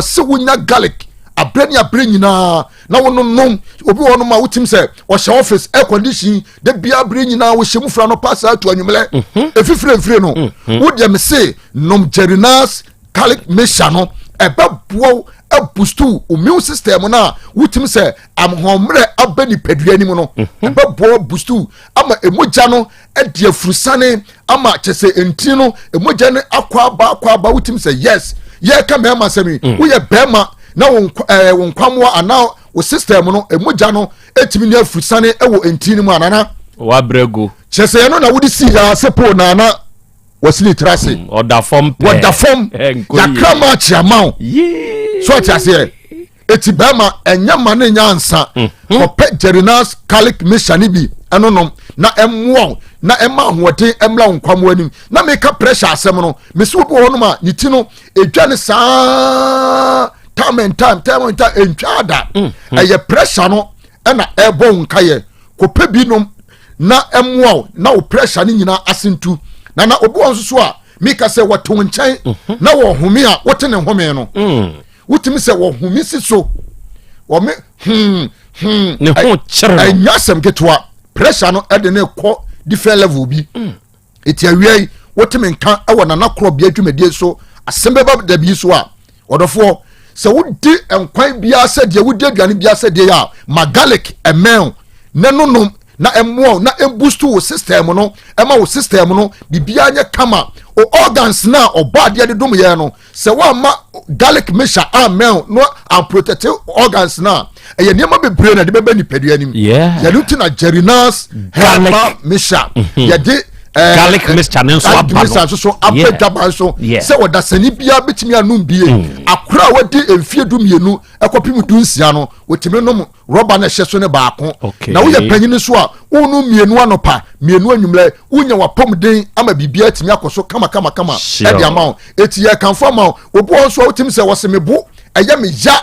sɛ wonya garlic aberɛ ne aberɛ nyinaa na wononom. Obi wɔ nom a wotim sɛ ɔhyɛ office air condition da bia berɛ nyinaa wohyɛ mu fira no pa saa to anwummerɛ ɛfifire mfire no. Wodeɛ me se nom Jerinas garlic mixture no, ɛbɛboa wo aboost wo immune system no a wotim sɛ ahoɔmmerɛ aba nipadua anim no. Ɛbɛboa wo boost ama emogya no adi afurusane ama kyɛ sɛ ntini no emogya no akɔ aba akɔ aba. Wotim sɛ yes, yɛreka mmarima asɛm yi, woyɛ bɛrima na wo wo nkwamoa anaa wo system no emogya no etumi ne afurusane wɔ ntini no mu anana. Wabrɛgo. Kyɛ sɛ ɛno na wode si yaa sɛ pole na ana wɔsi ne tiri ase. Ɔda fam pɛɛ. Wɔda fam yakra maakye ama wo so ɔte aseɛ. Eti bɛrima ɛnyɛ ma ne nya ansa ɔpɛ Jerinas garlic mixture ne bi ɛno nom na ɛmmoa wo na ɛma ahoɔden ɛmla wo nkwamoa anim. Na meka pressure asɛm no, mesi obi wɔ hɔnom a ne ti no edwa ne saa time and time, time and time, entwa da. Ɛyɛ pressure no ɛna ɛbɔ wo nkayɛ. Kɔpɛ bi nom na ɛmmoa wo na wo pressure no nyinaa ase ntu. Na obi wɔ nso so a meka sɛ wɔte wo nkyɛn na wɔhome a wote ne home no, wotumi sɛ wɔhome si so wɔme Ne ho kyerɛ no. Ɛnyɛ asɛm ketewa, pressure no ɛde ne kɔ different level bi. Eti awia yi wotumi nka ɛwɔ nana korɔ bea dwumadie so asɛm bɛba dabi so a ɔdɔfoɔ sɛ wodi nkwan biara sɛ deɛ wodi aduane biara sɛ deɛ a ma garlic ɛmɛn ne nonom na ɛmmoa wo na ɛboost wo system no, ɛma wo system no biribiara nyɛ kama. O organs na ɔbɔ adeɛ de dom yɛn no, sɛ woamma garlic mixture ammɛn no amprotect organs na ɛyɛ nneɛma bebree na ɛde bɛbɛ nipadua anim. Yɛno nti na Jerinas herbal mixture yɛde garlic mixture ne nso garlic aba mixture no nso so aba dwaba nso sɛ ɔdasani biara bɛtumi anom bie. Akora a wadi mfie 12 ɛkɔpem 16 no, wɔtumi nom rɔba no ɛhyɛ so ne baako. Na woyɛ panyin nso a, wonom mmienu anɔpa, mmienu anwummerɛ, wonya wapɔmuden ama biribiara atumi akɔ so kama kama kama. Ɛde ama wo eti yɛ kanfo ama wo. Obi wɔ nso a wotumi sɛ wɔsɛ me bo ɛyɛ me ya,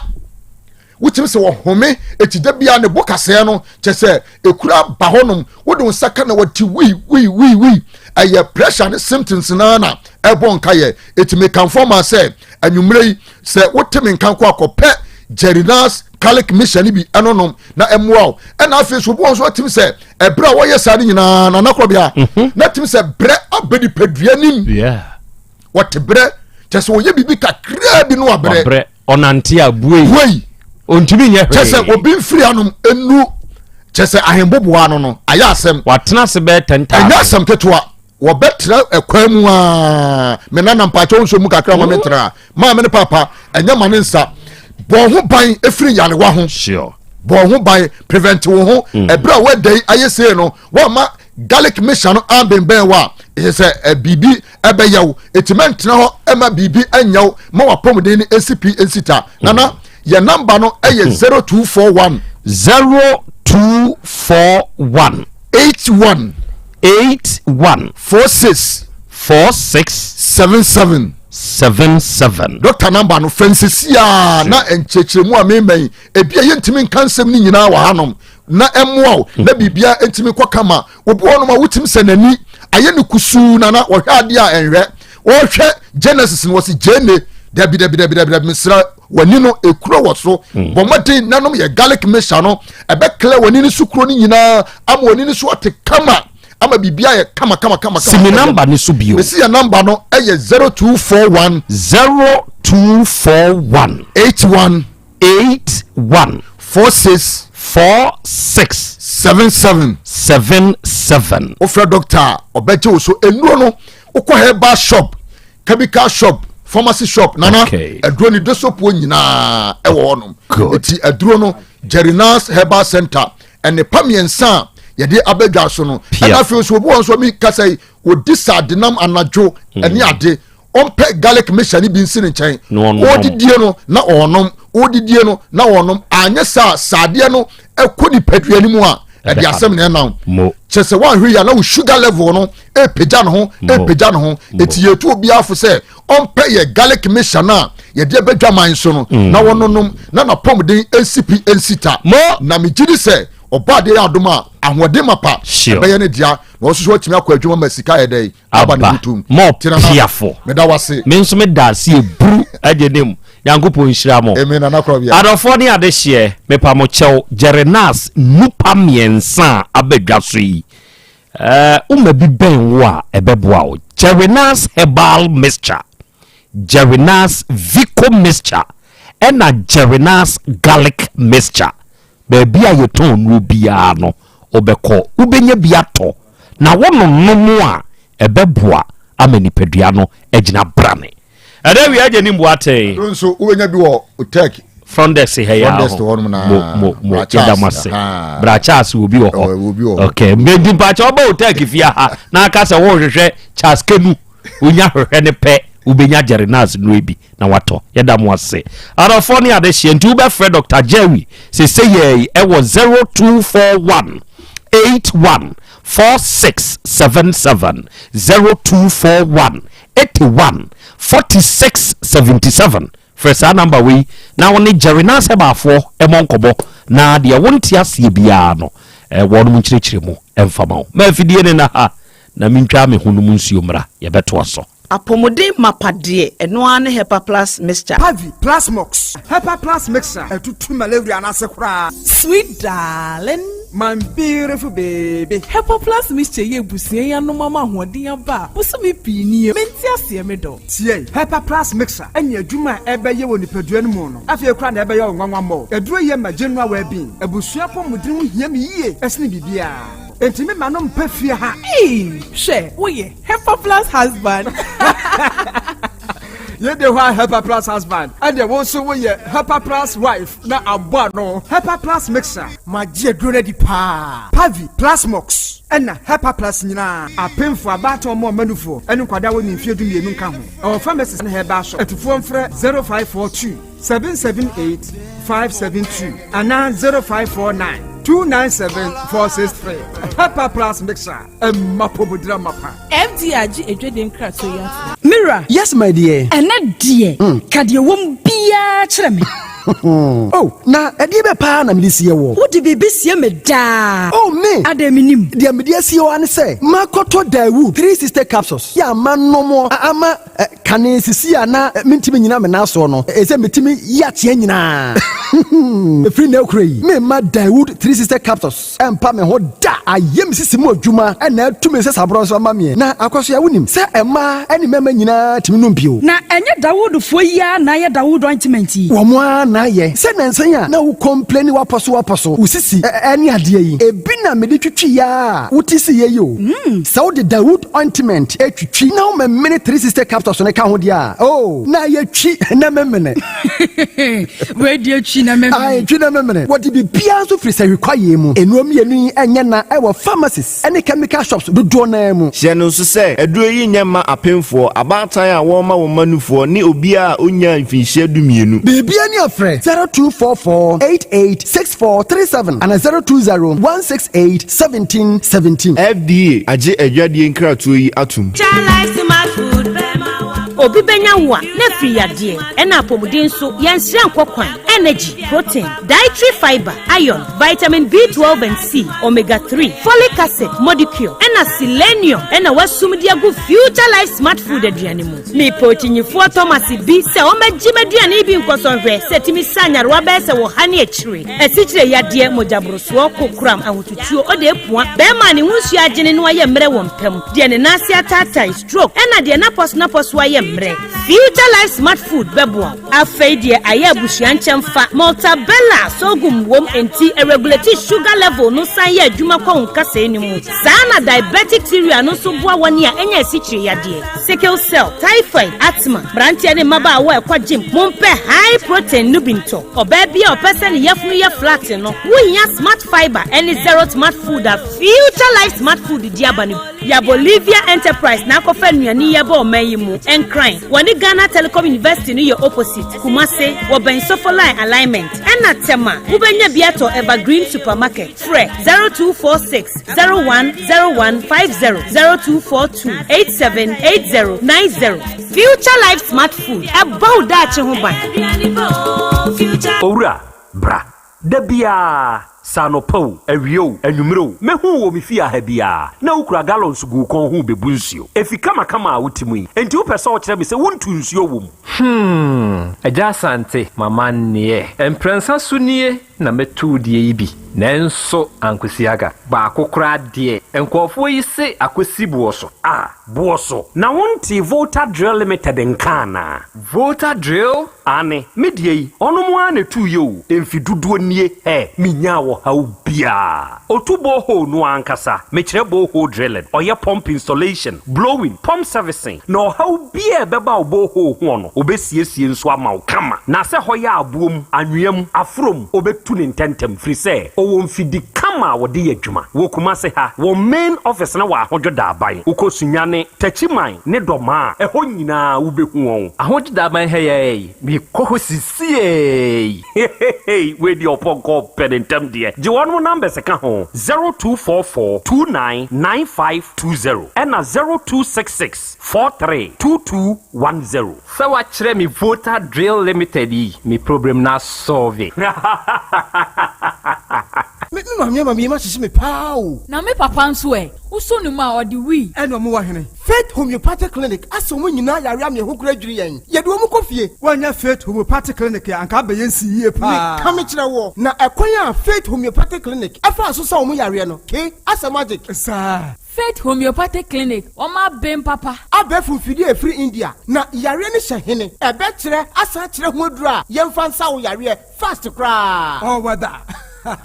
wotumi sɛ wɔhome eti da bia ne bo kasɛɛ no kyɛ sɛ ekura ba hɔnom, wode wo nsa ka na wɔte wui wui wui wui, ɛyɛ pressure ne symptoms naa na ɛbɔ nka yɛ. Eti me kanfo ama sɛ anwummerɛ yi sɛ wote me nka kɔ akɔpɛ Jerinas garlic mixture no bi ɛno nom na ɛmmoa wo. Ɛna afei so obi wɔ nso atumi sɛ ɛberɛ a wɔyɛ saa no nyinaa na anakorɔbea na atumi sɛ brɛ aba nipadua nim. Wɔte brɛ kyɛ sɛ wɔyɛ biribi kakraa bi no wabrɛ. Wabrɛ, ɔnante a buei. Buei. Ɔntumi nyɛ hwee. Kyɛ sɛ obi mfiri anom enu kyɛ sɛ ahemboboa no ayɛ asɛm. Watena ase bɛyɛ 10,000. Ɛnyɛ asɛm ketewa. Wɔbɛtena ɛkwan mu aa me nana mpakyɛw nso mu kakra ma mentena maame ne papa ɛnyɛ ma ne nsa bɔn ho ban efiri yarewa ho. Bɔn ho ban, prevent wo ho. Ɛberɛ a wɔada yi ayɛ sei no, wɔama garlic mixture no abɛnbɛn wɔ a ɛsɛ sɛ biribi ɛbɛyɛ wo eti mɛntena hɔ ɛma biribi ɛnyɛ wo ma wapɔmuden no esi pi esi ta. Nana, yɛ namba no ɛyɛ 0241 0241 81 81 46 46 77 77. Dɔkta namba no fɛn sisi a na nkyerɛkyerɛmu a mema yi ebi a yɛntumi nka nsɛm no nyinaa wɔ hanom na ɛmmoa wo na biribia ntumi kɔ kama. Obi wɔ nom a wotumi sɛ n'ani ayɛ no kusuu nana wɔhwɛ adeɛ a ɛnhwɛ wɔhwɛ Genesis no wɔsi gyene dabi dabi dabi dabi dabi. Mesrɛ w'ani no ekuro wɔ so, bɔ mmɔden nanom yɛ garlic mixture no, ɛbɛklɛ w'ani no so kuro no nyinaa ama w'ani no so ate kama ama biribi ayɛ kama kama kama. Si mi namba ni so bio. Mesi yɛ namba no ɛyɛ 0241 0241 81 81 46 46 77 77. Wofrɛ dɔkta a ɔbɛgye wo so. Nnuro no wokɔ herbal shop, chemical shop, pharmacy shop nana aduro ni dosopuo nyinaa ɛwɔ hɔnom. Eti aduro no Jerinas Herbal Center ɛnepa mmiɛnsa a yɛde abɛdwa so no. Ɛna afei nso obi wɔ nso mi kasa yi odi saadenam anadwo ɛne ade, ɔmpɛ garlic mixture ne bi nsi ne nkyɛn, ɔdidie no na ɔnom, ɔdidie no na ɔnom. Anyɛ saa saadeɛ no ɛkɔ nipadua no mu a, ɛde asɛm na ɛnam kyɛ sɛ woanhwɛ yi a na wo sugar level no ɛpagya ne ho, ɛpagya ne ho. Ɛti yɛtu obiara fo sɛ ɔmpɛ yɛ garlic mixture no a yɛde ɛbɛdwa man so no na wɔnonom na napɔmuden nsi pi nsi ta. Na megye di sɛ ɔba adeɛ yɛ adom a, ahoɔden mapa ɛbɛyɛ ne dea na ɔso so atumi akɔ adwuma ma sika yɛ dɛ aba ne butum. Mɔ piafo. Meda wase. Me nso meda ase eburu agye ne mu. Nyankopɔn nhyira mo. Amen, Nana Korɔbea. Adɔfoɔ ne adehyeɛ, mepa mo kyɛw, Jerenas nupa mmiɛnsa a aba dwa so yi, eh, woma bi bɛn wo a, ɛbɛboa wo. Jerenas Herbal Mixture, Jerenas Vico Mixture, ɛna Jerenas Garlic Mixture. Baabi a yɛtɔn nnuro biara no, wobɛkɔ, wobɛnya bi atɔ, na wononom a, ɛbɛboa ama nipadua no agyina brane. Ɛdɛ wia agye ne mbu atee. Ɛno nso wobɛnya bi wɔ Otec. Front desk ha yi Front desk hɔ nom na. Mo mo mo yɛda mo ase. Bra Charles wɔ bi wɔ hɔ. Wɔ bi wɔ hɔ. Okay. Mbɛnti mpakyɛ ɔba Otec fie ha na aka sɛ wɔrehwehwɛ Charles Kenu. Wonya hwehwɛ ne pɛ wobɛnya Jerry Nurse no bi na watɔ. Yɛda mo ase. Adɔfoɔ ne adehyeɛ nti wobɛfrɛ Dr. Jerry sese yɛ ɛwɔ 0241 81 4677, 0241 81 46 77. Frɛ saa number wei na wo ne Jerry Nurse Herbaafoɔ mmɔ nkɔmmɔ na deɛ wonte aseɛ biara no wɔnom nkyerɛkyerɛ mu mfa ma wo. Ma afidie no nna ha na mentwa me ho nom nsuo mmra, yɛbɛtoa so. Apɔmuden mapa deɛ, ɛno ara ne Hepa Plus Mixture. Pavi, Plasmox, Hepa Plus Mixture, ɛtutu malaria no ase koraa. Sweet darling. My beautiful baby. Hepa Plus Mixture yɛ abusua yi anom ama ahoɔden aba a bosome pii nie. Mente aseɛ me dɔ. Tie, Hepa Plus Mixture ne adwuma a ɛbɛyɛ wɔ nipadua no mu no, afei koraa na ɛbɛyɛ wo nwanwa mmɔ. Aduro yi yɛ ma general well-being. Abusua apɔmuden ho hia me yie sene biribiara. Enti me ma no mpɛ fie ha. Eii hwɛ woyɛ Hepa Plus husband. Yɛ de hɔ a Hepa Plus husband, ɛdeɛ wo nso woyɛ Hepa Plus wife na abɔ ano. Hepa Plus mixer. Magye aduro no adi paa. Pavi, Plasmox, ɛna Hepa Plus nyinaa. Apemfo, abaatan, ɔmo a ɔma nufoɔ, ɛne nkwadaa a wɔnni mfeɛ 12 nka ho. Ɛwɔ pharmacies ne herbal shop. Atufoɔ mfrɛ 0542 778 572 anaa 0549 297 463. Hepa Plus mixer, ɛma pomodira mapa. FDA agye adwadie nkratoɔ yi atom. Me wura. Yes my dear. Ɛnɛ deɛ, ka deɛ ɛwɔ mu biara kyerɛ me. Oh, na ɛdeɛ bɛ paa na mede sie woɔ? Wode biribi sie me daa. Oh, me! Adɛn mennim? Deɛ mede asie wo ara ne sɛ, makɔtɔ Daewoo 360 capsules yɛ a manom a ama kane sisi a na mentumi nnyina me nan soɔ no, ɛsɛ metumi yi ateɛ nyinaa. Ɛfiri nnɛ rekora yi, meremma Daewoo 360 capsules ɛmpa me ho da. Ayɛ me sisi mu adwuma na atu me nsasaborɔ nso ama meɛ. Na Akwasoa, wonim sɛ mmaa ne mmarima nyinaa tumi nom bio. Na ɛnyɛ Dawoodfoɔ yi ara na ayɛ Dawood ointment yi? Wɔn ara na ayɛ. Sɛ nnansa yi a na wo complaini w'apɔso w'apɔso, wo sisi ne adeɛ yi, ebi na mede twitwiiɛ ara a wote siiɛ yi o. Sɛ wode Dawood ointment twitwi na womemene 360 capsules no ka ho deɛ a, oh, na ayɛ twi na memene. Wei deɛ twi na memene. Ae, twi na memene. Wɔde biribiara nso firi sahwi kwaeɛ mu. Nnuro mmienu yi nyɛ na ɛwɔ pharmacies ne chemical shops dodoɔ no ara mu. Hyɛ no nso sɛ, aduro yi nyɛ mma apemfoɔ, abaatan a wɔrema wɔn mma nufoɔ, ne obiara a ɔnnyaa mfinhyia 12. Biribiara ni a frɛ 0244 88 64 37 anaa 020 168 17 17. FDA agye adwadie nkratoɔ yi atom. Obi bɛnya wo a, na afiri yadeɛ, ɛna apɔmuden nso, yɛnsrɛ nkɔ kwan. Energy, protein, dietary fiber, iron, vitamin B12 and C, omega 3, folic acid, modicure, ɛna selenium, ɛna wasum de agu Future Life Smart Food aduane mu. Mepɛ okyinyifoɔ Thomas bi sɛ ɔmmɛgye m'aduane yi bi nkɔsɔnhwɛ sɛ ɛtumi sa nyarewa bɛyɛ sɛ wɔ ha ne akyire. Asikyire yadeɛ, mogyaborosoɔ, kokoram, ahotutuo, ɔde apua, bɛrima a ne ho nsuo agyene na wayɛ mmerɛ wɔ mpa mu, deɛ ne nan ase ataatae, stroke, ɛna deɛ n'apɔso n'apɔso ayɛ mmerɛ. Future Life Smart Food bɛboa wo. Afei deɛ ayɛ abusua nkyɛmfa. Maltabella sorghum wom enti ɛregulate sugar level no san yɛ adwuma kɔ wo nkasɛɛ no mu. Saa na diabetic cereal no nso boa wɔn a anya asikyire yadeɛ, sickle cell, typhoid, asthma. Mmeranteɛ ne mmabaawa a ɛkɔ gym, mompɛ high protein no bi ntɔ. Ɔbaa bi a ɔpɛ sɛ ne yafunu yɛ flat no, wohia Smart Fibre ne Zero Smart Food a Future Life Smart Food de aba no bi. Ya Bolivia Enterprise na akɔfa nnuane yi aba ɔman yi mu. Nkran, wɔne Ghana Telecom University no yɛ opposite. Kumase, wɔbɛn Sofoline Alignment. Ɛna Tema, wobɛnya bi atɔ Evergreen Supermarket. Frɛ 0246 010150, 0242 878090. Future Life Smart Food, ɛbɔ wo daakye ho ban. Owura, bra. Da biara, sɛ anɔpa o, awia o, anwummere o, mɛhu wo wɔ me fie ha biara, na wokura gallons gu wo kɔn ho rebebu nsuo. Efi kamakama a wote mu yi, enti wopɛ sɛ wokyerɛ me sɛ wontu nsuo wɔ mu? Hmm, Agya Asante, m'amanneɛ. Mprɛnsa so nie na mɛtu wo deɛ yi bi, nanso ankosi aga. Baako koraa deɛ, nkurɔfoɔ yi se akɔsi boɔ so. Ah, boɔ so? Na wontee Volta Drill Limited nka anaa? Volta Drill? Aane, me deɛ yi, ɔnom ara na ɛtuiɛ o, mfe dodoɔ nie, ɛ, menyaa ɔhaw biara. Ɔtu borehole no ara ankasa, mekyerɛ borehole drilling, ɔyɛ pump installation, blowing, pump servicing, na ɔhaw biara a ɛbɛba wo borehole hoɔ no, ɔbɛsiesie nso ama wo kama. Na sɛ hɔ yɛ aboɔ mu, anwea mu, aforɔ mu, ɔbɛtu no ntɛntɛm, firi sɛ ɔwɔ mfidi kama a wɔde yɛ adwuma. Wɔ Kumase ha, wɔn main office no wɔ Ahodwo Daaban. Wokɔ Sunyani, Techiman ne Dɔmaa a, ɛhɔ nyinaa wobɛhu wɔn. Ahodwo Daaban ha yi ara yi, mekɔ hɔ sisiei. Hehehe wei deɛ ɔpɔnkɔ pɛ ne ntɛm deɛ. Gye wɔnom numbers ka ho, 0244 29 9520 ɛna 0266 43 2210. Sɛ wakyerɛ me Volta Drill Limited yi, me problem no asɔlve. Me me maame ama me yam ahyehye me paa o. Na me papa nso ɛ? Wosɔ ne mu a, ɔde wii. Ɛna ɔmo wɔ hene? Faith Homeopathic Clinic asɛ ɔmo nyinaa yare ama ɛho kora dwiri yɛn. Yɛde ɔmo kɔ fie. Woannya Faith Homeopathic Clinic a, anka abɛyɛ nsii yie paa. Meka mekyerɛ woɔ, na ɛkwan a Faith Homeopathic Clinic ɛfaa so sa ɔmo yareɛ no, ke, asɛ magic. Saa. Faith Homeopathic Clinic, wɔn aben papa. Abɛɛfo mfidie a ɛfiri India, na yareɛ no hyɛ hene? Ɛbɛkyerɛ asan akyerɛ ho aduro a yɛmfa nsa wo yareɛ fast koraa. Ɔwɔ da.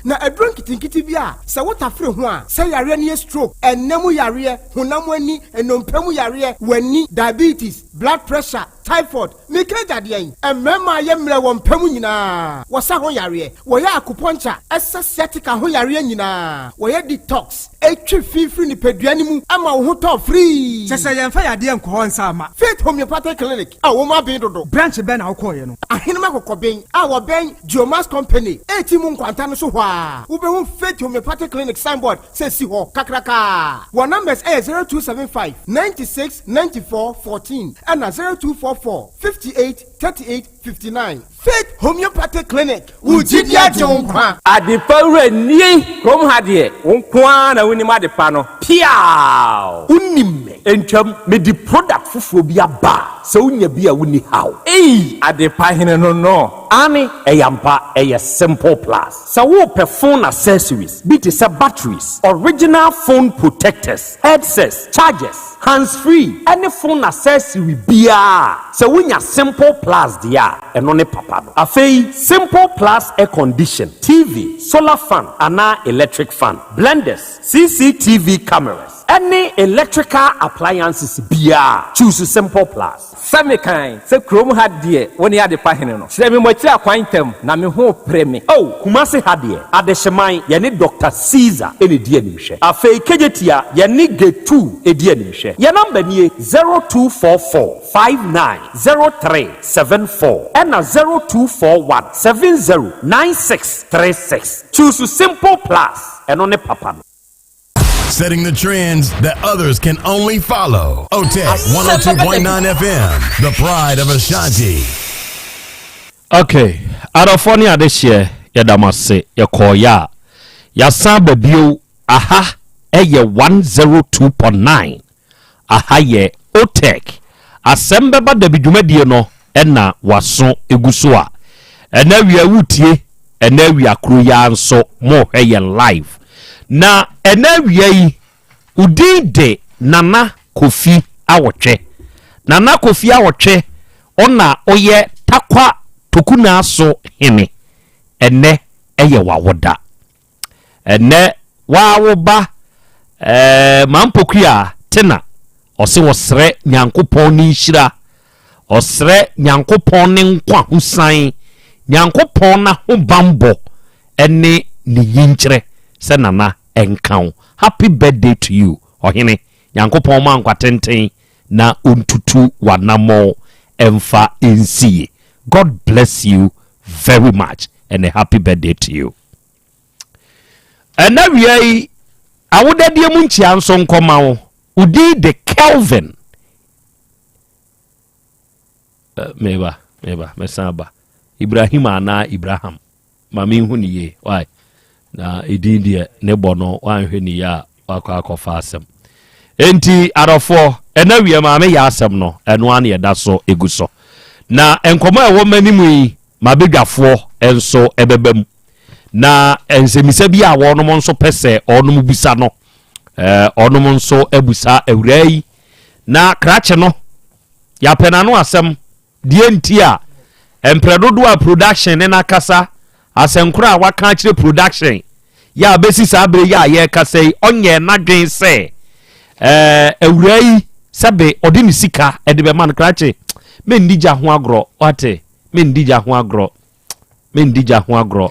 Na aduro nketenkete bi a sɛ wotafere ho a, sɛ yareɛ no yɛ stroke, ɛnna mu yareɛ, honam ani, nnompe mu yareɛ, w'ani, diabetes, blood pressure, typhoid, meka agya deɛn? Mmarima a yɛ mmerɛ wɔ mpa mu nyinaa, wɔsa ho yareɛ, wɔyɛ acupuncture, ɛsa sciatica ho yareɛ nyinaa, wɔyɛ detox, ɛtwe fi firi nipadua no mu ma wo ho tɔ firii. Kyɛ sɛ yɛmfa yadeɛ nkɔ hɔ nsa mma. Faith Homeopathic Clinic a wɔn aben dodo. Branch bɛn na wokɔeɛ no? Ahenem Akokɔben a wɔbɛn Geomax Company reti mu nkwanta no so hɔ ara, wobɛhu Faith Homeopathic Clinic signboard sɛ si hɔ kakrakaa. Wɔn numbers yɛ 0275 96 94 14 ɛna 0244 58 38 59. Faith Homeopathic Clinic, wo gyidi agye wo nkwa. Adepa wura nie! Kurom ha deɛ, wo nko ara na wonim adepa no. Piaaww! Wonim me. Ntwam, mede product foforɔ bi aba a, sɛ wonya bi a wonni haw. Ei! Adepa hene no no. Aane, ɛyɛ ampa, ɛyɛ Simple Plus. Sɛ worepɛ phone accessories bi te sɛ batteries, original phone protectors, headsets, chargers, hands free ɛne phone accessory biara a, sɛ wonya Simple Plus deɛ a, ɛno ne papa no. Afei, Simple Plus air condition, TV, solar fan anaa electric fan, blenders, CCTV cameras, ɛne electrical appliances biara a, choose Simple Plus. Sɛ mekan sɛ kurom ha deɛ wo ne adepa hene no. Kyerɛ me m'akyiri akwan ntɛm, na me ho repere me. Oh, Kumasi ha deɛ, Adehyeman, yɛne Doctor Caesar na ɛdi animhwɛ. Afei Kejetia, yɛne Getu di animhwɛ. Yɛn number nie, 0244 59 03 74 ɛna 0241 70 96 36. Choose Simple Plus, ɛno ne papa no. Setting the trends that others can only follow. OTEC 102.9 FM, the pride of Ashanti. Okay, adɔfoɔ ne adehyeɛ yɛda mo ase yɛkɔɔyɛ a yɛasan aba bio aha ɛyɛ 102.9 aha yɛ OTEC asɛm bɛba dabi dwumadie no ɛna waso egu so a ɛna awia wotie ɛna awia koro yi ara nso mohwɛ yɛn live na ɛna awia yi wo din de Nana Kofi Awɔtwe Nana Kofi Awɔtwe. Ɔna ɔyɛ Tarkwa Tokunaaso hene. Ɛnnɛ ɛyɛ w'awoda. Ɛnnɛ waa wo ba eh, Mampokua Tena, ɔse ɔsrɛ Nyankopɔn ne nhyira, ɔsrɛ Nyankopɔn ne nkwahosan, Nyankopɔn n'ahobanbɔ ɛne ne nyinkyerɛ sɛ Nana ɛnka wo. Happy birthday to you Ɔhene, Nyankopɔn ma nkwa tenten na ɔntutu w'anamɔn ɛmfa nsi ye. God bless you very much and a happy birthday to you. Ɛna wia yi awodadeɛ mu nkyia nso nkɔma wo. Wo din de Kelvin. Eh, meba, meba, mɛsan aba. Ibrahim anaa Ibraham. Ma menhu ne yie. Why? Na edin deɛ ne bɔ no wanhwɛ ne yie a wakɔ akɔfa asɛm. Enti adɔfoɔ, ɛna wia maame yɛ asɛm no, ɛno ara na yɛda so egu so. Na nkɔmɔ a ɛwɔ m'anim yi, m'abadwafoɔ nso ɛbɛba mu. Na nsɛmmisa bi a wɔnom nso pɛ sɛ wɔnom bisa no, eh, wɔnom nso abusa awuraa yi. Na krakye no, yɛapɛ n'ano asɛm. Deɛ nti a mprɛ dodoɔ a production ne n'akasa, asɛnkorɔ a waka akyerɛ production yɛ a bɛsi saa berɛ yi a yɛrekasa yi, ɔnyɛɛ n'adwene sɛ eh, awuraa yi sɛbe ɔde ne sika de bɛma no. Krakye, menni gya ho agorɔ, wate, menni gya ho agorɔ. Mendi gya ho agorɔ.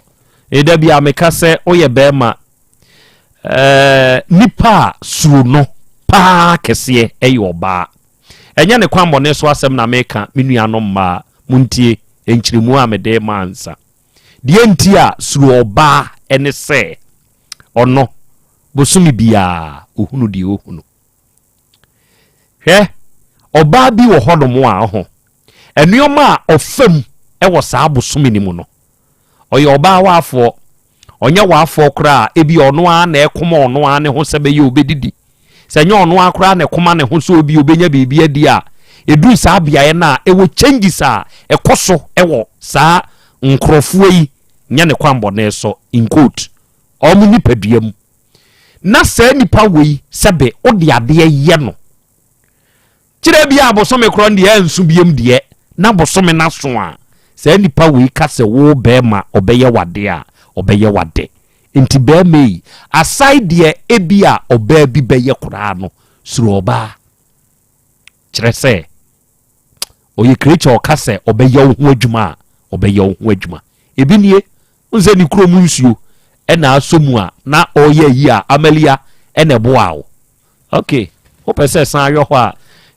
Da bi a meka sɛ woyɛ bɛrima eh, nipa a suro no paa kɛseɛ ɛyɛ ɔbaa. Ɛnyɛ ne kwammɔne so asɛm na meka, me nuanom mmaa, montie nkyerɛmu a mede ma ansa. Deɛ nti a suro ɔbaa ɛne sɛ ɔno bosome biara ɔhunu deɛ ɔhunu. Hwɛ, ɔbaa bi wɔ hɔnom a ɔho Nneɛma a ɔfa mu wɔ saa bosome no mu no, ɔyɛ ɔbaa waafoɔ, ɔnyɛ waafoɔ koraa a, ebia ɔno ara na ɛkoma ɔno ara ne ho sɛ bɛyɛ ɔbɛdidi. Sɛ ɛnyɛ ɔno ara koraa na ɛkoma ne ho sɛ obi ɔbɛnya biribi adi a, ɛduru saa beaeɛ no a, ɛwɔ changes a ɛkɔ so wɔ saa nkorɔfoɔ yi, nyɛ ne kwammɔne so, in quote, wɔn nipadua mu. Na saa nipa wei sɛbe wode adeɛ yɛ no, Kyerɛ bi a bosome korɔ no deɛ ansu biom deɛ na bosome no aso a, saa nipa wei ka sɛ wo bɛɛma ɔbɛyɛ w'ade a, ɔbɛyɛ w'ade. Nti bɛɛma yi, aside deɛ ebi a ɔbaa bi bɛyɛ koraa no, suro ɔbaa. Kyerɛ sɛ, ɔyɛ creature ɔka sɛ ɔbɛyɛ wo ho adwuma a, ɔbɛyɛ wo ho adwuma. Ebi nie, wohu sɛ ne kurom nsuo ɛna asɔ mu a na ɔreyɛ ayi a, Amalia ɛna ɛboaa wo. Ok, wopɛ sɛ san yɔ hɔ a,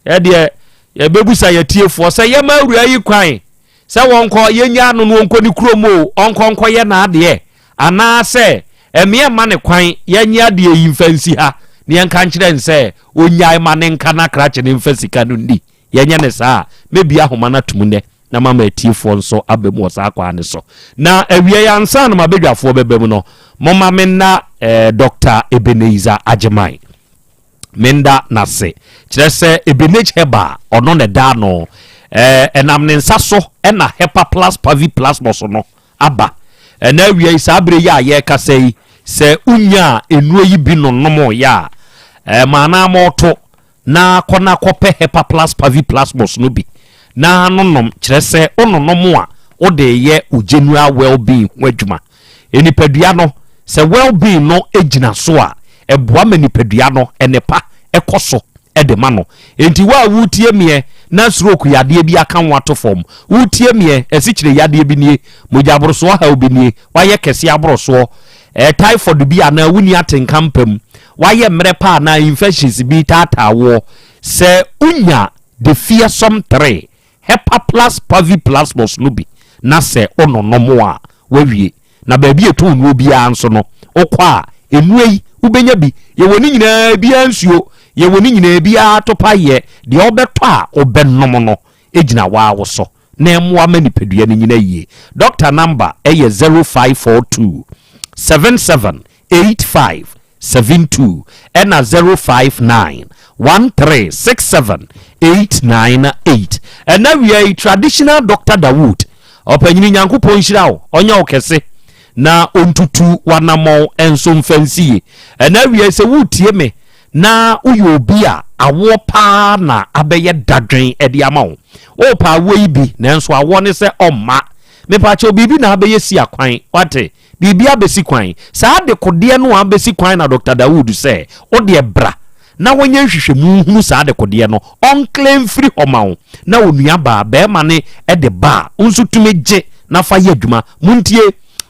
ɛdeɛ yɛbɛbusa yɛtiefoɔ sɛ yɛma awura yi kwan sɛ wɔnkɔ yɛnya no no ɔnkɔ ne kurom o, ɔnkɔ nkɔyɛ n'adeɛ anaasɛ ɛmeɛ mma ne kwan yɛnye adeɛ yi mfa nsi ha na yɛnka nkyerɛ n sɛ ɔnyae ma ne nka n'akrakye ne mfa sika no nni. Yɛnyɛ ne saa a, mɛbie ahoma no atom nnɛ na mama atiefoɔ nso aba mu wɔ saa kwan no so. Na awiei ansa na m'abadwafoɔ bɛba mu no, momma menna eh, Dr. Ebenezer Agyeman. Menda n'ase. Kyerɛ sɛ Ebenage Herbal, ɔno na ɛda ano. Eh, ɛnam ne nsa so ɛna Hepa Plus Pavi Plasmos no aba. Ɛna awiei saa berɛ yi a yɛrekasa yi, sɛ wonyaa nnuro yi bi nonom yɛ a, eh, ma anaa mɔɔto Na kɔ na kɔpɛ Hepaplus Paviplasmus no bi na nonom, kyerɛ sɛ wononom a wode reyɛ wo general well-being ho adwuma. Nipadua no, sɛ well-being no gyina so a, ɛboa ma nipadua no nnepa kɔ so de ma no. Enti wo a woretie meɛ na stroke yadeɛ bi aka wo ato fam, woretie meɛ asikyire yadeɛ bi nie, mogyaborosoɔ haw bi nie, woayɛ kɛseɛ aborosoɔ, ɛɛ typhoid bi anaa wonni atenka mpa mu, woayɛ mmerɛ pa anaa infections bi retaataa woɔ, sɛ wonya the fearsome 3 Hepaplus Paviplasmus no bi na sɛ wononom a, woawie. Na baabi a ɛtɔn nnuro biara nso no, wokɔ a, nnuro yi, wobɛnya bi. Yɛwɔ ne nyinaa biara nsuo, yɛwɔ ne nyinaa biara atopaeɛ, deɛ wobɛtɔ a wobɛnom no gyina wo ara wo so. na ɛmmoa ma nipadua no nyina yie. Dɔkta namba yɛ 0542 77 85 72 ɛna 059 13 67 898. Ɛna wia yi traditional Dɔkta Dawood ɔpanyini Nyankopɔn nhyira wo ɔnyɛ wo kɛse na ɔntutu w'anamɔn nso mfa nsi yie. Ɛna wia yi sɛ woretie me. na woyɛ obi a awoɔ paa na abɛyɛ dadwen de ama wo. Wopɛ awoɔ yi bi nanso awoɔ ne sɛ ɔmma. Mepaakyɛw biribi na abɛyɛ si akwan, wate? Biribi abɛsi kwan. Saa adekodeɛ no a abɛsi kwan na Dɔkta Dawood sɛ wodeɛ bra na wɔnyɛ nhwehwɛmu nhunu saa adekodeɛ no, ɔnkle mfiri hɔ ma wo na onua baa, bɛɛma no de ba a, wo nso tumi gye na fa yɛ adwuma. Montie!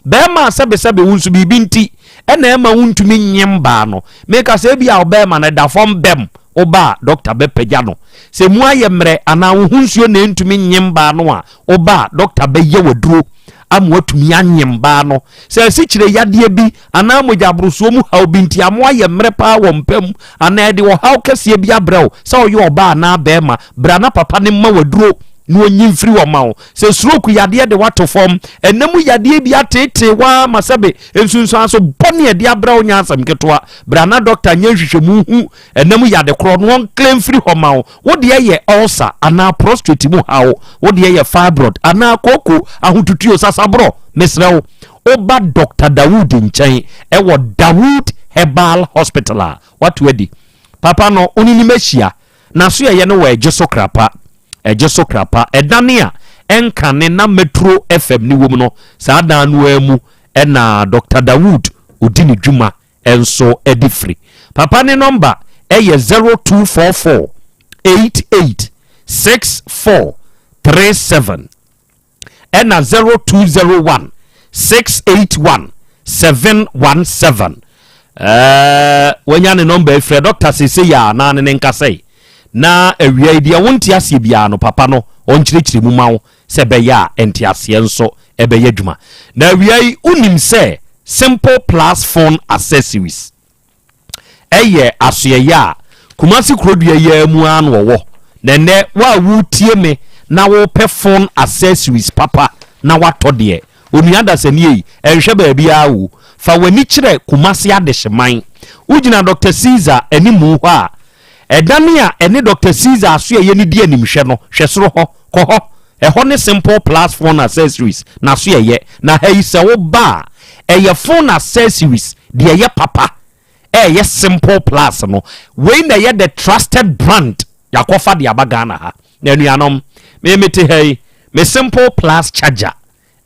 Bɛɛma a sɛbesɛbe wo nso biribi nti na ɛma wontumi nyem baa no, meka sɛ ebia ɔbɛɛma no ɛda fam bɛm, wo ba a, dɔkta bɛpagya no. Sɛ mu ayɛ mmerɛ anaa wo ho nsuo na ɛntumi nyem baa no a, wo ba a, dɔkta bɛyɛ wo aduro ama watumi anyem baa no. Sɛ asikyire yadeɛ bi anaa mogya aborosoɔ mu haw bi nti ama woayɛ mmerɛ paa wɔ mpa mu anaa ɛde ɔhaw kɛseɛ bi abrɛ wo sɛ ɔyɛ ɔbaa anaa bɛɛma, bra na papa no mma wo aduro na ɔnyi mfiri hɔ ma wo. Sɛ stroke yadeɛ de wo ato fam, ɛna mu yadeɛ bi ateetee wo ara ma sɛbe nsunsuanso bɔne a ɛde abrɛ wo nyɛ asɛm ketewa, bra na dɔkta nyɛ nhwehwɛmu nhu ɛna mu yade korɔ na ɔnkle mfiri hɔ ma wo. Wo deɛ yɛ ulcer anaa prostrate mu haw, wo deɛ yɛ fibroid anaa kooko ahotutuo, sasaborɔ, mesrɛ wo, woba Dɔkta Dawood nkyɛn ɛwɔ Dawood Herbal Hospital a, wato adi. Papa no, wo ne no mɛhyia. N'asoɛeɛ no wɔ Ɛgyeso Krapa, Ɛgyeso Krapa, ɛdane a ɛnkane na Metro FM no wom no, saa dan no ara mu na Dɔkta Dawood ɔdi ne dwuma nso de firi. Papa ne nɔmba yɛ 0244 88 64 37 ɛna 0201 681 717. Ɛɛ wanya ne nɔmba efirɛ dɔkta sese yɛ a na ne ne nkasa yi na awia yi deɛ wonte aseɛ biara no papa no ɔnkyerɛkyerɛ mu ma wo sɛ ɛbɛyɛ a nteaseɛ nso ɛbɛyɛ adwuma. Na awia yi wonim sɛ Simple Plus Phone Accessories ɛyɛ asoɛeɛ a Kumasi kurodua yi ara mu ara na ɔwɔ. Na ɛnnɛ wo a woretie me na worepɛ phone accessories papa na woatɔ deɛ, onua dasani ei, ɛnhwɛ baabiara o. Fa w'ani kyerɛ Kumasi Adehyeman. Wogyina Doctor Caesar animu hɔ a, ɛdane a ɛne Doctor Caesar asoɛeɛ no di animhwɛ no, hwɛ soro hɔ, kɔ hɔ. Ɛhɔ ne Simple Plus Phone Accessories n'asoɛeɛ. Na ha yi sɛ woba a, ɛyɛ phone accessories deɛ ɛyɛ papa a ɛyɛ Simple Plus no. Wei na ɛyɛ the trusted brand yɛakɔfa de aba Ghana ha. Na anuanom, me mete ha yi, me Simple Plus charger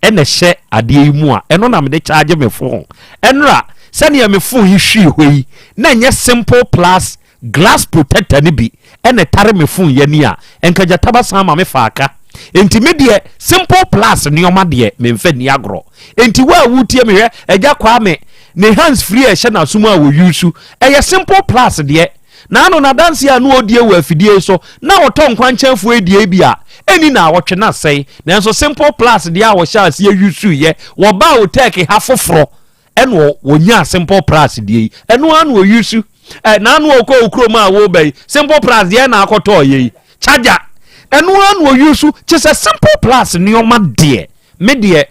ɛna ɛhyɛ adeɛ yi mu a ɛno na mede charge me phone. Ɛnora sɛdeɛ me phone yi hwii hɔ yi na ɛnyɛ Simple Plus glass protector no bi ɛna ɛtare me phone yi ani a ɛnka gyata ba san ma me faa ka. Enti me deɛ Simple Plus nneɛma deɛ memfa nni agorɔ. Enti wo a wotie me hwɛ Agya Kwame ne hands free a ɛhyɛ n'asom a ɔuse ɛyɛ Simple Plus deɛ. Naano n'adanseɛ a na ɔredie wɔ afidie yi so na ɔtɔ nkwankyɛnfoɔ adie bi a ɛnni naawɔtwe na asɛe. Nanso Simple Plus deɛ a ɔhyɛ aseɛ yusuiɛ wɔbaa Otec ha foforɔ ɛna ɔnyaa Simple Plus deɛ yi ɛno ara na ɔyusu. Ɛ naano ɔkɔ wo kurom a woreba yi Simple Plus deɛ na akɔtɔɔyɛ yi charger ɛno ara na ɔyusu. Kyerɛ sɛ Simple Plus nneɛma deɛ me deɛ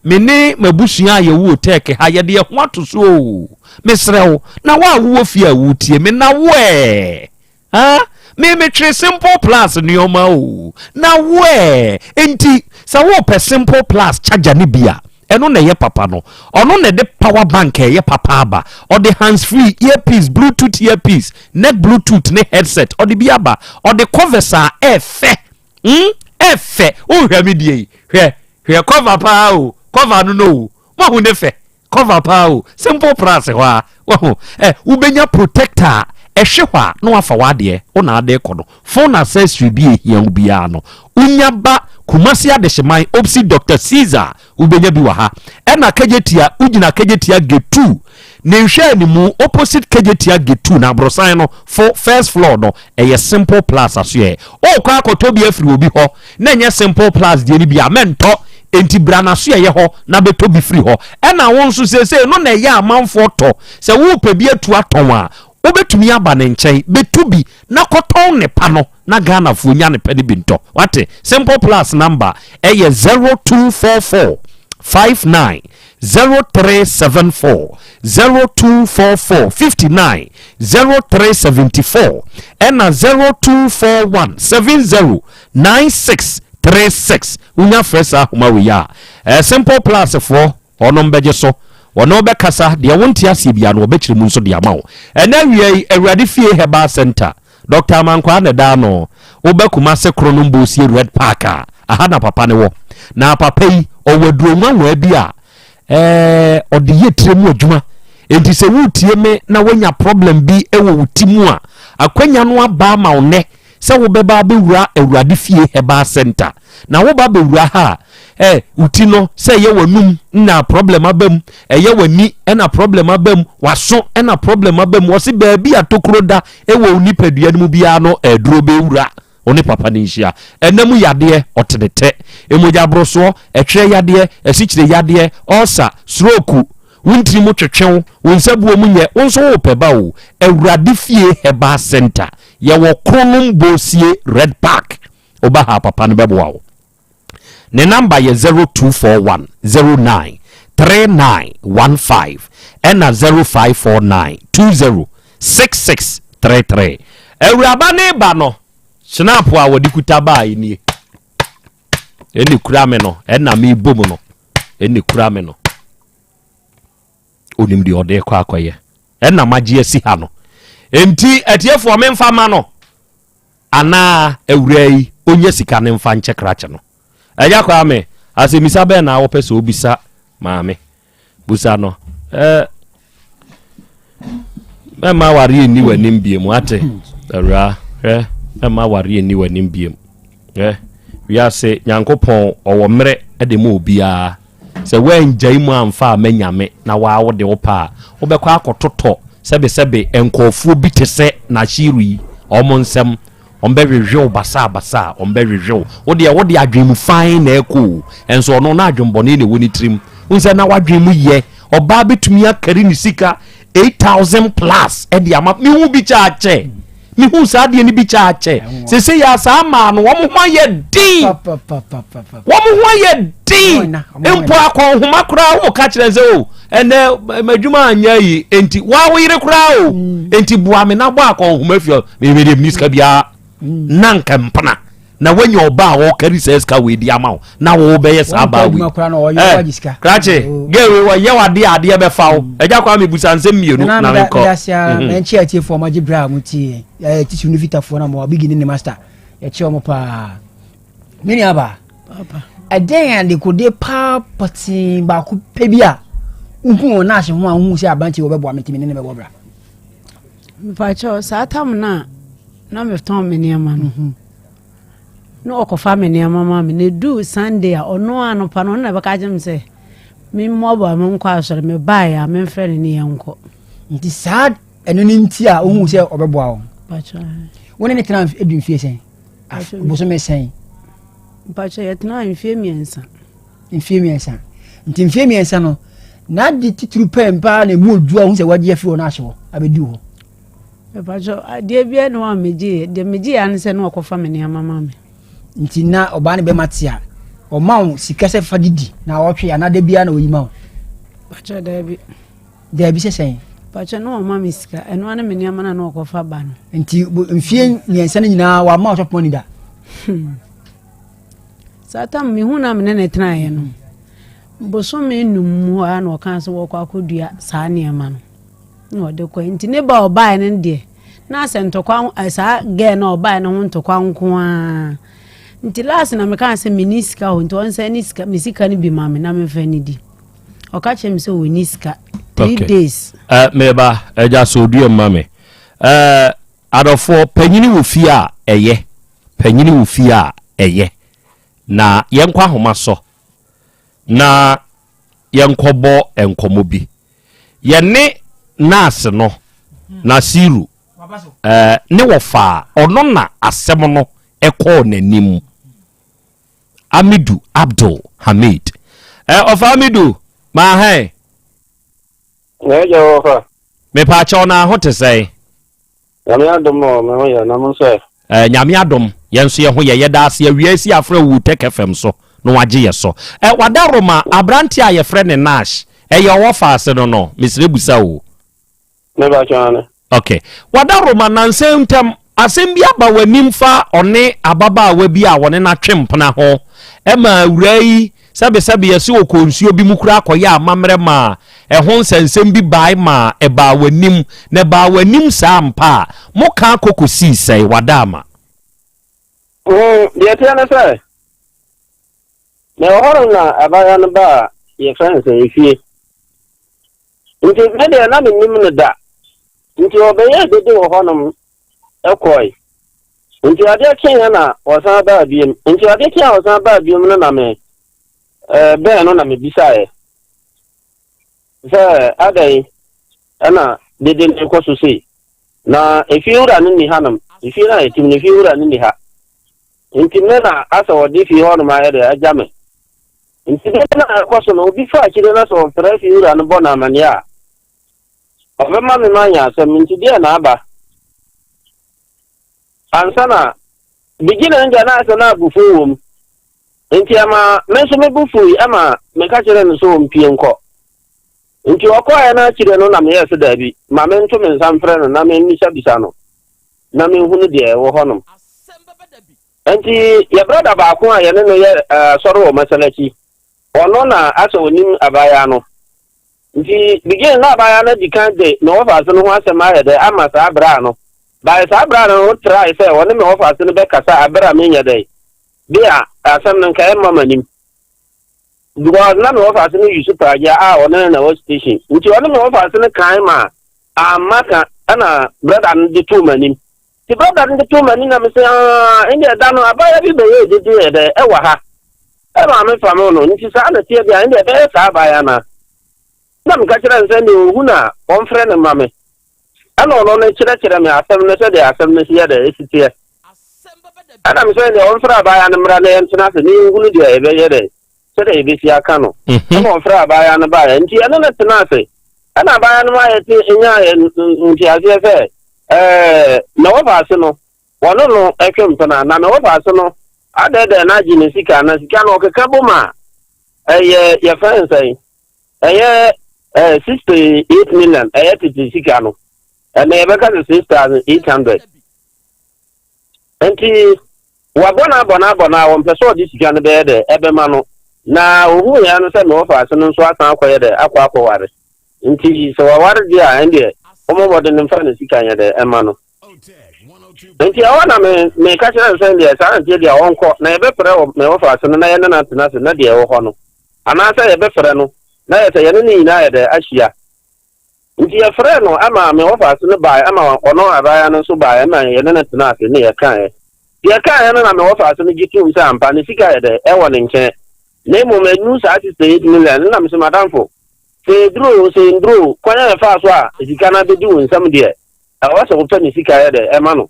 Me ne m'abusua a yɛwɔ Turkey ha, yɛde yɛn ho ato so oo. Mesrɛ wo, na wo a wowɔ fie a woretie me, na wo ɛ? Ha? Me metwere Simple Plus nneɛma oo. Na wo ɛ? Enti, sɛ worepɛ Simple Plus charger no bi a, ɛno na ɛyɛ papa no. Ɔno na ɛde power bank a ɛyɛ papa aba. Ɔde hands free, earpiece, bluetooth earpiece, neck bluetooth ne headset, ɔde bi aba. Ɔde covers a ɛfɛ Hmm ɛfɛ wohwɛ me deɛ yi hwɛ hwɛ cover paa o cover no no o wahu ne fɛ cover paa o simple price hɔ a wahu ɛ wobɛnya protector a ɛhwe hɔ a na wafa w'adeɛ wo na ade kɔ no phone accessory bi ehia wo biara no wonya ba Kumasi Adehyeman opsi Dr. Caesar Wobɛnya bi wɔ ha. Ɛna Kejetia, wogyina Kejetia gate 2 ne nhwɛanimu, opposite Kejetia gate 2 na aborosan no fo first floor no, ɛyɛ Simple Plus asoɛɛ. Worekɔ akɔtɔ bi afiri obi hɔ na ɛnyɛ Simple Plus deɛ no bi a, mɛntɔ. Enti bra n'asoɛeɛ hɔ na bɛtɔ bi firi hɔ. Ɛna wo nso seesei no na ɛyɛ a amanfoɔ tɔ. Sɛ worepɛ bi atu atɔn a, wobɛtumi aba ne nkyɛn bɛtu bi na kɔtɔn ne pa no. na Ghanafoɔ nya ne pɛ no bi ntɔ wate. Simple Plus number ɛyɛ 0244 59 0374 0244 59 0374 ɛna 0241 70 9636 wonya frɛ saa ahoma wei a ɛɛ Simple Plus foɔ Ɔnom bɛgye so. Wɔne wo bɛkasa, deɛ wonte aseɛ biara no wɔbɛkyerɛ mu nso de ama wo. Ɛnɛ awia yi, Awurade Fie Herbal Centre, Doctor Amankwaa na ɛda ano. Woba Kumase Kronom Bosie Red Park a, aha na papa no wɔ. Na papa yi, ɔwɔ aduro nwanwaa bi a ɛɛ ɔde yɛ tire mu adwuma. Enti sɛ woretie me na woanya problem bi wɔ wo ti mu a, akwanya no aba ama wo nnɛ sɛ wobɛba abɛwura Awurade Fie Herbal Centre. Na woba bɛwura ha a, eh, wo ti no, sɛ ɛyɛ w'anum na problem aba mu, ɛyɛ w'ani na problem aba mu, w'aso na problem aba mu, wɔse baabi a tokuro da wɔ wo nipadua no mu biara no, aduro bɛwura. Wo ne papa no nhyia. Ɛna mu yadeɛ, ɔtenetɛ, mogyaborosoɔ, ɛtwerɛ yadeɛ, asikyire yadeɛ, ɔɔsa, stroke, wo ntini mu twetwe wo, wo nsabuo mu nyɛ, wo nso worepɛ ba o, Awurade Fie Herbal Centre, yɛwɔ Kronom Bosie Red Park. Woba ha a papa no bɛboa wo. Ne namba yɛ 0241 09 3915 ɛna 0549 20 6633. Awuraba ne ba no, Schnapp a wɔde kuta baa yi nie. Ɛna kura me no, ɛna mebɔ mu no, ɛna kura me no. Onim deɛ ɔde kɔ akɔyɛ. Ɛna magye asi ha no. Enti atiefoɔ memfa ma no. Anaa awuraa yi ɔnya sika no mfa nkyɛ krakye no? Agya Kwame, asɛmmisa bɛn na wopɛ sɛ wobisa maame? Busa no. Eh, mɛmma awareɛ nni w'anim biem, ate? Awuraa, hwɛ, mɛmma awareɛ nni w'anim biem. Hwɛ, wiase, Nyankopɔn ɔwɔ mmerɛ de ma obiara. Sɛ woangyae mu amfa amma Nyame na waa wode wo pɛ a, wobɛkɔ akɔtotɔ sɛbesɛbe nkurɔfoɔ bi te sɛ Nashiru yi, wɔn nsam, wɔbɛhwehwe wo basaabasaa, wɔbɛhwehwe wo. Wo deɛ wode adwene mu fann na ɛkɔ o, nso ɔno na adwenbɔne na ɛwɔ ne tirim. Wohu sɛ na w'adwene mu yɛ, ɔbaa bɛtumi akari ne sika 8000 plus de ama, mehu bi kyɛ akyɛ. Mehu saa adeɛ no bi kyɛ akyɛ. Sese yɛ saa maa no wɔn ho ayɛ den. Wɔn ho ayɛ den. Mpo akɔnhoma koraa wɔn ka kyerɛ sɛ o oh, ɛnɛ m'adwuma anyɛ yi nti waa wo yere koraa o mm. nti boa me na bɔ akɔnhoma fi hɔ. Mebe deɛ mni sika biara mm. na nka mpena na wanya ɔba a ɔkari sɛ sika wei di ama wo na wo bɛyɛ saa baa wei ɛ krakye gɛ wei wɔyɛ wade adeɛ bɛfa wo mm. ɛgya kwa mebusa nsɛm mmienu na menkɔ mhm. mɛnkye atiefoɔ ɔmagye berɛ a motie eh, titiri no fitafoɔ no ma wabigi ne ne master yɛkyɛ ɔmo paa me nuaba ɛdɛn adekode paa pɔtee baako pɛ bi a wohu wɔ naase ho a wohu sɛ aberanteɛ wɔbɛboa me ntimi ne ne bɛbɔ bra Mpakyɛw, saa tam no a na metɔn me nneɛma no, mhm. na ɔkɔfa me nneɛma ma me. Na eduu Sunday a, ɔno anɔpa no, ɔno na ɛbɛka kyerɛ me sɛ memmɔbɔ me nkɔ asɔre. Mebaeɛ a, memfrɛ no ne yɛnkɔ. Nti saa ɛno no nti a wohu sɛ ɔbɛboa wo. Wo ne ne tena edu mfie sɛn? Bosome sɛn? Mpakyɛ yɛtena mfie mmiɛnsa. Mfie mmiɛnsa. Nti mfie mmiɛnsa no, n'ade titiri pɛn paa na emu odu a wohu sɛ wagye afiri hɔ no ahyɛ hɔ abɛdu hɔ. Mpakyɛ adeɛ biara ne hɔ a megyeeɛ. Deɛ megyeeɛ ara ne sɛ na ɔkɔfa me nneɛma ma me. Nti na ɔbaa ne bɛma te a, ɔma wo sika sɛ fa didi na ɔtwe anaa da biara na ɔyi ma wo? Mpakyɛ daabi. Daabi sɛ sɛn? Mpakyɛ na ɔma me sika, ɛno ara ne me nneɛma na na ɔkɔfa ba no. Nti mfie mmiɛnsa no nyinaa wamma wo shop money da? Hmm. Saa tam mehu na me ne ne tenaeɛ no, bosome nnum mu hɔ ara na ɔkaa sɛ wɔkɔ akɔdua saa nneɛma no na ɔde kɔe. Nti ne ba a ɔbaeɛ no deɛ, na asɛ ntɔkwa eh, saa gɛɛ no a ɔbaeɛ no ho ntɔkwa nko ara. Nti last na mekaa sɛ menni sika hɔ nti ɔnsan ne sika me sika no bi ma me na memfa ne di. Ɔka kyerɛ me sɛ ɔnni sika. Three okay. days. Uh, meba agya so odua mma me. Uh, adɔfoɔ panyini wɔ fie a ɛyɛ Panyini wo fie a ɛyɛ. Na yɛnkɔ ahoma sɔ na yɛnkɔbɔ nkɔmmɔ bi. Yɛne nurse no, Nasiru, eh, ne wɔfaa, ɔno na asɛm no ɛkɔɔ n'anim. Amidu Abdul Hamid. Eh, ɔfa Amidu, maa hɛn. N'agya wɔfa. Mepaakyɛw na ho te sɛn? Nyame adom o, me ho yɛ, na mo nso ɛ? Eh, Nyame adom, yɛn nso yɛ ho yɛ, yɛda ase awia asi afrɛ wo Tech FM so na wagye yɛ so. Eh, Wadaroma, aberanteɛ a yɛfrɛ ne Nash, ɛyɛ ɔwɔ faase no no? Mesrɛ busa o. Me ba kyɛw ane. Ok. Wadaroma, nansa yi ntam, asɛm bi aba w'anim fa ɔne ababaawa bi a wɔne no atwe mpena ho, ɛma awuraa yi. Sɛbesɛbe yɛse ɔkɔɔ nsuo bi mu koraa kɔyɛɛ amammerɛ maa ɛho nsɛnsɛm bi bae maa ɛbaa w'anim. Na ɛbaa w'anim saa ampa a, mokaa kɔ kɔsii sɛn? Wadaama. Mm, deɛ ɛteɛ ne sɛ, mewɔ hɔnom na abaayewa no baa yɛfrɛ no sɛ efie. Nti me deɛ na mennim no da. Nti ɔbɛyɛɛ dede wɔ hɔnom kɔe. Nti adeɛ kyeeɛ na ɔsan baa biom. Nti adeɛ kyeeɛ a ɔsan baa biom no na me eh, bɛn no na mebisaeɛ sɛ adɛn ɛna dede no kɔ so sei. Na efie wura no nni hanom. Efie no a yɛtim no, efie wura no nni ha. Nti me na asɛ wɔde fie hɔnom ayɛ dɛ agya me. Nti dede no a ɛkɔ so no, obi fa akyire na sɛ ɔfrɛ fie wura no bɔ no amanneɛ a, Ɔbɛma me manya asɛm, nti deɛ na aba? Ansa na beginning no deɛ na ayɛ sɛ na abufuo wɔ mu. Nti ɛma me nso me bo fui ɛma meka kyerɛɛ no sɛ ɔmpue nkɔ. Nti ɔkɔeɛ no akyire no na meyɛɛ sɛ daabi, ma mento me nsa mfrɛ no na memmisabisa no na menhunu deɛ ɛwɔ hɔnom. Nti yɛ brɔda baako a yɛne no yɛ asɔre wɔ Masalakyi, ɔno na asɛ ɔnim abaayaa no. Nti beginning na abaayewa no adi kan de me wɔfaase no ho asɛm ayɛ dɛ ama saa braa no. By saa braa no trae sɛ ɔne me wɔfaase no bɛkasa aber a menyɛ dɛn bi a asɛm no nka ɛmma m'anim. Because na me wɔfaase no use pragya a ɔne no na ɛwɔ station. Nti ɔne me wɔfaase no kae ma amma ka ɛna brɛda no de too m'anim. Nti brɔda no de too m'ani na mese aah ɛndeɛ da no abaayewa bi bɛyɛɛ dede yɛ dɛ ɛwɔ ha ɛmaa me fam no nti saa na ɛteɛ deɛ a ɛndeɛ ɛbɛyɛ saa abaayewa no a na meka kyerɛ no sɛ ɛndeɛ ɔhu no a ɔmfrɛ no mma me ɛna ɔno no kyerɛkyerɛ me asɛm no sɛdeɛ asɛm no si yɛ dɛ ɛsi teɛ ɛna mesɛ ɛndeɛ ɔmfrɛ abaayewa no mmra na yɛntena ase na yɛnhunu deɛ ɛbɛyɛ dɛ sɛdeɛ yɛbɛsi aka no. Ɛna ɔfrɛɛ abaayewa no baeɛ. Nti yɛne no tenaa ase. Ɛna abaayewa no ma yɛte nyaa yɛn nteaseɛ sɛ ɛɛ na wɔfa ase no wɔne no twe mpena na na wɔfa ase no adɛɛdɛɛ no agye ne sika na sika no ɔkeka bom a ɛyɛ yɛfrɛ no sɛn ɛyɛ ɛɛ 68 million ɛyɛ tete sika no ɛnna yɛbɛka sɛ 6800 nti Wabɔ no abɔ no abɔ no a, ɔmpɛ sɛ ɔde sika no bɛyɛ dɛ ɛbɛma no. Na ohuu yɛn no sɛ me wɔfaase no nso asan akɔyɛ dɛ akɔ akɔware. Nti sɛ waware deɛ a, ɛndeɛ ɔmmɔ mmɔden mfa ne sika nyɛ dɛ ɛmma no. Nti ɛhɔ na me meka kyerɛɛ no sɛ ɛndeɛ saa na ɛteɛ deɛ a ɔnkɔ, na yɛbɛfrɛ wɔ me wɔfaase no na yɛne no atena ase na deɛ ɛwɔ hɔ no, anaasɛ yɛbɛfrɛ no na yɛ sɛ yɛne no nyinaa ayɛ dɛ ahyia. Nti yɛfrɛɛ no ma me wɔfaase no baeɛ ma ɔno abaayewa no nso baeɛ ma yɛne no tenaa ase ne yɛkaeɛ. Deɛ yɛkaeɛ no na me wɔfaase no gye toom sɛ ampa ne sika yɛ dɛ ɛwɔ ne nkyɛn na mmom ɛnnu saa 68 million no na mese madamfo sɛ ɛduru oo sɛ ɛnduru oo kwan a yɛfaa so a sika no abɛdi wo nsam deɛ ɛwɔ sɛ wopɛ ne sika yɛ dɛ ɛma no.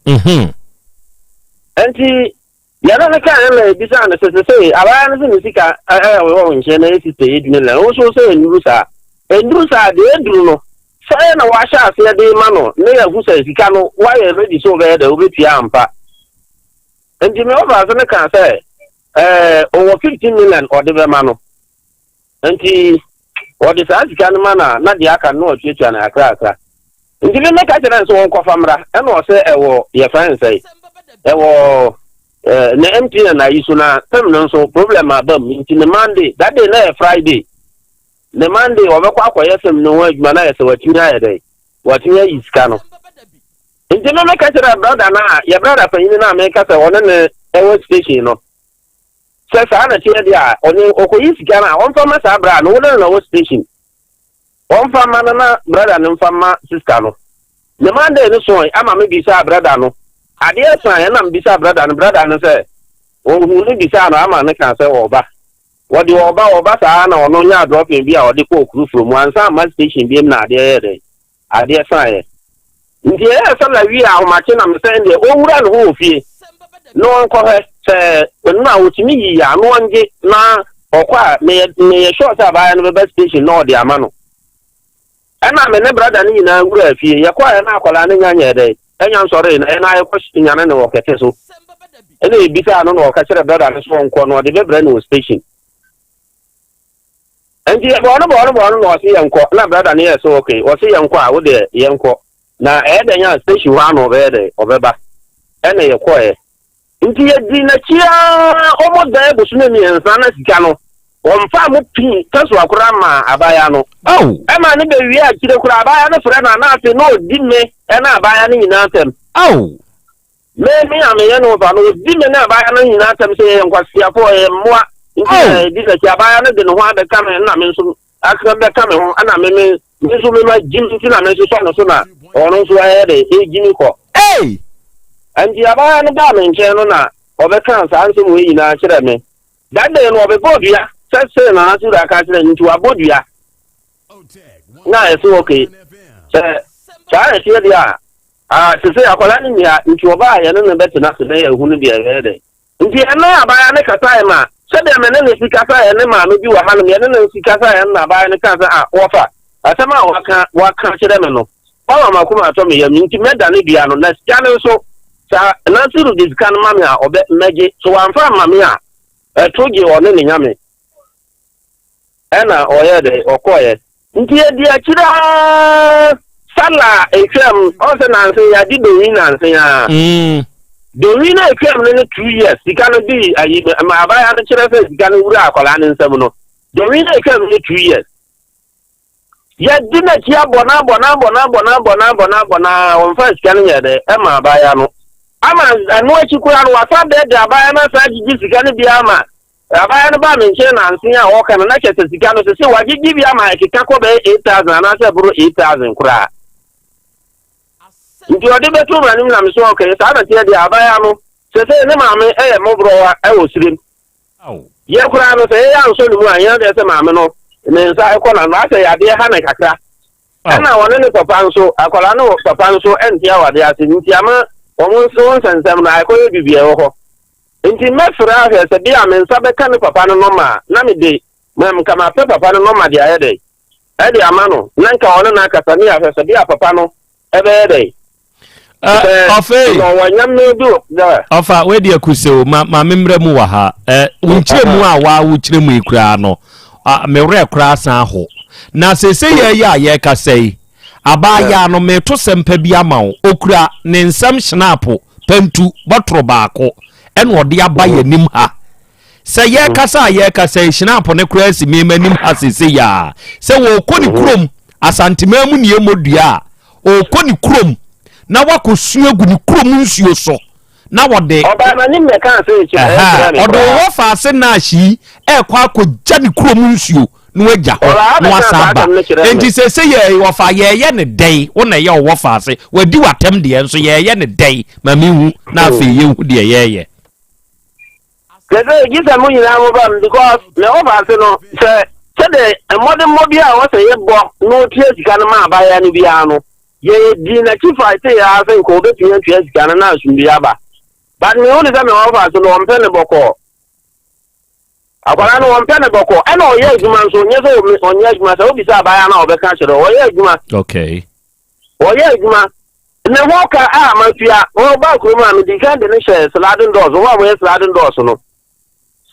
Nti Yɛne no kae na yɛbisaa no sɛ, Sesei abaayewa no se ne sika a ɛwɔ wo nkyɛn no yɛ 68 million, wo nso wo sɛ ɛnnuru saa? Ɛnnuru saa, deɛ ɛduru no, sɛn na woahyɛ aseɛ de rema no na yɛahu sɛ sika no woayɛ ready sɛ wobɛyɛ dɛ, wobɛtua ampa? Enti me wɔfaase no kaa sɛ, Ɛɛ, ɔwɔ 15 million ɔde bɛma no. Nti wɔde saa sika no ma no a, na deɛ aka no na watuatua no kakrakra. Nti me meka kyerɛ no sɛ wɔnkɔfa mmra, ɛna ɔsɛ ɛwɔ yɛfrɛ no sɛn, ɛwɔ eh, ne MTN ayi so na pem no nso problem aba mu. Nti ne Monday, that day na yɛ Friday, ne Monday wɔbɛkɔ akɔyɛ fem no ho adwuma na yɛ sɛ watumi ayɛ dɛn, watumi ayi sika no. Nti me meka kyerɛ brɔda no a, yɛ brɔda panyini no a meka sɛ ɔne ne ɛwɔ station no, Sɛ saa na ɛteɛ deɛ a, ɔno ɔkɔyi sika no a, ɔmfa mma saa bra no, wo ne no na wɔ station. Ɔmfa mma no na brada no mfa mma sista no. Ne Monday no soe ama me bisaa brada no. Adeɛ saeɛ na mebisaa brada no, brada no sɛ ɔhuu no bisaa no ama no kaa sɛ ɔreba. Wɔde ɔreba, ɔreba saa na ɔno nyaa dropping bi a ɔde kɔɔ Kurufuro mu, ansa amma station biom na adeɛ yɛɛ dɛn? Adeɛ saeɛ. Nti ɛyɛɛ sɛ Lawi ahomakye na mesɛ ɛndeɛ ɔnwura ne ho wɔ fie na ɔnkɔhwɛ sɛ ɛno a ɔtumi yiyi a na ɔngye na ɔkɔ a meyɛ meyɛ sure sɛ abaayewa no bɛba station na ɔde ama no. Ɛna me ne brada no nyinaa wuraa fie. Yɛkɔeɛ na akwadaa no nya nyɛɛ dɛn? Ɛnya nsɔree na yɛn ara yɛkɔ nyane no wɔ kɛtɛ so. Ɛna yɛbisaa no na ɔka kyerɛɛ brada no sɛ ɔnkɔ na ɔde bɛbrɛ no wɔ station. Nti yɛbɔɔ no bɔɔ no bɔɔ no na ɔse yɛnkɔ na brada no yɛɛ sɛ ok ɔse yɛnkɔ a wodeɛ yɛnkɔ na ɛyɛ dɛn a station hɔ a na ɔbɛyɛ dɛn ɔbɛba ɛna yɛkɔɛ nti yɛdi n'akyi aa ɔmo dan bosome mmiɛnsa na sika no. Wɔmfaa mo pii kɛsoa koraa maa abaayaa no. Ɛma no bɛwie akyire koraa abaayaa no frɛ no a na afei na ɔdi me ne abaayaa no nyinaa atɛm. Me me a meyɛ no fa no ɔdi me ne abaayaa no nyinaa atɛm sɛ yɛyɛ nkwaseafoɔ, yɛyɛ mmoa nti na yɛdi n'akyi. Abaayaa no de ne ho abɛka me na me nso aka bɛka me ho ɛna me me me nso me ma gyim nti na me nso sɔ no so na ɔno nso ɛyɛ de ɛgyimi kɔ. Nti abaayaa no baa me nkyɛn no na ɔbɛkaa saa nsɛm wei nyinaa kyerɛɛ me. That day no ɔbɛbɔɔ dua sɛ sei na Nasiru aka akyerɛ no nti wabɔ dua. Na ɛsɛ okay sɛ saa ɛteɛ deɛ a ah te sɛ akwadaa no nni ha nti ɔbaa yɛne no bɛtena ase na yɛahunu deɛ ɛbɛyɛ dɛ. Nti ɛne abaayewa no kasaeɛ ma sɛdeɛ me ne no si kasaeɛ ne maame bi wɔ hanom yɛne no si kasaeɛ no na abaayewa no kaa sɛ ah wɔfa asɛm a waka waka kyerɛ me no wama m'akoma atɔ me yam nti mɛdane dua no na sika no nso Sa Nasiru de sika no ma me a, ɔbɛ, mɛgye. So wamfa amma me a, ɛto gye ɔne ne nyame. Ɛna ɔyɛɛ dɛ, ɔkɔeɛ. Nti ɛdi akyire ara, Sala a ɛtwaam, ɔn sɛ nanse yɛagye Dowin nanse ara. Dowin no a ɛtwaam no ne 2 years, sika no dii ayi, ma abaayewa no kyerɛ sɛ sika no wuraa akwadaa no nsam no, Dowin no a ɛtwaam no ne 2 years. Yɛdi n'akyi abɔ no abɔ no abɔ no abɔ no abɔ no abɔ no abɔ no ara ɔmfa sika no nyɛ dɛ ɛma abaayewa no. Ama ɛno akyi koraa no wasan dɛɛdɛɛ abaayewa no asan agyegye sika no bi ama abaayewa no baa me nkyɛn nanse a ɔreka no na kyerɛ sɛ sika no sese wagyegye bi ama ɛkeka kɔ bɛyɛ 8000 anaasɛ ɛboro 8000 koraa. Nti ɔde bɛto m'anim na me so okay saa na teɛ deɛ abaayewa no sese ne maame ɛyɛ mmɔborɔwa ɛwɔ sirem. Yɛ koraa no, sɛ yɛyɛ ansɔ ne mu a, yɛn deɛ sɛ maame no ne nsa kɔ n'ano, asɛ yadeɛ ha no kakra. Ɛna wɔne ne papa nso, akwadaa no papa nso nte awadeɛ ase, nti ama wɔn nso nsɛnsɛm no akɔyɛ biribi ɛwɔ hɔ. Nti mɛfrɛ ahwɛ sɛ bi a me nsa bɛka ne papa no nɔma a, na mede nka mapɛ papa no nɔma de ayɛ dɛn? Ɛde ama no, na nka ɔne no akasa ne yɛahwɛ sɛ bi a papa no ɛbɛyɛ dɛn? Ɔfei ɔfa wadi akusew ma ma me mmerɛ mu wɔ ha wo nkyerɛ mu a waa wo kyerɛ mu yi koraa no me werɛ koraa san ho na sese yɛ yɛ a yɛrekasa yi abaayaa no meto sɛmpa bi ama wo okura ne nsɛm hyenapo pantu bɔtoro baako ɛna ɔde aba yɛ anim ha sɛ yɛrekasa a yɛrekasa yi hyenapo ne koraa si mema anim ha sese yɛ a sɛ wɔrekɔ ne kurom Asanteman mu ne ɛmmɔ dua a ɔrekɔ ne kurom na wakɔsu agu ne kurom nsuo so na wɔde Ɔbaa m'anim bɛkaa sɛ kyerɛ ɛkyerɛ me ɔde koraa. ɔwɔ faase nash yi ɛrekɔ akɔgya ne kurom nsuo na wagya hɔ Ɔbaa na bɛkaa wasan saa aba asɛm no kyerɛɛ me. enti sɛ sɛ yɛ wɔfa yɛyɛ ne dɛn wo na ɛyɛ ɔwɔ faase wadi w'atɛm deɛ nso yɛyɛ ne dɛn ma mehu na afei yɛhu deɛ yɛyɛ. Sɛ sɛ gye sɛ mo nyinaa mo ba mu because me wɔ faase no sɛ sɛdeɛ mmɔdemmɔ bi a wɔsɛ yɛbɔ na ɔtua sika no ma abaayewa no biara no yɛdii n'akyi faetee ara sɛ nka ɔbɛtumi atua sika no na asomdwoeɛ aba but mehu ne sɛ me wɔ faase no ɔmpɛ ne bɔkɔɔ akwadaa no ɔmpɛ ne bɔkɔɔ ɛna ɔyɛ adwuma nso nyɛ sɛ ɔnyɛ adwuma sɛ wobisa abaayewa no a ɔbɛka kyerɛ ɔyɛ adwuma okay Wɔyɛ adwuma. Ne ho ka a matua. Wɔbaa kurom a, mede kan de no hyɛɛ sliding doors, wɔn a wɔyɛ sliding doors no.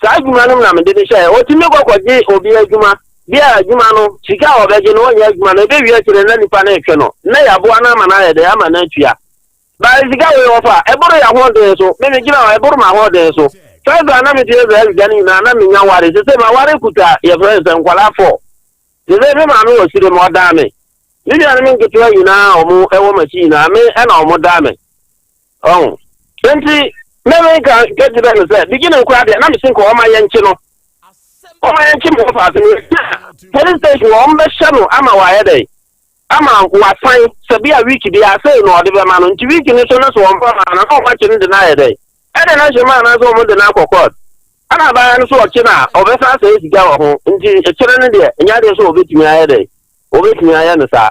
Saa adwuma no mu na mede no hyɛɛ. Ɔtumi kɔ kɔgye obi adwuma. Bi a adwuma no, sika a ɔbɛgye no, ɔnyɛ adwuma no, ɛbɛwie akyire na nipa no retwe no. Na yɛaboa no ama no ayɛ dɛ, ama no atua. Ba sika wei wɔfa, ɛboro yɛn ahoɔden so. Me megyina hɔ, ɛboro m'ahoɔden so. First a na metua saa sika no nyinaa, na menya ware. Sesei maware kuta, yɛfrɛ no sɛ nkwadaa four. Sesei me maame wɔ Sirem, ɔdaa me. Me nuanom nketewa nyinaa a wɔn wɔ m'akyi nyinaa, me na wɔn daa me. Ɔho. Nti, me me ka kyerɛ no sɛ, beginning koraa deɛ, na me se nka wɔn ayɛ nkye no. Wɔn ayɛ nkye me wɔ faase no. Police station wɔn bɛhyɛ no ama wɔayɛ dɛ. Ama wasan, sɛ bi a week bi a sei na ɔde bɛma no. Nti week no so no so wɔn fa ma no, na wɔn akye no de no ayɛ dɛ. Ɛde no ahyɛ mu anaasɛ wɔn de no akɔ court. Ɛna abaayewa no so ɔkye no a, ɔbɛsan asɛe sika wɔ ho. Nti, kyerɛ no deɛ, ɛnyɛ adeɛ sɛ wɔbɛtumi ayɛ dɛ. Wɔbɛtumi ayɛ no saa.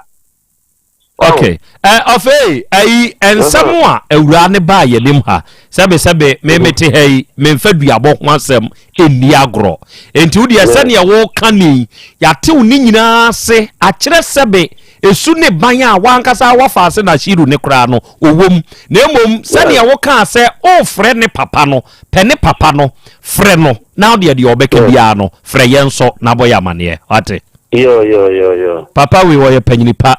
Okay. Afei, ayi nsɛm a awuraa ne baa yɛn anim ha. Sɛbe sɛbe me mete ha yi, memfa duabɔ ho asɛm nni agorɔ. Enti wo deɛ sɛdeɛ woka ni, yɛatew ne nyinaa ase akyerɛ sɛbe esu ne ban a wankasa wafa ase na Shiru ne koraa no ɔwom. Na mmom sɛdeɛ wokaa sɛ wofrɛ ne papa no, pɛ ne papa no, frɛ no na wo deɛ deɛ ɔbɛka biara no, frɛ yɛn nso na bɔ yɛn amaneɛ. Wate? Yo yo yo yo. Papa wei ɔyɛ panyini pa.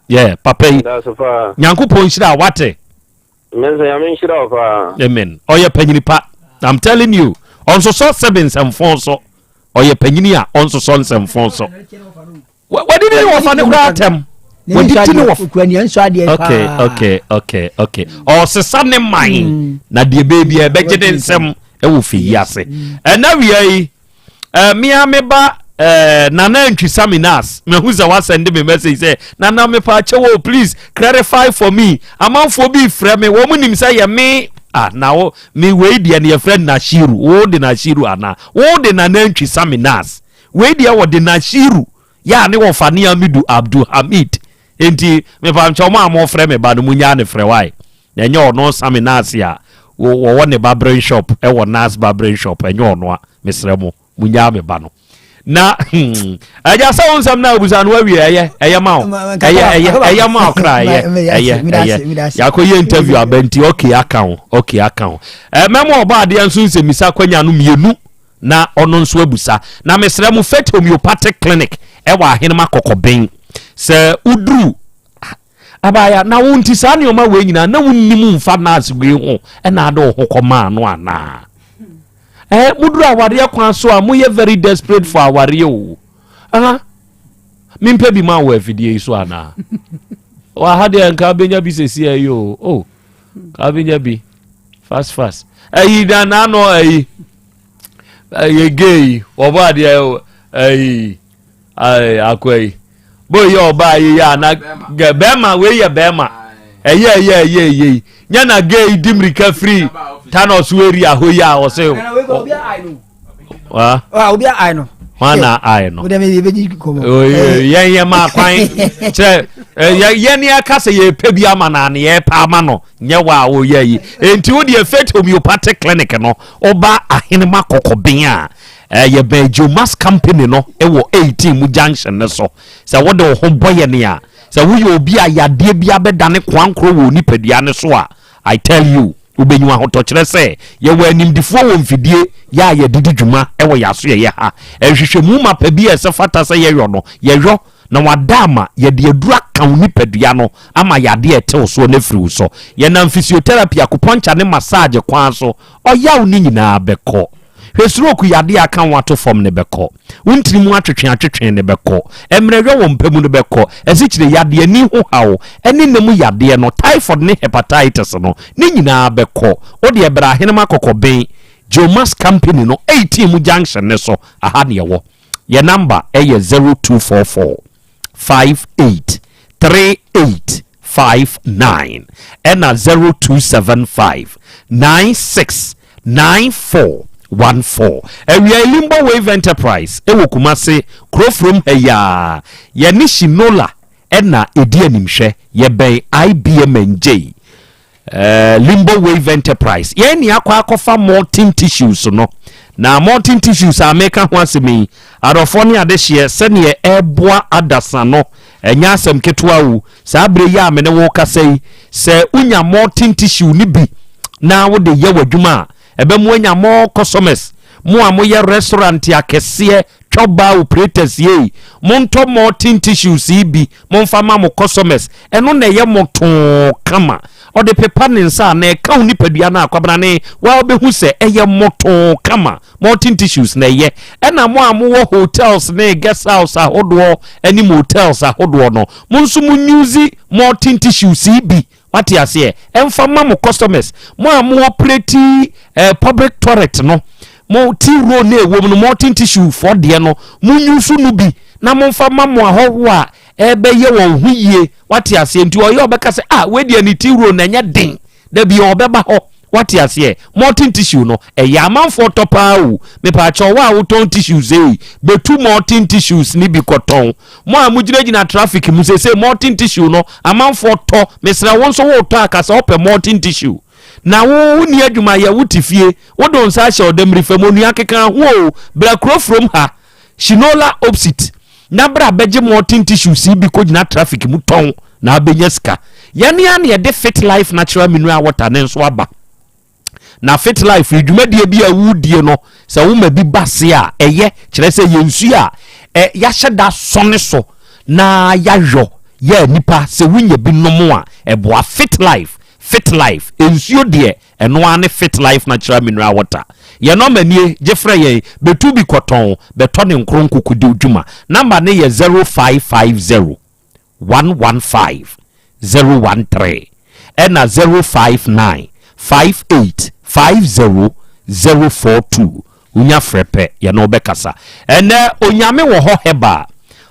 Yeah, papa yi. Daso paa. Nyankopɔn nhyira wate. Me nso Nyame nhyira wo paa. Amen. Ɔyɛ panyini pa. I'm telling you. Ɔnsosɔ sɛbe nsɛmfon so. Ɔyɛ panyini a ɔnsosɔ nsɛmfo so. Wadidi ne wɔfa no koraa atɛm. Wadidi ne wɔfa. Okay, okay, okay, okay. Ɔsesa ne man mm. na deɛ baabi a ɛbɛgye ne nsɛm wɔ fɛ yi ase. Mm. Ɛna wia yi, eh, mea me ba eh, Nana Antwisa Minas, mahu sɛ wasɛnde me message sɛ Nana mepa akyɛw o, please clarify for me. Amanfoɔ bi frɛ me, wɔn nim sɛ yɛ me ah na wo me wei deɛ no yɛfrɛ Nashiru, wo de Nashiru anaa wo de Nana Antwisa Minas. Wei deɛ wɔde Nashiru yɛ a ne wɔfa ne Amidu Abdul Hamid. Enti mepa nkyɛw mo a mofrɛ me ba no munyaa ne frɛ wae. Na ɛnyɛ ɔno Sami Nase a wɔwɔ ne barbering shop ɛwɔ Nas barbering shop ɛnyɛ ɔno a mesrɛ mo munyaa me ba no. Na hmm, ɛgya sɛ wo nsɛm na abusa no wawie ɛyɛ ɛyɛ ma wo ɛyɛ ɛyɛ ɛyɛ ma wo kra ɛyɛ ɛyɛ ɛyɛ yakɔyɛ interview aba nti okay aka wo okay aka wo ɛmɛmo ɔbɔ adeɛ nso nsɛmisa kwanya no mmienu na ɔno nso abusa. Na mesrɛ mo Faith Homeopathic Clinic ɛwɔ Ahenema Kɔkɔben. Sɛ woduru abaya na wo nti saa nneɛma wei nyinaa na wonnim mfa nurse wei ho ɛna ade wo ho kɔmaa no anaa? Eh, moduru awareɛ kwan so a moyɛ very desperate for awareɛ o. Aha. Mempɛ bi ma wɔ afidie yi so anaa? Wɔ ha deɛ nka bɛnya bi sɛsi ayi o. Oh, ka bɛnya bi. Fast fast. Ayi na n'ano ayi. Ɛyɛ gay yi wɔbɔ adeɛ ayi ayi akɔ yi. Bo yɛ ɔbaa yi yɛ ana bɛrima wei yɛ bɛrima. Ɛyɛ ɛyɛ ɛyɛ ɛyɛ yi. Nyɛ na gay di mirika firi Thanos area hɔ yi a ɔsɛ. Wa. Wa obi a no. Hwan na ae no. Wọ́n dẹ̀ bɛ di kɔmɔ. Yɛn yɛn maa kwan kyerɛ yɛn ni ɛka sɛ yɛ pɛ bi ama na ne yɛ pɛ ama no nyɛ wa a wɔyɛ yi. Nti wo deɛ Faith Homeopathic Clinic no ɔba Ahenema Kɔkɔben a ɛyɛ bɛn Jomas Company no wɔ 18 mu junction no so. Sɛ wode wo ho bɔ yɛn a sɛ woyɛ obi a yadeɛ bi abɛdane koankorɔ wɔ nipadua no so a I tell you. Wobenya ahotɔkyerɛ sɛ yɛwɔ animdefoɔ wɔ mfidie yɛ a yɛde di dwuma wɔ yɛn asoɛeɛ ha. Nhwehwɛmu mapa bi a ɛsɛ fata sɛ yɛyɔ no, yɛyɔ, na wɔada ama yɛde aduru aka wo nipadua no ama yadeɛ a ɛte wo soɔ no afiri wo so. Yɛnam physiotherapy, acupuncture ne massage kwan so, ɔyaw no nyinaa bɛkɔ. Hwɛ stroke yadeɛ a aka wo ato fam no bɛkɔ. Wo ntini mu atwetwe atwetwe no bɛkɔ. Mmerɛyɔ wɔ mpa mu no bɛkɔ. Asikyire yadeɛ, ani ho haw, ne nna mu yadeɛ no, typhoid ne hepatitis no, ne nyinaa bɛkɔ. Wo deɛ bra Ahenema Kɔkɔben, Geomas Company no, 18 mu junction no so, aha na yɛwɔ. Yɛn number yɛ 0244 58 38 59 ɛna 0275 96 94 14. Awia Limbo Wave Enterprise ɛwɔ Kumase Kurofurom ha yi ara. Yɛne Shinola ɛna ɛdi animhwɛ. Yɛbɛn IBM NJ. Eh, Limbo Wave Enterprise. Yɛn ne akɔ akɔfa molten tissues no. Na molten tissues a meka ho asɛm yi, adɔfoɔ ne adehyeɛ sɛdeɛ ɛreboa adasa no, ɛnyɛ asɛm ketewa o. Saa berɛ yi a me ne wo kasa yi, sɛ wonya molten tissue no bi na wode yɛ w'adwuma a, ɛbɛmo anya more customers. Mo a moyɛ restaurant akɛseɛ, chop bar operators yei, montɔ molten tissues yi bi Momfa ma mo customers. Ɛno na ɛyɛ mo too kama. Ɔde pepa ne nsa a na ɛka wo nipadua no a Kwabena ne wa wobɛhu sɛ ɛyɛ mo too kama. Molten tissues na ɛyɛ. Ɛna mo a mowɔ hotels ne guest house ahodoɔ ne motels ahodoɔ no, mo nso mo use molten tissues yi bi. Wate aseɛ? Ɛmfa ma mo customers. Mo a mo operate eh, public toilet no, mo tea roll na ɛwɔ mu no, molten tissue foɔ deɛ no, mo use no bi na momfa ma mo ahɔhoɔ a ɛbɛyɛ wɔn ho yie. Wate aseɛ? Nti ɔyɛ ɔbɛka sɛ, ah, wei deɛ ne tea roll na ɛnyɛ den. Da bi ɔbɛba hɔ. Wate aseɛ? Molten tissue no, ɛyɛ amanfoɔ tɔ paa o. Mepaakyɛw, wo a wotɔn tissues ei, bɛtu molten tissues no bi kɔtɔn. Mo a mogyinagyina traffic mu seesei, molten tissue no, amanfoɔ tɔ. Mesrɛ wo nso wotɔ a, ka sɛ wopɛ molten tissue. Na wo, wonni adwuma yɛ, wote fie, wode wo nsa ahyɛ ɔdammiri fam, onua keka ho o, bra kuro furom ha. Shinola opsit na bra bɛgye molten tissues yi bi kɔgyina traffic mu tɔn na abɛnya sika. Yɛne a na yɛde Fit Life Natural Mineral Water no nso aba. Na Fit Life yi dwumadie bi a wodie no sɛ woma bi ba se a ɛyɛ kyerɛ sɛ yɛ nsuo a ɛ yɛahyɛ da sɔne so na yɛayɔ yɛ nipa sɛ wonya bi nom a ɛboa. Fit Life, Fit Life nsuo deɛ Ɛno ara ne Fit Life Natural Mineral Water. Yɛn nɔmba nie, gye frɛ yɛn, bɛtu bi kɔtɔn, bɛtɔ ne nkoro nkuku di dwuma. Nɔmba no yɛ 0550 115 013 ɛna 059 58 50 042. Wonya frɛ pɛ, yɛne wo bɛkasa. Ɛnnɛ, Onyame wɔ hɔ Herbal,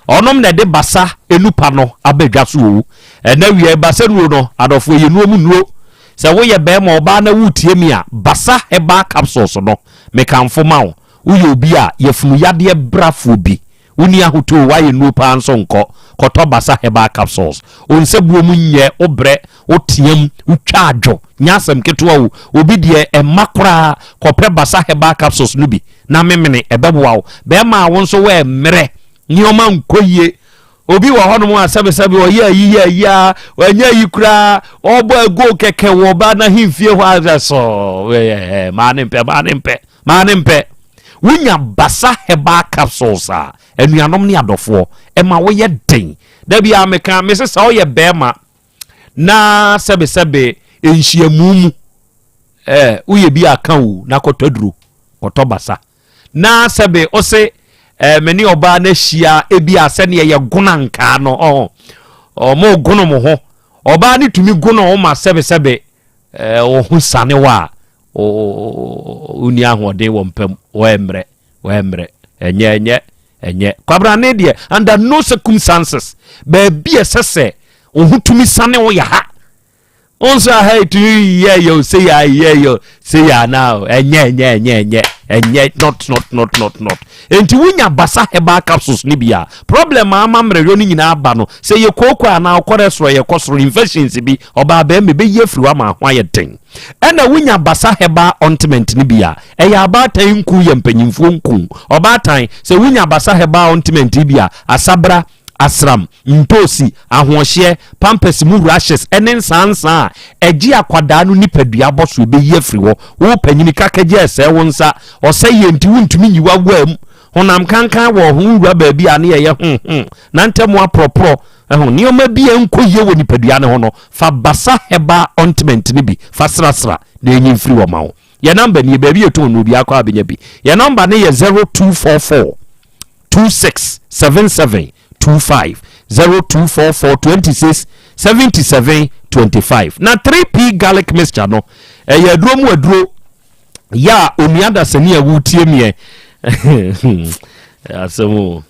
ɔnom na ɛde basa enupa no aba dwa so o. Ɛnnɛ wia yi, basa nnuro no, adɔfo, ɛyɛ nnuro mu nnuro. Sɛ woyɛ bɛɛma, ɔbaa na woretie me a, basa herbal capsules no, mekamfo ma wo. Woyɛ obi a yafunu yadeɛ brafoɔ bi, Wonni ahotɔ o, woayɛ nnuro paa nso nkɔ, kɔtɔ Basa Herbal Capsules. Wo nsabuo mu nyɛ, wo brɛ, wo team, wo twa adwo, nyɛ asɛm ketewa o, obi deɛ ɛmma koraa, kɔpɛ Basa Herbal Capsules no bi na memene, ɛbɛboa wo. Bɛrima a wo nso woɛ mmerɛ, nneɛma nkɔ yie, obi wɔ hɔnom a sɛbesɛbe ɔyɛ ayi yɛ ayi a, wanyɛ ayi koraa, ɔbɔ ago kɛkɛ wɔ ɔbaa n'ahemfie hɔ a, sɛ sɔɔ, maa ne mpɛ, maa ne mpɛ. Maa ne mpɛ. Wonya Basa Herbal Capsules a, anuanom ne adɔfoɔ, ɛma woyɛ den. Da biara meka, mese sɛ woyɛ bɛrima na sɛbesɛbe nhyiamu mu, eh, woyɛ bi a ka o, na kɔtɔ aduro, kɔtɔ Basa. Na sɛbe ose eh, me ne ɔbaa no ahyia, ebi a sɛdeɛ yɛ gono ankaa no, ɔho, ɔmo gono mo ho. Ɔbaa no tumi gono wo ma sɛbesɛbe eh, wo ho sane wo a, wonni ahoɔden wɔ mpa mu, wɔyɛ mmerɛ, wɔyɛ mmerɛ, ɛnyɛ, ɛnyɛ, ɛnyɛ. Kwabrane deɛ, under no circumstances, baabi a ɛsɛ sɛ wo ho tumi sane wo yɛ ha. Wo nso aha etumi yɛ yɛ o, sɛ yɛ yɛ yɛ sɛ yɛ ana o, ɛnyɛ, ɛnyɛ, ɛnyɛ, ɛnyɛ, ɛnyɛ, not, not, not, not, not. Enti wonya basa herbal capsules no bi a, problem a ama mmerɛyɔ no nyinaa aba no, sɛ yɛ kooko anaa ɔkɔrɛ soro yɛ kɔ soro, infections bi, ɔbaa bɛrima ɛbɛyi afiri hɔ ama ho ayɛ den. Ɛna wonya basa herbal ointment no bi a, ɛyɛ abaatan nku yɛ mpanyimfoɔ nku. Ɔbaatan, sɛ wonya basa herbal ointment yi bi a, asabra, asram, ntoosi, ahoɔhyeɛ, pampers mu rashes ne nsaansaa a ɛgye akwadaa no nipadua bɔ so ɛbɛyi afiri hɔ. Wo panyini kakagye ɛsɛe wo nsa, ɔsɛeɛ nti wontumi nyi w'awaa mu. Honam kankan wɔ ho wura baabi a ne yɛyɛ ho ho na ntɛm aporɔporɔ ɛho nneɛma bi a ɛnkɔ yie wɔ nipadua no ho no, fa Basa Herbal Ointment no bi fa srasra na ɛnyi mfiri hɔ ma wo. Yɛn nɔmba nie, baabi yɛtɔn no obiara kɔ a bɛnya bi. Yɛn nɔmba no yɛ 0244 26 77 25, 0244 26 77 25. Na 3P garlic mixture no, ɛyɛ aduro mu aduro yɛ a onua dasani a wotie meɛ asɛm o.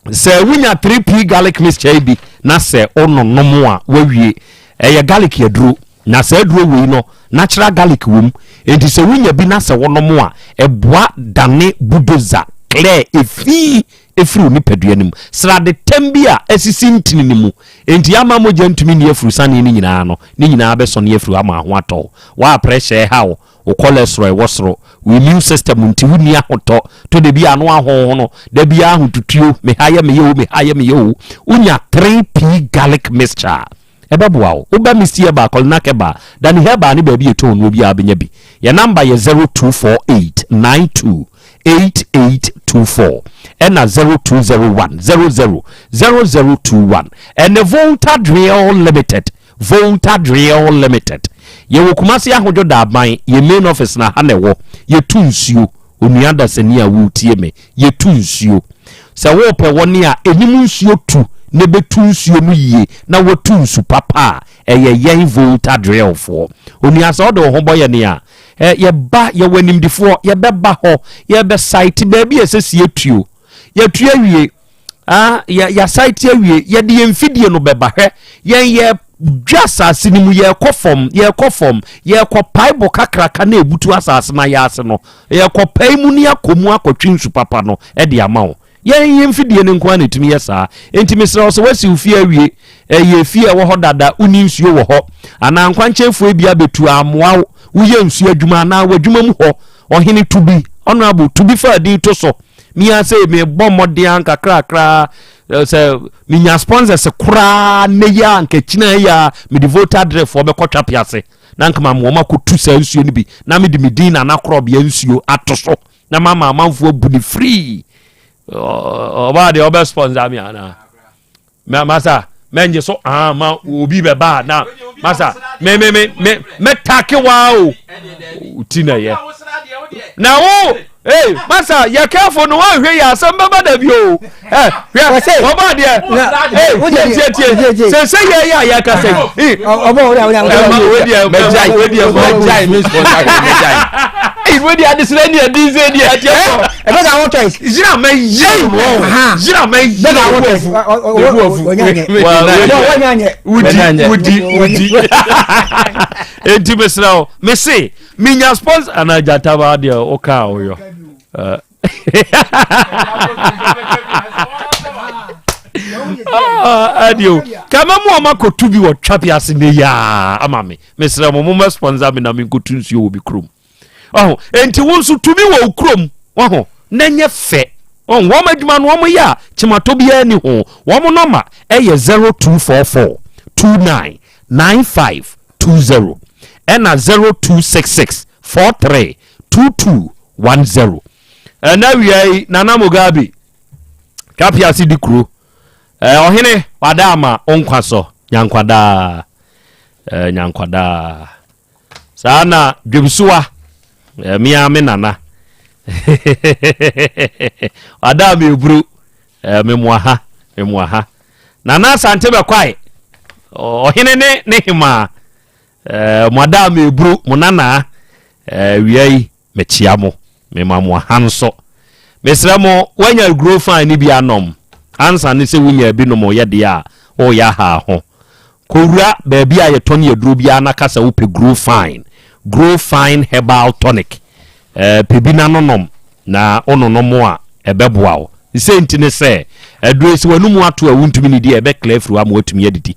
Sɛ wonya 3P garlic mixture yi bi na sɛ wononom a wawie. Ɛyɛ garlic aduro na saa aduro wei no natural garlic wom. Enti sɛ wonya bi na sɛ wonom a ɛboa dane budoza clear efi efiri wo nipadua no mu. Srade tɛm bi a asisi ntini no mu enti ama mogya ntumi nni afurusane no nyinaa no, ne nyinaa bɛsɔne afiri hɔ ama ho atɔ wo. Waa pressure ɛha wo Wo cholesterol ɛwɔ soro, wo immune system nti wonni ahotɔ, tɔ da bi a ano ahonhono, da biara ahotutuo, me ha yɛ me yɛ o, me ha yɛ me yɛ o. Wonya 3P garlic mixture a, ɛbɛboa wo. Woba Misty Herbal, Kolinak Herbal, Danny Herbal ne baabi a yɛtɔn nnuro biara wobɛnya bi. Yɛn namba yɛ 0248 92 8824 ɛna 0201 00 0021. Ɛne Volta Drill Limited. Volta Drill Limited. Yɛwɔ Kumasi Ahodwo Daaban, yɛn main office na ha na ɛwɔ. Yɛtu nsuo. Onua dasani a woretie me, yɛtu nsuo. Sɛ worepɛ wɔn a ɛnim nsuo tu na ɛbɛtu nsuo no yie na wɔatu nsu papa a, ɛyɛ yɛn Volta Drillfoɔ. Onua sɛ wode wo ho bɔ yɛn a, ɛ, yɛba, yɛwɔ animdefoɔ, yɛbɛba hɔ, yɛbɛsaete baabi a ɛsɛ sɛ yɛtuo. Yɛatu awie. Ah, yɛ yɛasaete awie, yɛde yɛn mfidie no bɛba. Hwɛ, yɛn yɛ dwa asase no mu, yɛrekɔ fam, yɛrekɔ fam, yɛrekɔ pae bo kakraka na ebutu asase no ayɛ ase no, yɛrekɔ pae mu ne akɔ mu akɔtwe nsu papa no de ama wo. Yɛn yɛn mfidie no nko ara na etumi yɛ saa. Enti mesrɛ wo sɛ woasi wo fie awie, ɛyɛ fie a ɛwɔ hɔ dada, wonni nsuo wɔ hɔ, anaa nkwankyɛnfoɔ bi abɛtu amoa wo, woyɛ nsuo adwuma anaa w'adwuma mu hɔ, ɔhene tu bi, honorable tu bi fa din to so. Me ara sɛ mebɔ mmɔden ara nkakrakra sɛ menya sponsors koraa nnɛ yi a nka kyina yi a mede voter drɛfoɔ bɛkɔ twape ase na nka ma wɔn akɔtu saa nsuo no bi na mede me din Nana Korɔbea nsuo ato so na mama amanfoɔ abu ne free. Ɔbaa deɛ ɔbɛ sponsor me anaa? Masa mɛngye so ah ma obi bɛba na masa me me me me mɛtake waa o ti na yɛ. Na wo ee masa yɛ careful no wɔn hwɛ yɛ asɛm bɛba da bi o. Ɛ hwɛ ɔba deɛ ee tie tie tie sese yɛ yɛ a yɛ kasa yi. Ɔbɔ o de o de o de. Ɛma o deɛ mɛgyae o deɛ mɛgyae mi sponsor mɛgyae. Ee wo deɛ adesrɛ ni ɛdi nse deɛ. Ɛbɛ ka wɔn choice. Zira mɛ yi zira mɛ yi. Bɛ ka wɔn choice. Wudi wudi wudi. Eti mesrɛ wo mese menya sponsor ana gyata ba deɛ woka a woyɔ. Adio kama mu ɔma kɔtu bi wɔ twapi ase ne yaa ama me mesrɛ mo momma sponsor me na menkɔtu nsuo wɔ me kurom. Ɔho, enti wo nso tumi wɔ wo kurom, ɔho, na nyɛ fɛ. Ɔho, wɔn adwuma no wɔn yɛ a, kyematɔ biara ni ho. Wɔn nɔma ɛyɛ 0244 29 95 20 ɛna 0266 43 22 10. Ɛna wia yi, Nana Mugabe, Kapiase di kuro. Ɛɛ, ɔhene, wada ama wo nkwa so, nyankwa daa. Ɛɛ, nyankwa daa. Saa na dwemsuwa eh, me ara me nana wada me eburu eh, me moa ha me moa ha nana asante bɛkwae ɔhene ne ne hemaa eh, mo ada me eburu mo nana eh, wia yi Mekyea mo, mema mo aha nso. Mesrɛ mo, woanya guro fine no bi anom? Ansa ne sɛ wonyaa bi nom yɛ deɛ a, woreyɛ aha ho. Kɔwura baabi a yɛtɔn aduro biara na ka sɛ wopɛ Grow Fine, Grow Fine Herbal Tonic. Eh, pɛ bi na nonom, na wononom a, ɛbɛboa wo. Ne sɛ nti ne sɛ, aduro yi sɛ w'anomu ato a wontumi nidi a, ɛbɛkla afiri hɔ ama woatumi adidi.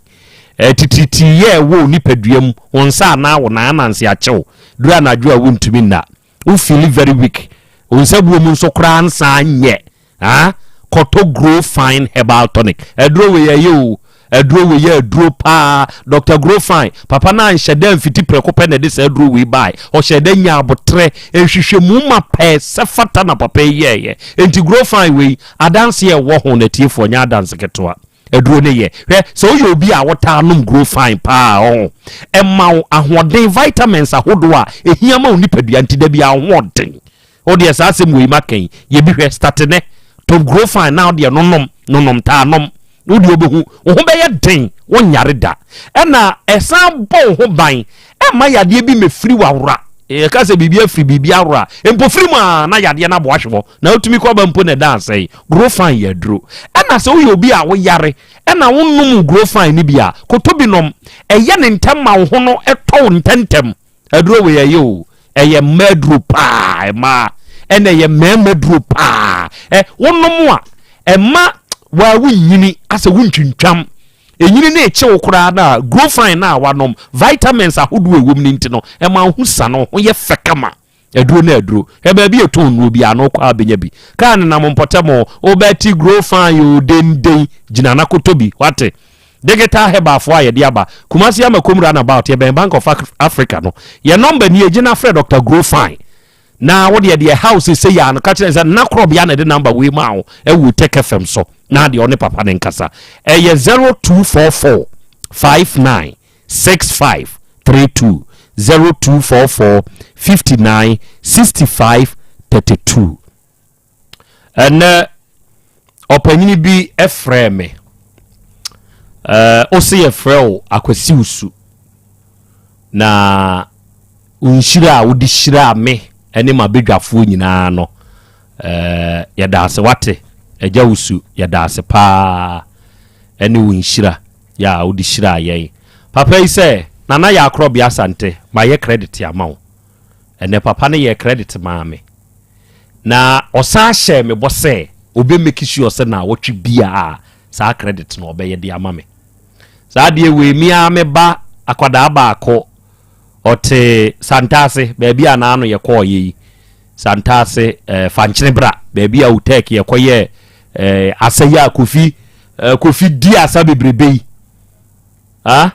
Eh, titiritii yɛ ɛwɔ wo nipadua mu, wo nsa anaa wo nan ananse akyew, duru anadwo a wontumi nna, wo feeli very weak, wo nsa buo mu nso koraa nsan nyɛ, ah, kɔtɔ Grow Fine Herbal Tonic. Aduro wei ɛyɛ o, aduro wei yɛ aduro paa. Dr. Grow Fine, papa no anhyɛ da mfiti prɛko pɛ na ɛde saa aduro wei bae. Ɔhyɛ da nya abotrɛ, nhwehwɛmu ma pɛɛ sɛ fata na papa yi yɛɛyɛ. Enti Grow Fine wei, adanseɛ ɛwɔ ho no atiefoɔ nyɛ adanse ketewa. Aduro no yɛ. Hwɛ, sɛ woyɛ obi a wotaa nom Grow Fine paa a, ɔho, ɛma wo ahoɔden, vitamins ahodoɔ a ɛhia ma wo nipadua nti da biara wo ho ɔden. Wo deɛ saa asɛm wei maka yi, yɛ bi hwɛ, start nɛ, tɔ Grow Fine na wo deɛ nonom, nonom, taa nom. Wo deɛ wobɛhu, wo ho bɛyɛ den, wonyare da. Ɛna ɛsan bɔ wo ho ban, ɛmma yadeɛ bi mmɛfiri w'awora. Yɛka sɛ biribi afiri biribi awora a, mpofirim a na yadeɛ no abɔ ahwe hɔ. Na wotumi kɔ ba mpo na ɛda asɛe. Grofine yɛ aduro. Ɛna sɛ woyɛ obi a woyare ɛna wonom Grofine no bi a, kɔtɔ bi nom. Ɛyɛ ne ntɛm ma wo ho no tɔ wo ntɛmntɛm. Aduro wei ɛyɛ o. Ɛyɛ mmaa aduro paa, mmaa. Ɛna ɛyɛ mmarima aduro paa. Ɛ wonom a, ɛma waa wonyini asɛ wontwintwam. Enyini no ekye wo koraa no a, Grofine no a wanom, vitamins ahodoɔ a ɛwɔ mu no nti no, ɛma wo ho sane, wo ho yɛ fɛ kama. Aduro ne aduro. Hwɛ baabi a ɛtɔn nnuro biara no wokɔ a wobɛnya bi. Kaa nenam mpɔtam o, wobɛte grow fine o, denden, gyina na kɔtɔ bi. Wate? Digital Herbalfoɔ a yɛde aba Kumasi Amakom Runabout, yɛbɛn Bank of Africa no. Yɛn nɔmba nie, gyina frɛ Dr. Grow Fine. Na wo deɛ deɛ ɛha wo sese yɛ ano ka kyerɛ sɛ nna korɔbea na ɛde namba wei maa wo ɛwɔ Tech FM so na deɛ ɔne papa ne nkasa. Ɛyɛ 0244 59 65 32 0244 59 65 32. Ɛnɛ ɔpanyini bi frɛɛ me. Ɛɛ ɔse yɛfrɛ wo Akwasi Wusu. Na wo nhyira a wode hyiraa me ne m'abadwafoɔ nyinaa no, ɛɛ yɛda ase wate. Agya Wusu, yɛda ase paa ɛne wo nhyira yɛ a wode hyiraa yɛn. Papa yi sɛ, Nana Yaakorɔbea Asante, mayɛ credit ama wo. Ɛnɛ papa no yɛɛ credit maa me. Na ɔsan hyɛɛ me bɔ sɛ ɔbɛ make sure sɛ naawɔtwe biara saa credit no ɔbɛyɛ de ama me. Saa adeɛ wei me ara me ba akwadaa baako ɔte Santase baabi a naano yɛkɔɔyɛ yi Santase eh, Fankyene bra baabi a Utek yɛkɔyɛ eh, asa yi a Kofi eh, Kofi di asa bebrebe yi ah?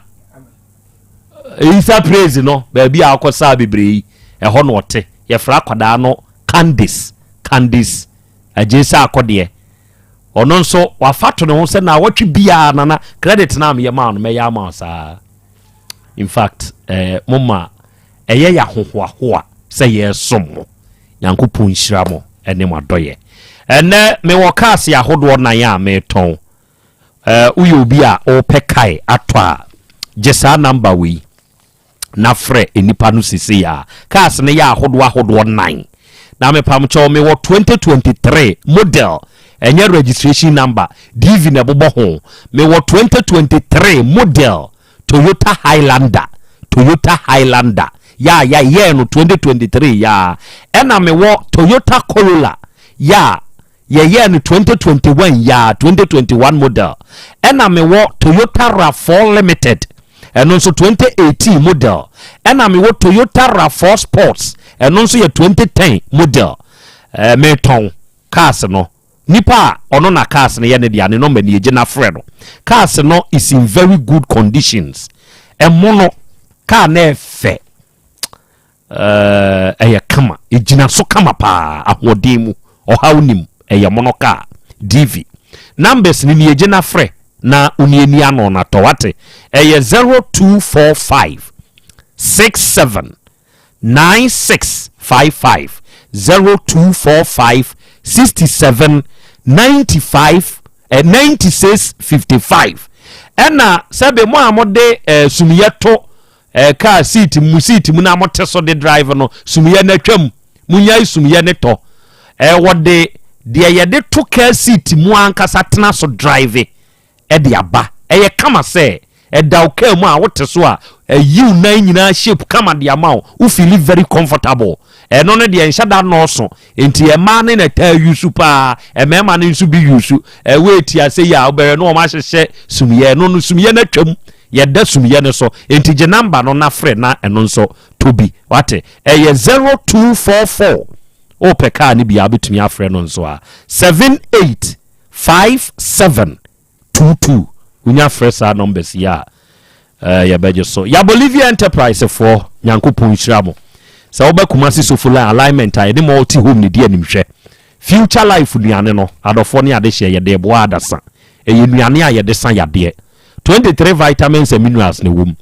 Isa praise no baabi a ɔkɔ saa bebree yi ɛhɔ na ɔte yɛfrɛ akwadaa no Candice Candice Agyesa akɔdeɛ ɔno nso wafa to ne ho sɛ naawɔtwe biara nana credit na meyɛ maa no mɛyɛ ama wo saa in fact eh, mo ma ɛyɛ yɛ ahohoahoa sɛ yɛresom mo. Nyankopɔn nhyira mo ne mo adɔyɛ. Ɛnnɛ mewɔ cars ahodoɔ nan a meretɔn. Eh, woyɛ obi a wopɛ kae atɔ a, gye saa number wei na frɛ nnipa no sesei a. Cars no yɛ ahodoɔ ahodoɔ nan. Na mepamkyɛw mewɔ 2023 model, ɛnyɛ registration number, DV na ɛbobɔ ho. Mewɔ 2023 model Toyota Highlander, Toyota Highlander, yɛ a yɛyɛɛ no 2023 yɛ a, ɛna mewɔ Toyota Corolla yɛ a yɛyɛɛ no 2021 yɛ a, 2021 model, ɛna mewɔ Toyota RAV4 Limited, ɛno nso 2018 model, ɛna mewɔ Toyota RAV4 Sports, ɛno nso yɛ 2010 model. Ɛɛ metɔn cars no. Nipa a ɔno na cars no yɛ ne dea ne number nie gye na frɛ no. Cars no is in very good conditions. Ɛmo no car no ɛfɛ ɛɛ ɛyɛ kama egyina so kama paa ahoɔden mu ɔhaw nim ɛyɛ mono car DV. Numbers no nie gye na frɛ na onie ni ano na tɔ wate ɛyɛ 0245 67 9655 0245 67 95 eh, 96 55 ɛna sɛbe mo a mode eh, sumiyɛ to eh, kaa seat mu seat mu na mote so de drive no sumiyɛ no atwam monyae sumiyɛ ne tɔ eh, wɔde deɛ yɛde to kaa seat mu ankasa tena so drive de aba. Ɛyɛ kama sɛ ɛda wo car mu a wote so a ɛyi wo nan nyinaa shape kama de ama wo. Wo feeli very comfortable. Ɛno no deɛ nhyɛ da nnɔɔso nti mmaa no na ɛtaa use paa. Mmarima no nso bi use. Ɛwɔ eti ase yi a wobɛhwɛ na wɔn ahyehyɛ sumiyɛ. Ɛno no sumiyɛ no atwam. Yɛda sumiyɛ no so. Nti gye number no na frɛ na ɛno nso tɔ bi. Wate? Ɛyɛ 0244. Wopɛ car no bi a wobɛtumi afrɛ no nso a 78 5722 wonya frɛ saa numbers yi a eh, yɛbɛgye so. Ya Bolivia Enterprise foɔ Nyankopɔn nhyira mo. Sɛ woba Kumasi Sofo Line alignment a yɛde multi home ne di animhwɛ. Future Life nnuane no adɔfoɔ ne adehyeɛ yɛde boa adasa. Ɛyɛ nnuane a yɛde sa yadeɛ. 23 vitamins and minerals na ɛwɔ mu.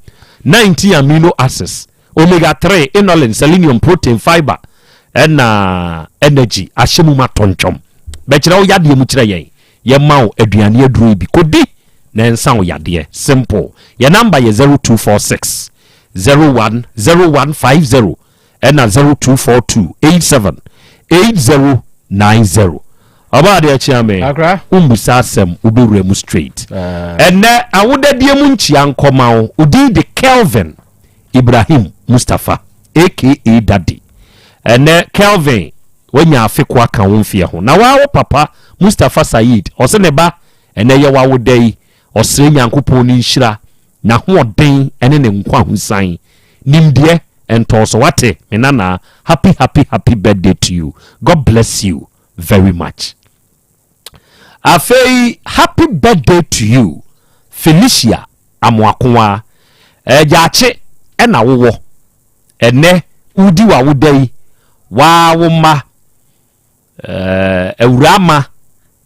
19 amino acids. Omega 3, inulin, selenium, protein, fiber, ɛna energy ahyɛ mu ma tɔntwɔm. Bɛkyerɛ wo yadeɛ mu kyerɛ yɛn. Yɛma wo aduane aduro yi bi. Kɔdi na ɛnsa wo yadeɛ. Simple. Yɛn namba yɛ 0246 01 0150 ɛna 0242 87 8090. Ɔbaa adeɛ kyea me. Wommisa asɛm wobɛwura mu straight. Ɛnɛ awodadeɛ mu nkyia nkɔma wo. Wo din de Kelvin. Ibrahim Mustapha aka Daddy. Ɛnnɛ Kelvin wanya afe ko aka wo mfeɛ ho. Na waa wo papa Mustapha Saeed ɔse ne ba ɛnnɛ yɛ w'awoda yi ɔsrɛ Nyankopɔn ne nhyira, n'ahoɔden ne ne nkwahosan, nimdeɛ ntɔɔso wate me nanaa happy happy happy birthday to you God bless you very much. Afei happy birthday to you Felicia Amoakoaa. Gyaakye na wowɔ. Ɛnɛ wodi w'awoda yi, waa wo mma, Awuraa ma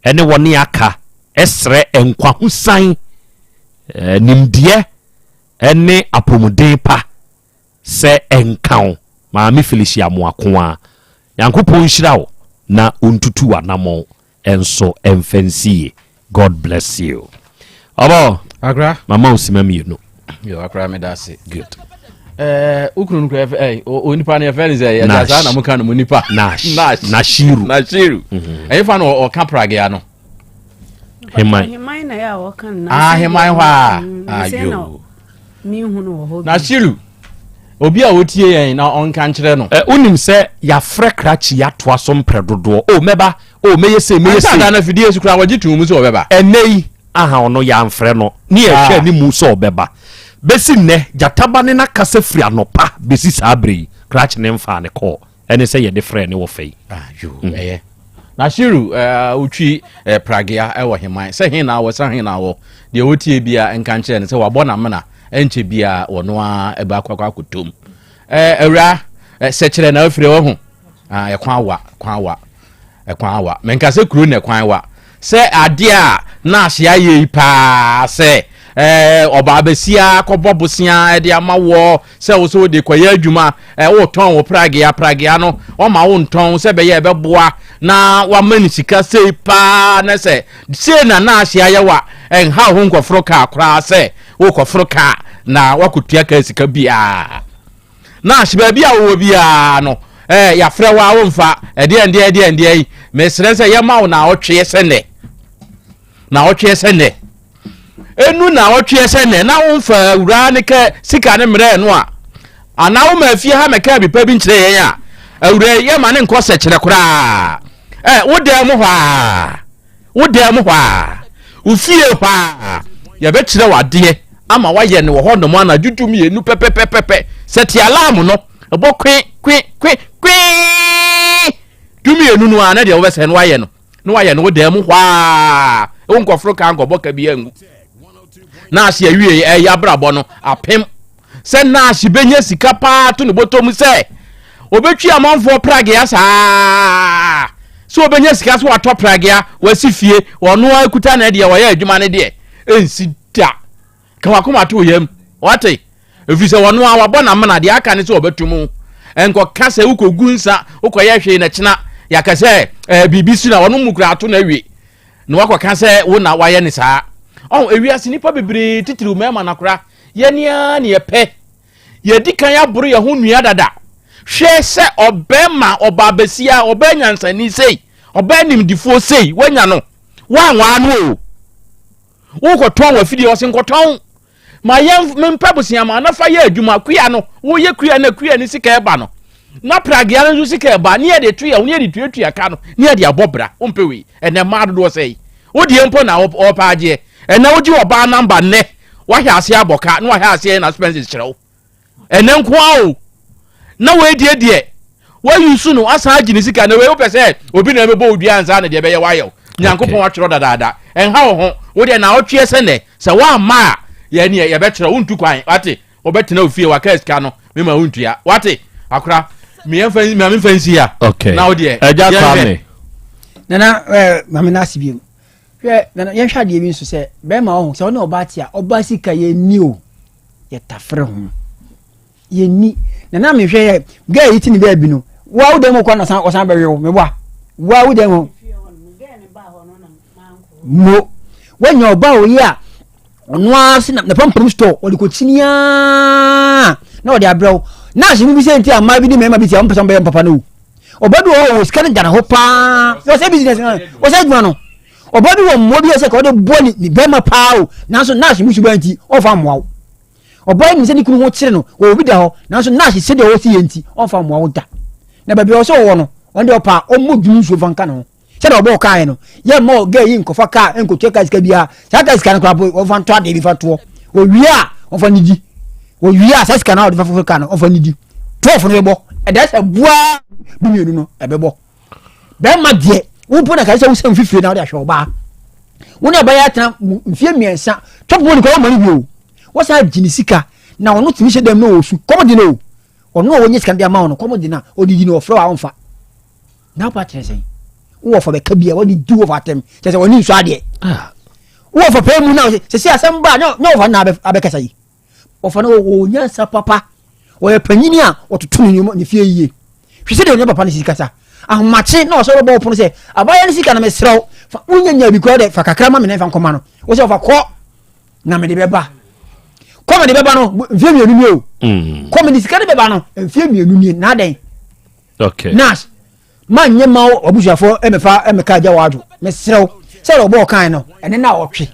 ne wɔne aka srɛ nkwahosan, nimdeɛ ne apɔmuden pa sɛ ɛnka wo Maame Felicia Amoakoaa. Nyankopɔn nhyira wo na ɔntutu w'anamɔn nso mfa nsi yie. God bless you. Ɔbɔ. Akra. Mama wo sima mmienu. Yo, akra me da ase. Good. Eh, ukunu no kura eh, o nipa no yɛfrɛ no sɛ yɛgya saa na moka no mu nipa. Nash. Nash. Nashiru. Nashiru. Mhm. Ɛyɛ fa no ɔka pragea no. Heman. Heman na yɛ a wɔka no. Ah, Heman hɔ a. Mm, Ayo. Menhu no wɔ hɔ. Nashiru. Obi a ɔtie yɛn na ɔnka nkyerɛ no. Ɛ, wonim sɛ yɛafrɛ krakye yi atoa so mprɛ dodoɔ. O, mɛba. O, mɛyɛ sei, mɛyɛ Ansa sei. da no afidie so koraa wɔgye too mu sɛ ɔbɛba. Ɛnnɛ yi, aha ɔno yɛamfrɛ no, ne yɛhwɛ Ah. anim sɛ ɔbɛba. Bɛsi nnɛ, gyata ba ne no akasa firi anɔpa bɛsi saa berɛ yi, krakye no mfaa ne kɔɔ. Ɛne sɛ yɛde frɛɛ ne wɔfa yi. Ah, yoo, ɛyɛ. Nashiru, eh, wotwi eh, pragea wɔ Heman. Sɛ he na awɔ, sɛ he na awɔ. Deɛ wotie biara nka nkyerɛ no sɛ wabɔ n'amena, ɛnkyɛ biara wɔno ara ɛbɛ akɔ akɔ akɔtɔ mu. Eh, awura, eh, sɛkyerɛ na afiri wɔ ho. Ah, ɛkwan awa, kwan awa, ɛkwan awa. Menka sɛ kuro na ɛkwan wa. Sɛ adeɛ a na ahye ayɛ yi paa sɛ ɛɛ ɔbaabasia kɔbɔ bosea de ama woɔ sɛ wo sɛ wode kɔyɛ adwuma ɛɛ wotɔn wo pragea pragea no ɔma wo ntɔn sɛ bɛyɛ ɛbɛboa na wama no sika sei paa na sɛ sei na na ahye ayɛ wa ɛnha wo ho nkɔforo kaa koraa sɛ wokɔforo kaa na wakɔtua kaa sika biara na ahye baabi a wowɔ biara no ɛɛ yɛafrɛ wo a womfa ɛdeɛ ndeɛ ɛdeɛ ndeɛ yi mesrɛ sɛ yɛma wo na ɔtweɛ sɛ nnɛ na ɔtweɛ sɛ nnɛ Enu naawɔtweɛ sɛ nnɛ na womfa awuraa ne kɛ sika ne mmerɛɛ no a, anaa woma afie ha mɛkaa bi pa bi nkyerɛ yɛn a, awuraa yi yɛma ne nkɔ sɛkyerɛ koraa. Ɛ, wo dan mu hɔ a, wo dan mu hɔ a, wo fie hɔ a, yɛbɛkyerɛ wo adeɛ ama woayɛ no wɔ hɔ nom anadwo du mmienu pɛpɛpɛpɛpɛ. Sɛ te alarm no, ɛbɔ kwe, kwe, kwe, kwee, du mmienu no a na deɛ wobɛsɛ no woayɛ no. na wayɛ no wo dan mu hɔ a wo nkɔforo ka nkɔbɔ ka bi angu na ase awie ɛyɛ abrabɔ no apem sɛ naase bɛnya sika paa to ne bɔtɔ mu sɛ obɛtwi amanfoɔ pragea saa sɛ obɛnya sika so watɔ pragea wasi fie ɔno akuta na deɛ wɔyɛ adwuma no deɛ ɛnsi da Ka w'akoma to wo yam. Wate? Ɛfiri sɛ ɔno a wabɔ n'amena, deɛ aka ne sɛ ɔbɛto mu. Nkɔka sɛ wokɔgu nsa, wokɔyɛ hwee na kyena yɛaka sɛ eh, biribi si na ɔno mu kura ato no awie. Na wakɔka sɛ wo na wayɛ ne saa. Ɔho, ewiase nnipa bebree titiriw mmarima no akora, yɛne ara ne yɛpɛ. Yɛdi kan aboro yɛn ho nnua dada. Hwɛ sɛ ɔbɛrima, ɔbaa basia, ɔbaa nyansani sei, ɔbaa nimdifoɔ sei, woanya no. Woanwaa no o. Wokɔtɔn w'afidie ɔse nkɔtɔn ma yɛn mempɛ bosea ma na fa yɛ adwuma kua no woyɛ kua na kua ne sika ɛba no na pragea no nso sika ɛba ne yɛde to yɛ ne yɛde tuatua ka no ne yɛde abɔ bra wompɛ wei ɛnɛ mmaa dodoɔ sɛ yi wodeɛ mpo na ɔpɛ agyeɛ ɛnɛ wogye ɔbaa namba nnɛ wahwɛ aseɛ abɔ ka na wahwɛ aseɛ na expenses kyerɛ wo ɛnɛ nko ara o na wei deɛ deɛ wayi su no asan agye ne sika na wei wopɛ sɛ obi na ɛbɛbɔ wo dua ansa na deɛ ɛbɛyɛ wayɛ o nyankopɔn atwerɛ dadaada ɛnha wo ho wo deɛ na ɔtweɛ sɛ nɛ sɛ woamma a yɛneɛ yɛbɛkyerɛ wontu kwan wate wobɛtena ofie waka sika no mema wontua wate akora meyɛmfa memfa nsi ha okay. na wo deɛ ɛgya kwame nana eh, mame no ase bio hwɛ nana yɛnhwɛ adeɛ bi nso sɛ bɛrima ɔho sɛ ɔne ɔbaa te a ɔbaa sika yɛnni o yɛtafere ho yɛnni na na mehwɛ yɛ gɛɛ yi ti ne baabi no wa wo dan mu kɔ na ɔsan bɛwe wo meboa wa wo dan mu mo wanya ɔba oyi a ɔno ara se na pampam store ɔde kɔ kyini aa na ɔde abrɛ wo na ahyɛ mu bi sɛ nti a mmaa bi ne mmarima bi ti a wɔn pɛ sɛ wɔn bɛyɛ mpapa no o ɔba bi wɔ hɔ wɔ sika no da ne ho paa wɔsɛ business wɔsɛ adwuma no Ɔbaa bi wɔ mmoa bi a sɛ ka ɔde boa ne ne bɛrima paa o, nanso nurse mu suban nti ɔmfa mmoa wo. Ɔbaa yi nim sɛ ne kunu ho kyere no, wɔ obi da hɔ, nanso nurse sɛdeɛ ɔwɔ si yɛ nti ɔmfa mmoa wo da. Na baabi a ɔsɛ ɔwɔ no, ɔno deɛ ɔpɛ a ɔmmɔ dwom nsuo mfa nka ne ho. Sɛdeɛ ɔbɔɔ kaa no, yɛmma ɔgɛɛ yi nkɔfa kaa nkɔtua kaa sika biara. Saa kaa sika no koraa mpo ɔmfa ntɔ adeɛ bi fa toɔ. Ɔwie a ɔmfa nnidi. Ɔwie a saa sika no a ɔde fa foforɔ kaa no ɔmfa nnidi. Twelve no bɛbɔ. Ɛda sɛ buaa dumienu no ɛbɛbɔ. Bɛrima deɛ wo mpo na kae sɛ wosɛ mfifire na wode ahwɛ ɔbaa wo ne ɔbaa yi atena mfie mmiɛnsa twɔp wɔn kora wɔma no bi o wɔsan agye ne sika na ɔno tumi hyɛ dɛm na ɔsu kɔm de no o ɔno a wɔnyɛ sika de ama wo no kɔm de no a ɔdidi no ɔfrɛ wa ɔmfa na wopɛ akyerɛ sɛn wowɔ fa bɛka bi a wɔde di wɔ fa atɛm kyɛ sɛ wɔne nsu adeɛ ah. wowɔ fa pɛɛ mu na sɛ sɛ asɛm ba na wɔfa na abɛkasa yi Wɔfa no wɔ nyansa papa. Wɔyɛ panyini a wɔtoto ne nneɛma ne fie yie. Hwɛ sɛdeɛ ɔne papa no si kasa. Ahomakye na ɔsɛ ɔbɛbɔ ɔpono sɛ abayewa no sika no mesrɛ wo fa wonya nya bi koraa dɛ fa kakra ma me na mfa nkɔma no. Wo sɛ ɔfa kɔ na mede bɛba. Kɔ mede bɛba no mfie mmienu nie o. Mm. Kɔ mede sika no bɛba no mfie mmienu nie na adɛn. Okay. Nash manyɛ ma wo abusuafoɔ ɛmɛfa ɛmɛka agya wɔ adwo mesrɛ wo sɛ ɔbɔ ɔkan no ɛne na ɔtwe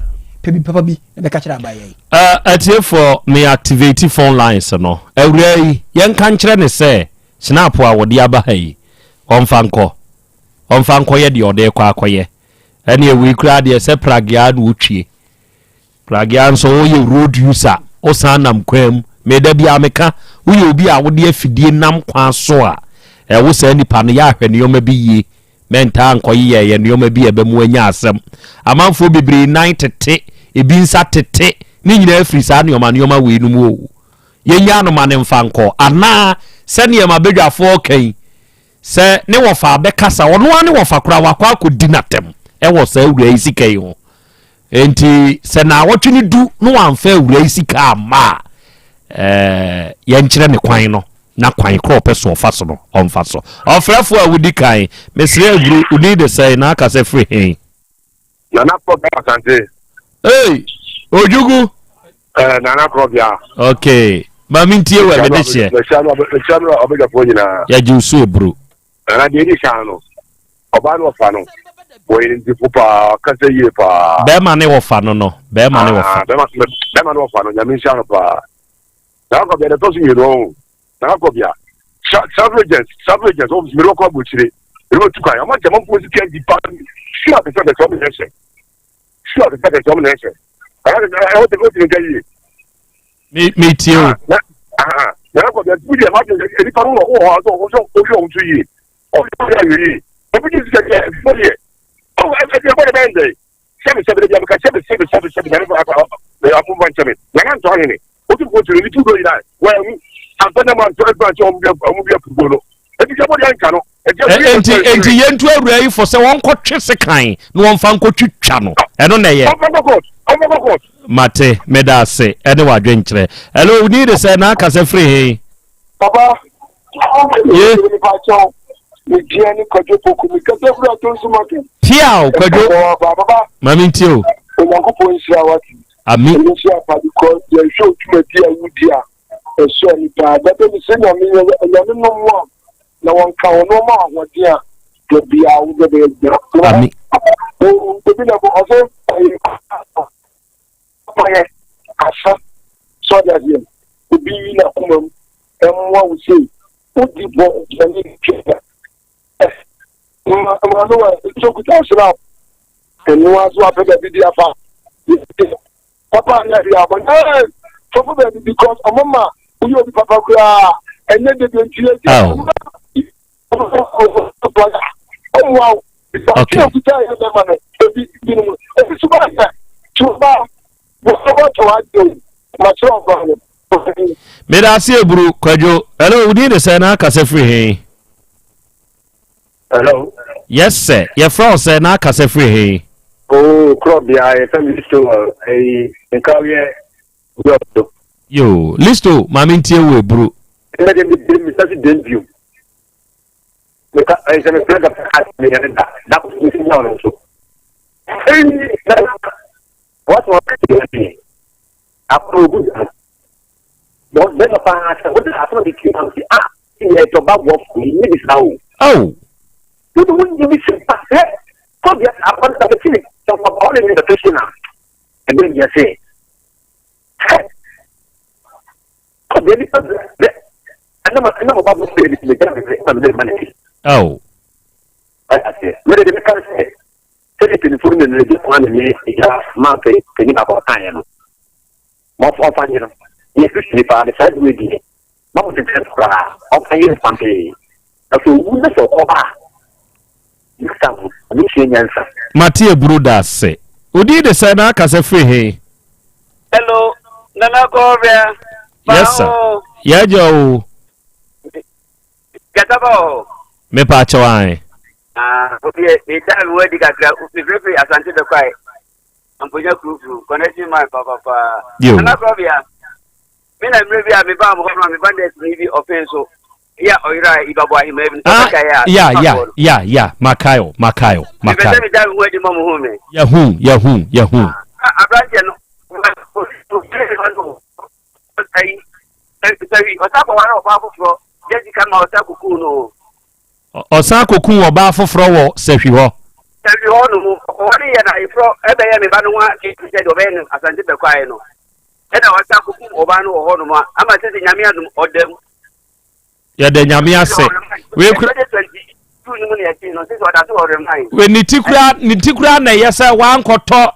pɛ bi papa bi na bɛka kyerɛ abayɛ yi. Atiefoɔ me activate phone lines no awuraa yi yɛnka nkyerɛ ne sɛ snap a wɔde aba ha yi ɔmfa nkɔ ɔmfa nkɔyɛ deɛ ɔde kɔ akɔyɛ ɛne wei koraa deɛ sɛ pragea na ɔtwie Pragea nso woyɛ road user wosan nam kwan mu me da biara meka woyɛ obi a wode afidie nam kwan so a ɛwo saa nipa no yɛ ahwɛ nneɛma bi yie mɛntaa nkɔyeyɛ yɛ nneɛma bi a ɛbɛmu anya asɛm amanfoɔ bebree nan tete ebi nsa tete ne nyinaa firi saa nneɛma nneɛma wei no mu o yɛnya no ma ne mfa nkɔ anaa sɛdeɛ ma badwafoɔ kan sɛ ne wɔfa abɛkasa ɔno ara ne wɔfa koraa wakɔ akɔdi n'atɛm ɛwɔ saa wura yi sika yi ho. Enti sɛ naawɔtwe no du na wamfa awura yi sika amma a, ɛɛ, yɛnkyerɛ ne kwan no na kwan korɔ ɔpɛ so ɔfa so no ɔmfa so. Ɔfrɛfoɔ a wodi kan, mesrɛ awuru, wo din de sɛn na aka sɛ firi he? Nana Krɔbea Asante. Hey, Ojugu. Eh, Nana Krɔbea. Okay. Ma me ntie wɔ me de hyeɛ. Mehyia no mehyia no ɔbɛdwafoɔ nyinaa. Yɛgye wo so eburo. Nana deɛ ɛdi kan no, ɔbaa no ɔfa no, wɔyɛ ne ntifo paa, ɔkasa yie paa. Bɛrima ne wɔfa no no, bɛrima ne wɔfa. Ah, bɛrima bɛrima ne wɔfa no, nyame nhyia no paa. Nana Krɔbea deɛ ɛtɔ so mmienu ɔho. Nana Krɔbea, travel agents, travel agents, ɔmo mmienu ɔkɔ aburokyire, mmienu ɔtu kwan, ɔmo agyama mpo sika di paa, sure akɛse akɛse ɔmo na ɛhyɛ. Sure akɛse akɛse ɔmo na ɛhyɛ. Ɛhɔ tɛ ɔtumi nka yie. Me me tie o. Na na akɔ bia bi deɛ ma de nipa no wɔ hɔ a ɔsɛ ɔhwɛ ɔho so yie. Ɔhwɛ ɔhwɛ ayɛ yie. Obi gye sika deɛ ɛfɔ deɛ. Ɔwɔ ɛdi ɛbɔ de bɛn dɛ. Sɛbi sɛbi de bi abɛka sɛbi sɛbi sɛbi sɛbi na ne fa akɔ afɔ nkyɛn mi. Nana ntɔ ahene. Otu ko tiri ne tu do yira. Wɔ ɛhu. Afɔ na ma ntɔ ɛfɔ nkyɛn ɔmo bi ɔmo bi afugo no. Ebi sɛ bɔ deɛ nka no. Enti enti yɛntu awura yi fo sɛ wɔnkɔtwe sekan na wɔmfa nkɔtwitwa no. Ɛno na ɛyɛ. Mate, meda ase ɛne w'adwenkyerɛ. Hello, wo din de sɛ na akasa firi he? Papa, Ye? Media ne Kwadwo Poku, mekasa firi Atonsu Market. Piaw, Kwadwo. Papa, Ma mentie o. Onyankopɔn nhyira wate. Ami. Ɛno nso apa because yɛhwɛ odwumadi a wodi a ɛsɔ ani paa. Dada mi sɛ nyame yɛ nyame nom a na wɔnka wɔn na wɔma ahoɔden a da biara wo bɛbɛyɛ gyina. Ami. Obi na bɔ ɔsɛ ɔyɛ ɔyɛ asa sɛ ɔde aseɛ obi yi n'akoma mu ɛmmoa wo sei wodi bɔ aduane twɛ ma no wa nso kuta asra ɛnoa so apɛ baabi di afa papa anyɛ hwee abɔ ɛɛ fɔfɔ baabi because ɔmo ma woyɛ obi papa koraa ɛnyɛ de bi nti yɛ ɔmo awo Okay. okuta yɛ bɛma no ebi binom ebi so ba yɛ tuba wɔsɔbɔ tɔ adi o ma kyerɛ ɔba no. Meda ase eburu Kwadwo. Hello, wo din de sɛ na akasa firi he? Hello. Yes sir, yɛfrɛ wo sɛ na akasa firi he? Oh, kurɔbea yɛfrɛ me Listo ɛyi nka woyɛ yɔdo. Yo, Listo, maame ntie wo eburu. Ɛnna deɛ mede me nsa si dɛm bio. Meka ɛyɛ sɛ mefrɛ dɔkta ase meyɛ ne da da ko so nya ɔno nso. Ɛyi na wɔsɛ wɔn kɛse yɛ deɛ akɔrɔ ogu da no. Bɛma paa sɛ wode asɛm de tie ma si a yɛ dɔba wɔ fo yi ne bi saa o. Oh. Wode wo nyɛ bi sɛ pa sɛ kɔbea akɔrɔ da bɛti ne sɛ wɔba ɔne ne bɛtɔ si na ɛbɛn deɛ sɛ Ɔbea bi bɛ ɛnam ɛnam ɔba bɔ bɛyɛ bi gyina mi ma mi ma ne ti. Awo. Ɔyɛ mi de de mi kan sɛ sɛde mpanyinfoɔ no nyinaa gye kwan na ne gya maa pɛ panyin baako ɔkan yɛ no ma ɔfa ɔfa nye no yɛ kristu nipa ne saa dwuma di ma mo tete koraa ɔfa nye no pampee na sɛ owu na sɛ ɔkɔ ba a next time ɔmo sua nyansa. Mate aburo da ase. Odin de sɛn na akasa firi he? Hello, Nana Kɔbea. Yes sir. Yɛagya o. Kasa ba o. Mepa akyɛw an. Ah, obi me da me wadi kakra. Me frefre Asante Bɛkwae. Amponya kurukuru. Connection man pa pa pa. Nana Kɔbea. Me na mmerɛ bi a me ba mo hɔ no me ba nurse ni bi ɔfen so. Ya ɔyera ibabo ahema bi. Ah, ya ya ya ya makae o makae o makae. Mepɛ sɛ meda me ho adi ma mo hu me. Yɛhu yɛhu yɛhu. Ah, aberanteɛ no Ɔsan kɔkuu ɔbaa foforɔ wɔ sahwi hɔ. Sahwi hɔ no mu ɔkɔware yɛ na ayeforɔ ɛbɛyɛ me ba no ho ade sɛ deɛ ɔbɛyɛ no Asante bɛkwaeɛ no ɛna ɔsan kɔkum ɔbaa no wɔ hɔ nom a ama sɛ sɛ Nyame adom ɔda mu. Yɛda Nyame ase. Wei kura wei ne ti kura ne ti kura na ɛyɛ sɛ wankɔtɔ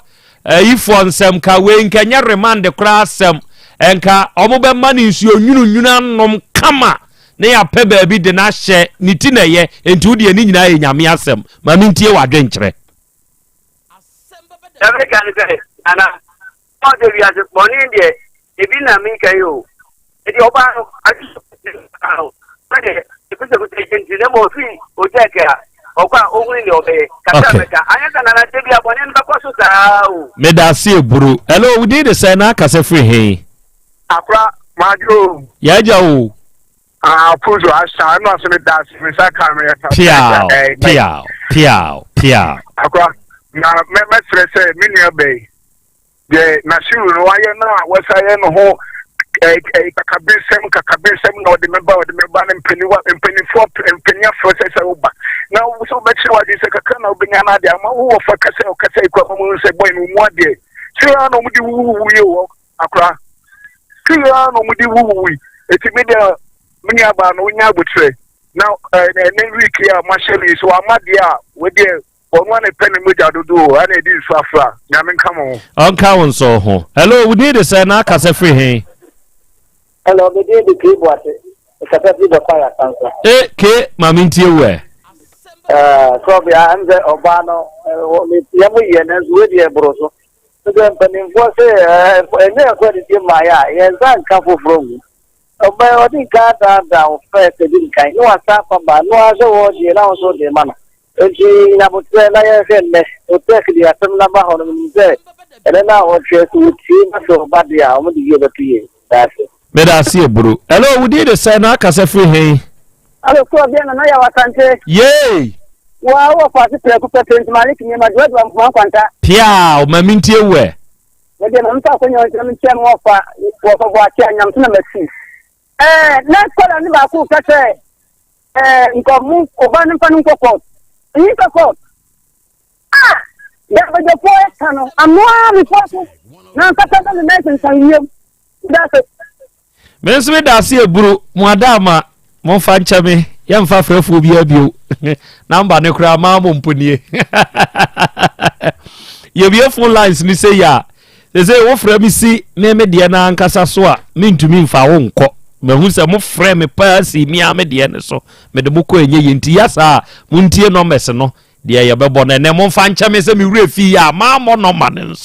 ayifoɔ nsɛm ka wei nka nyɛ remand koraa asɛm nka wɔn bɛma ne nsuo nwunu nwunu anom kama na yɛapɛ baabi de no ahyɛ ne ti na ɛyɛ nti wo deɛ ne nyinaa yɛ Nyame asɛm ma mentie w'adwenkyerɛ. Ɛmɛ ka ne sɛ nana Ɔsɛ wiase bɔne deɛ ebi na meka yi o. Eti ɔbaa no ade no sɛdeɛ ɛpɛsɛpɛsɛ nti na ma ɔfiri ogya kɛ a. ɔkɔ a ɔhunu deɛ ɔbɛyɛ. Kakra Okay. mɛka. Anyɛ saa Nana da bi a bɔne no bɛkɔ so saa o. Meda ase eburu. Hello, wo din de sɛn na akasa firi he? Akora, madwo. Yɛagya o. Ah, Puzo asa, ɛno ase me da ase, me nsa ka me yɛ Piaw, piaw, piaw, piaw. Akora, na mɛ mɛsrɛ sɛ me nua bɛyi, deɛ Nasiru no wayɛ no a wɔsa yɛ no ho ɛɛ ɛɛ kakabensɛm kakabensɛm na ɔde mɛba ɔde mɛba ne mpaniwa mpanimfoɔ mpanin afrɛ sɛ sɛ woba na sɛ wobɛkyerɛ w'adwene sɛ kakra na wobɛnya no adeɛ ama wowɔ fa kasa ɔkasa yi kora ma mu sɛ bɔe no mu adeɛ sɛ yɛ na ɔmode wuwuwu yi wɔ akora sɛ yɛ na ɔmode wuwuwu yi ɛti me deɛ me nuabaa no wonya abotrɛ na ɛnɛ week yi a mahyɛ no yi so wama deɛ a wɔdeɛ Ɔno a na ɛpɛ ne mogya dodo o, ɛna ɛdi nsu afra. Nyame nka mo ho. Ɔnka wo nso ho. Hello, wo din de sɛn na akasa firi he? Hello, me din de Kay Boakye. Mekasa firi Bɛkwae Asansa. E, Kay, ma mentie wo ɛ. Eh, Krɔbea, ɛm sɛ ɔbaa no, metia mu yɛ nanso wei deɛ ɛboro so. Sɛ mpanimfoɔ sɛ ɛnyɛ ɛkɔ adidie mmaeɛ a, yɛn nsa nka foforɔ ngu. Ɔbɛn ɔde nka daadaa wo fɛs ɛdi nkan ne wasa afa ba no ara sɛ wɔdeɛ na wo nso de ma no. Enti nya aboterɛ na yɛnhwɛ nnɛ. Otek de asɛm no aba hɔ no, menim sɛ ɛnnɛ no a wɔtwerɛ, sɛ wɔtie na sɛ wɔba deɛ a, wɔde yie bɛto yie. Meda ase. Meda ase Eburu. Hello, wo din de sɛn na akasa firi he? Alo kuro bia nana yaw asante. Yay! Waa wɔ faase prɛko pɛ penti malik nneɛma duadua mpoma nkwanta. Piaa, ma mentie wo ɛ. Me deɛ ma memfa akonnwa nti na menkyia me wɔfa wɔfa boakye a nyamso na masi. Ɛɛ na kɔla ne baako ka sɛ ɛɛ nka ɔmo ɔba no nfa no nkɔ court nyi nkɔ court a deɛ abadwafoɔ ɛka no anoa mefoɔ so na nkasa bɛ ne nan sensan wiem da ase. Me nso meda ase eburu mo ada ama momfa nkyɛ me yɛmfa frɛfoɔ biara bio namba no koraa maa mo mpo nie yɛbie phone lines no sɛ yi a Sesei wofrɛ me si me me deɛ no ankasa so a, mentumi mfa wo nkɔ. Mahu sɛ mofrɛ me paa si me ara me deɛ no so. Mede mo kɔ ɛnyɛ yie nti ya saa a, montie numbers no deɛ yɛbɛbɔ no ɛnɛ. Momfa nkyɛ me sɛ me werɛ fii a mammɔ nɔma no nso.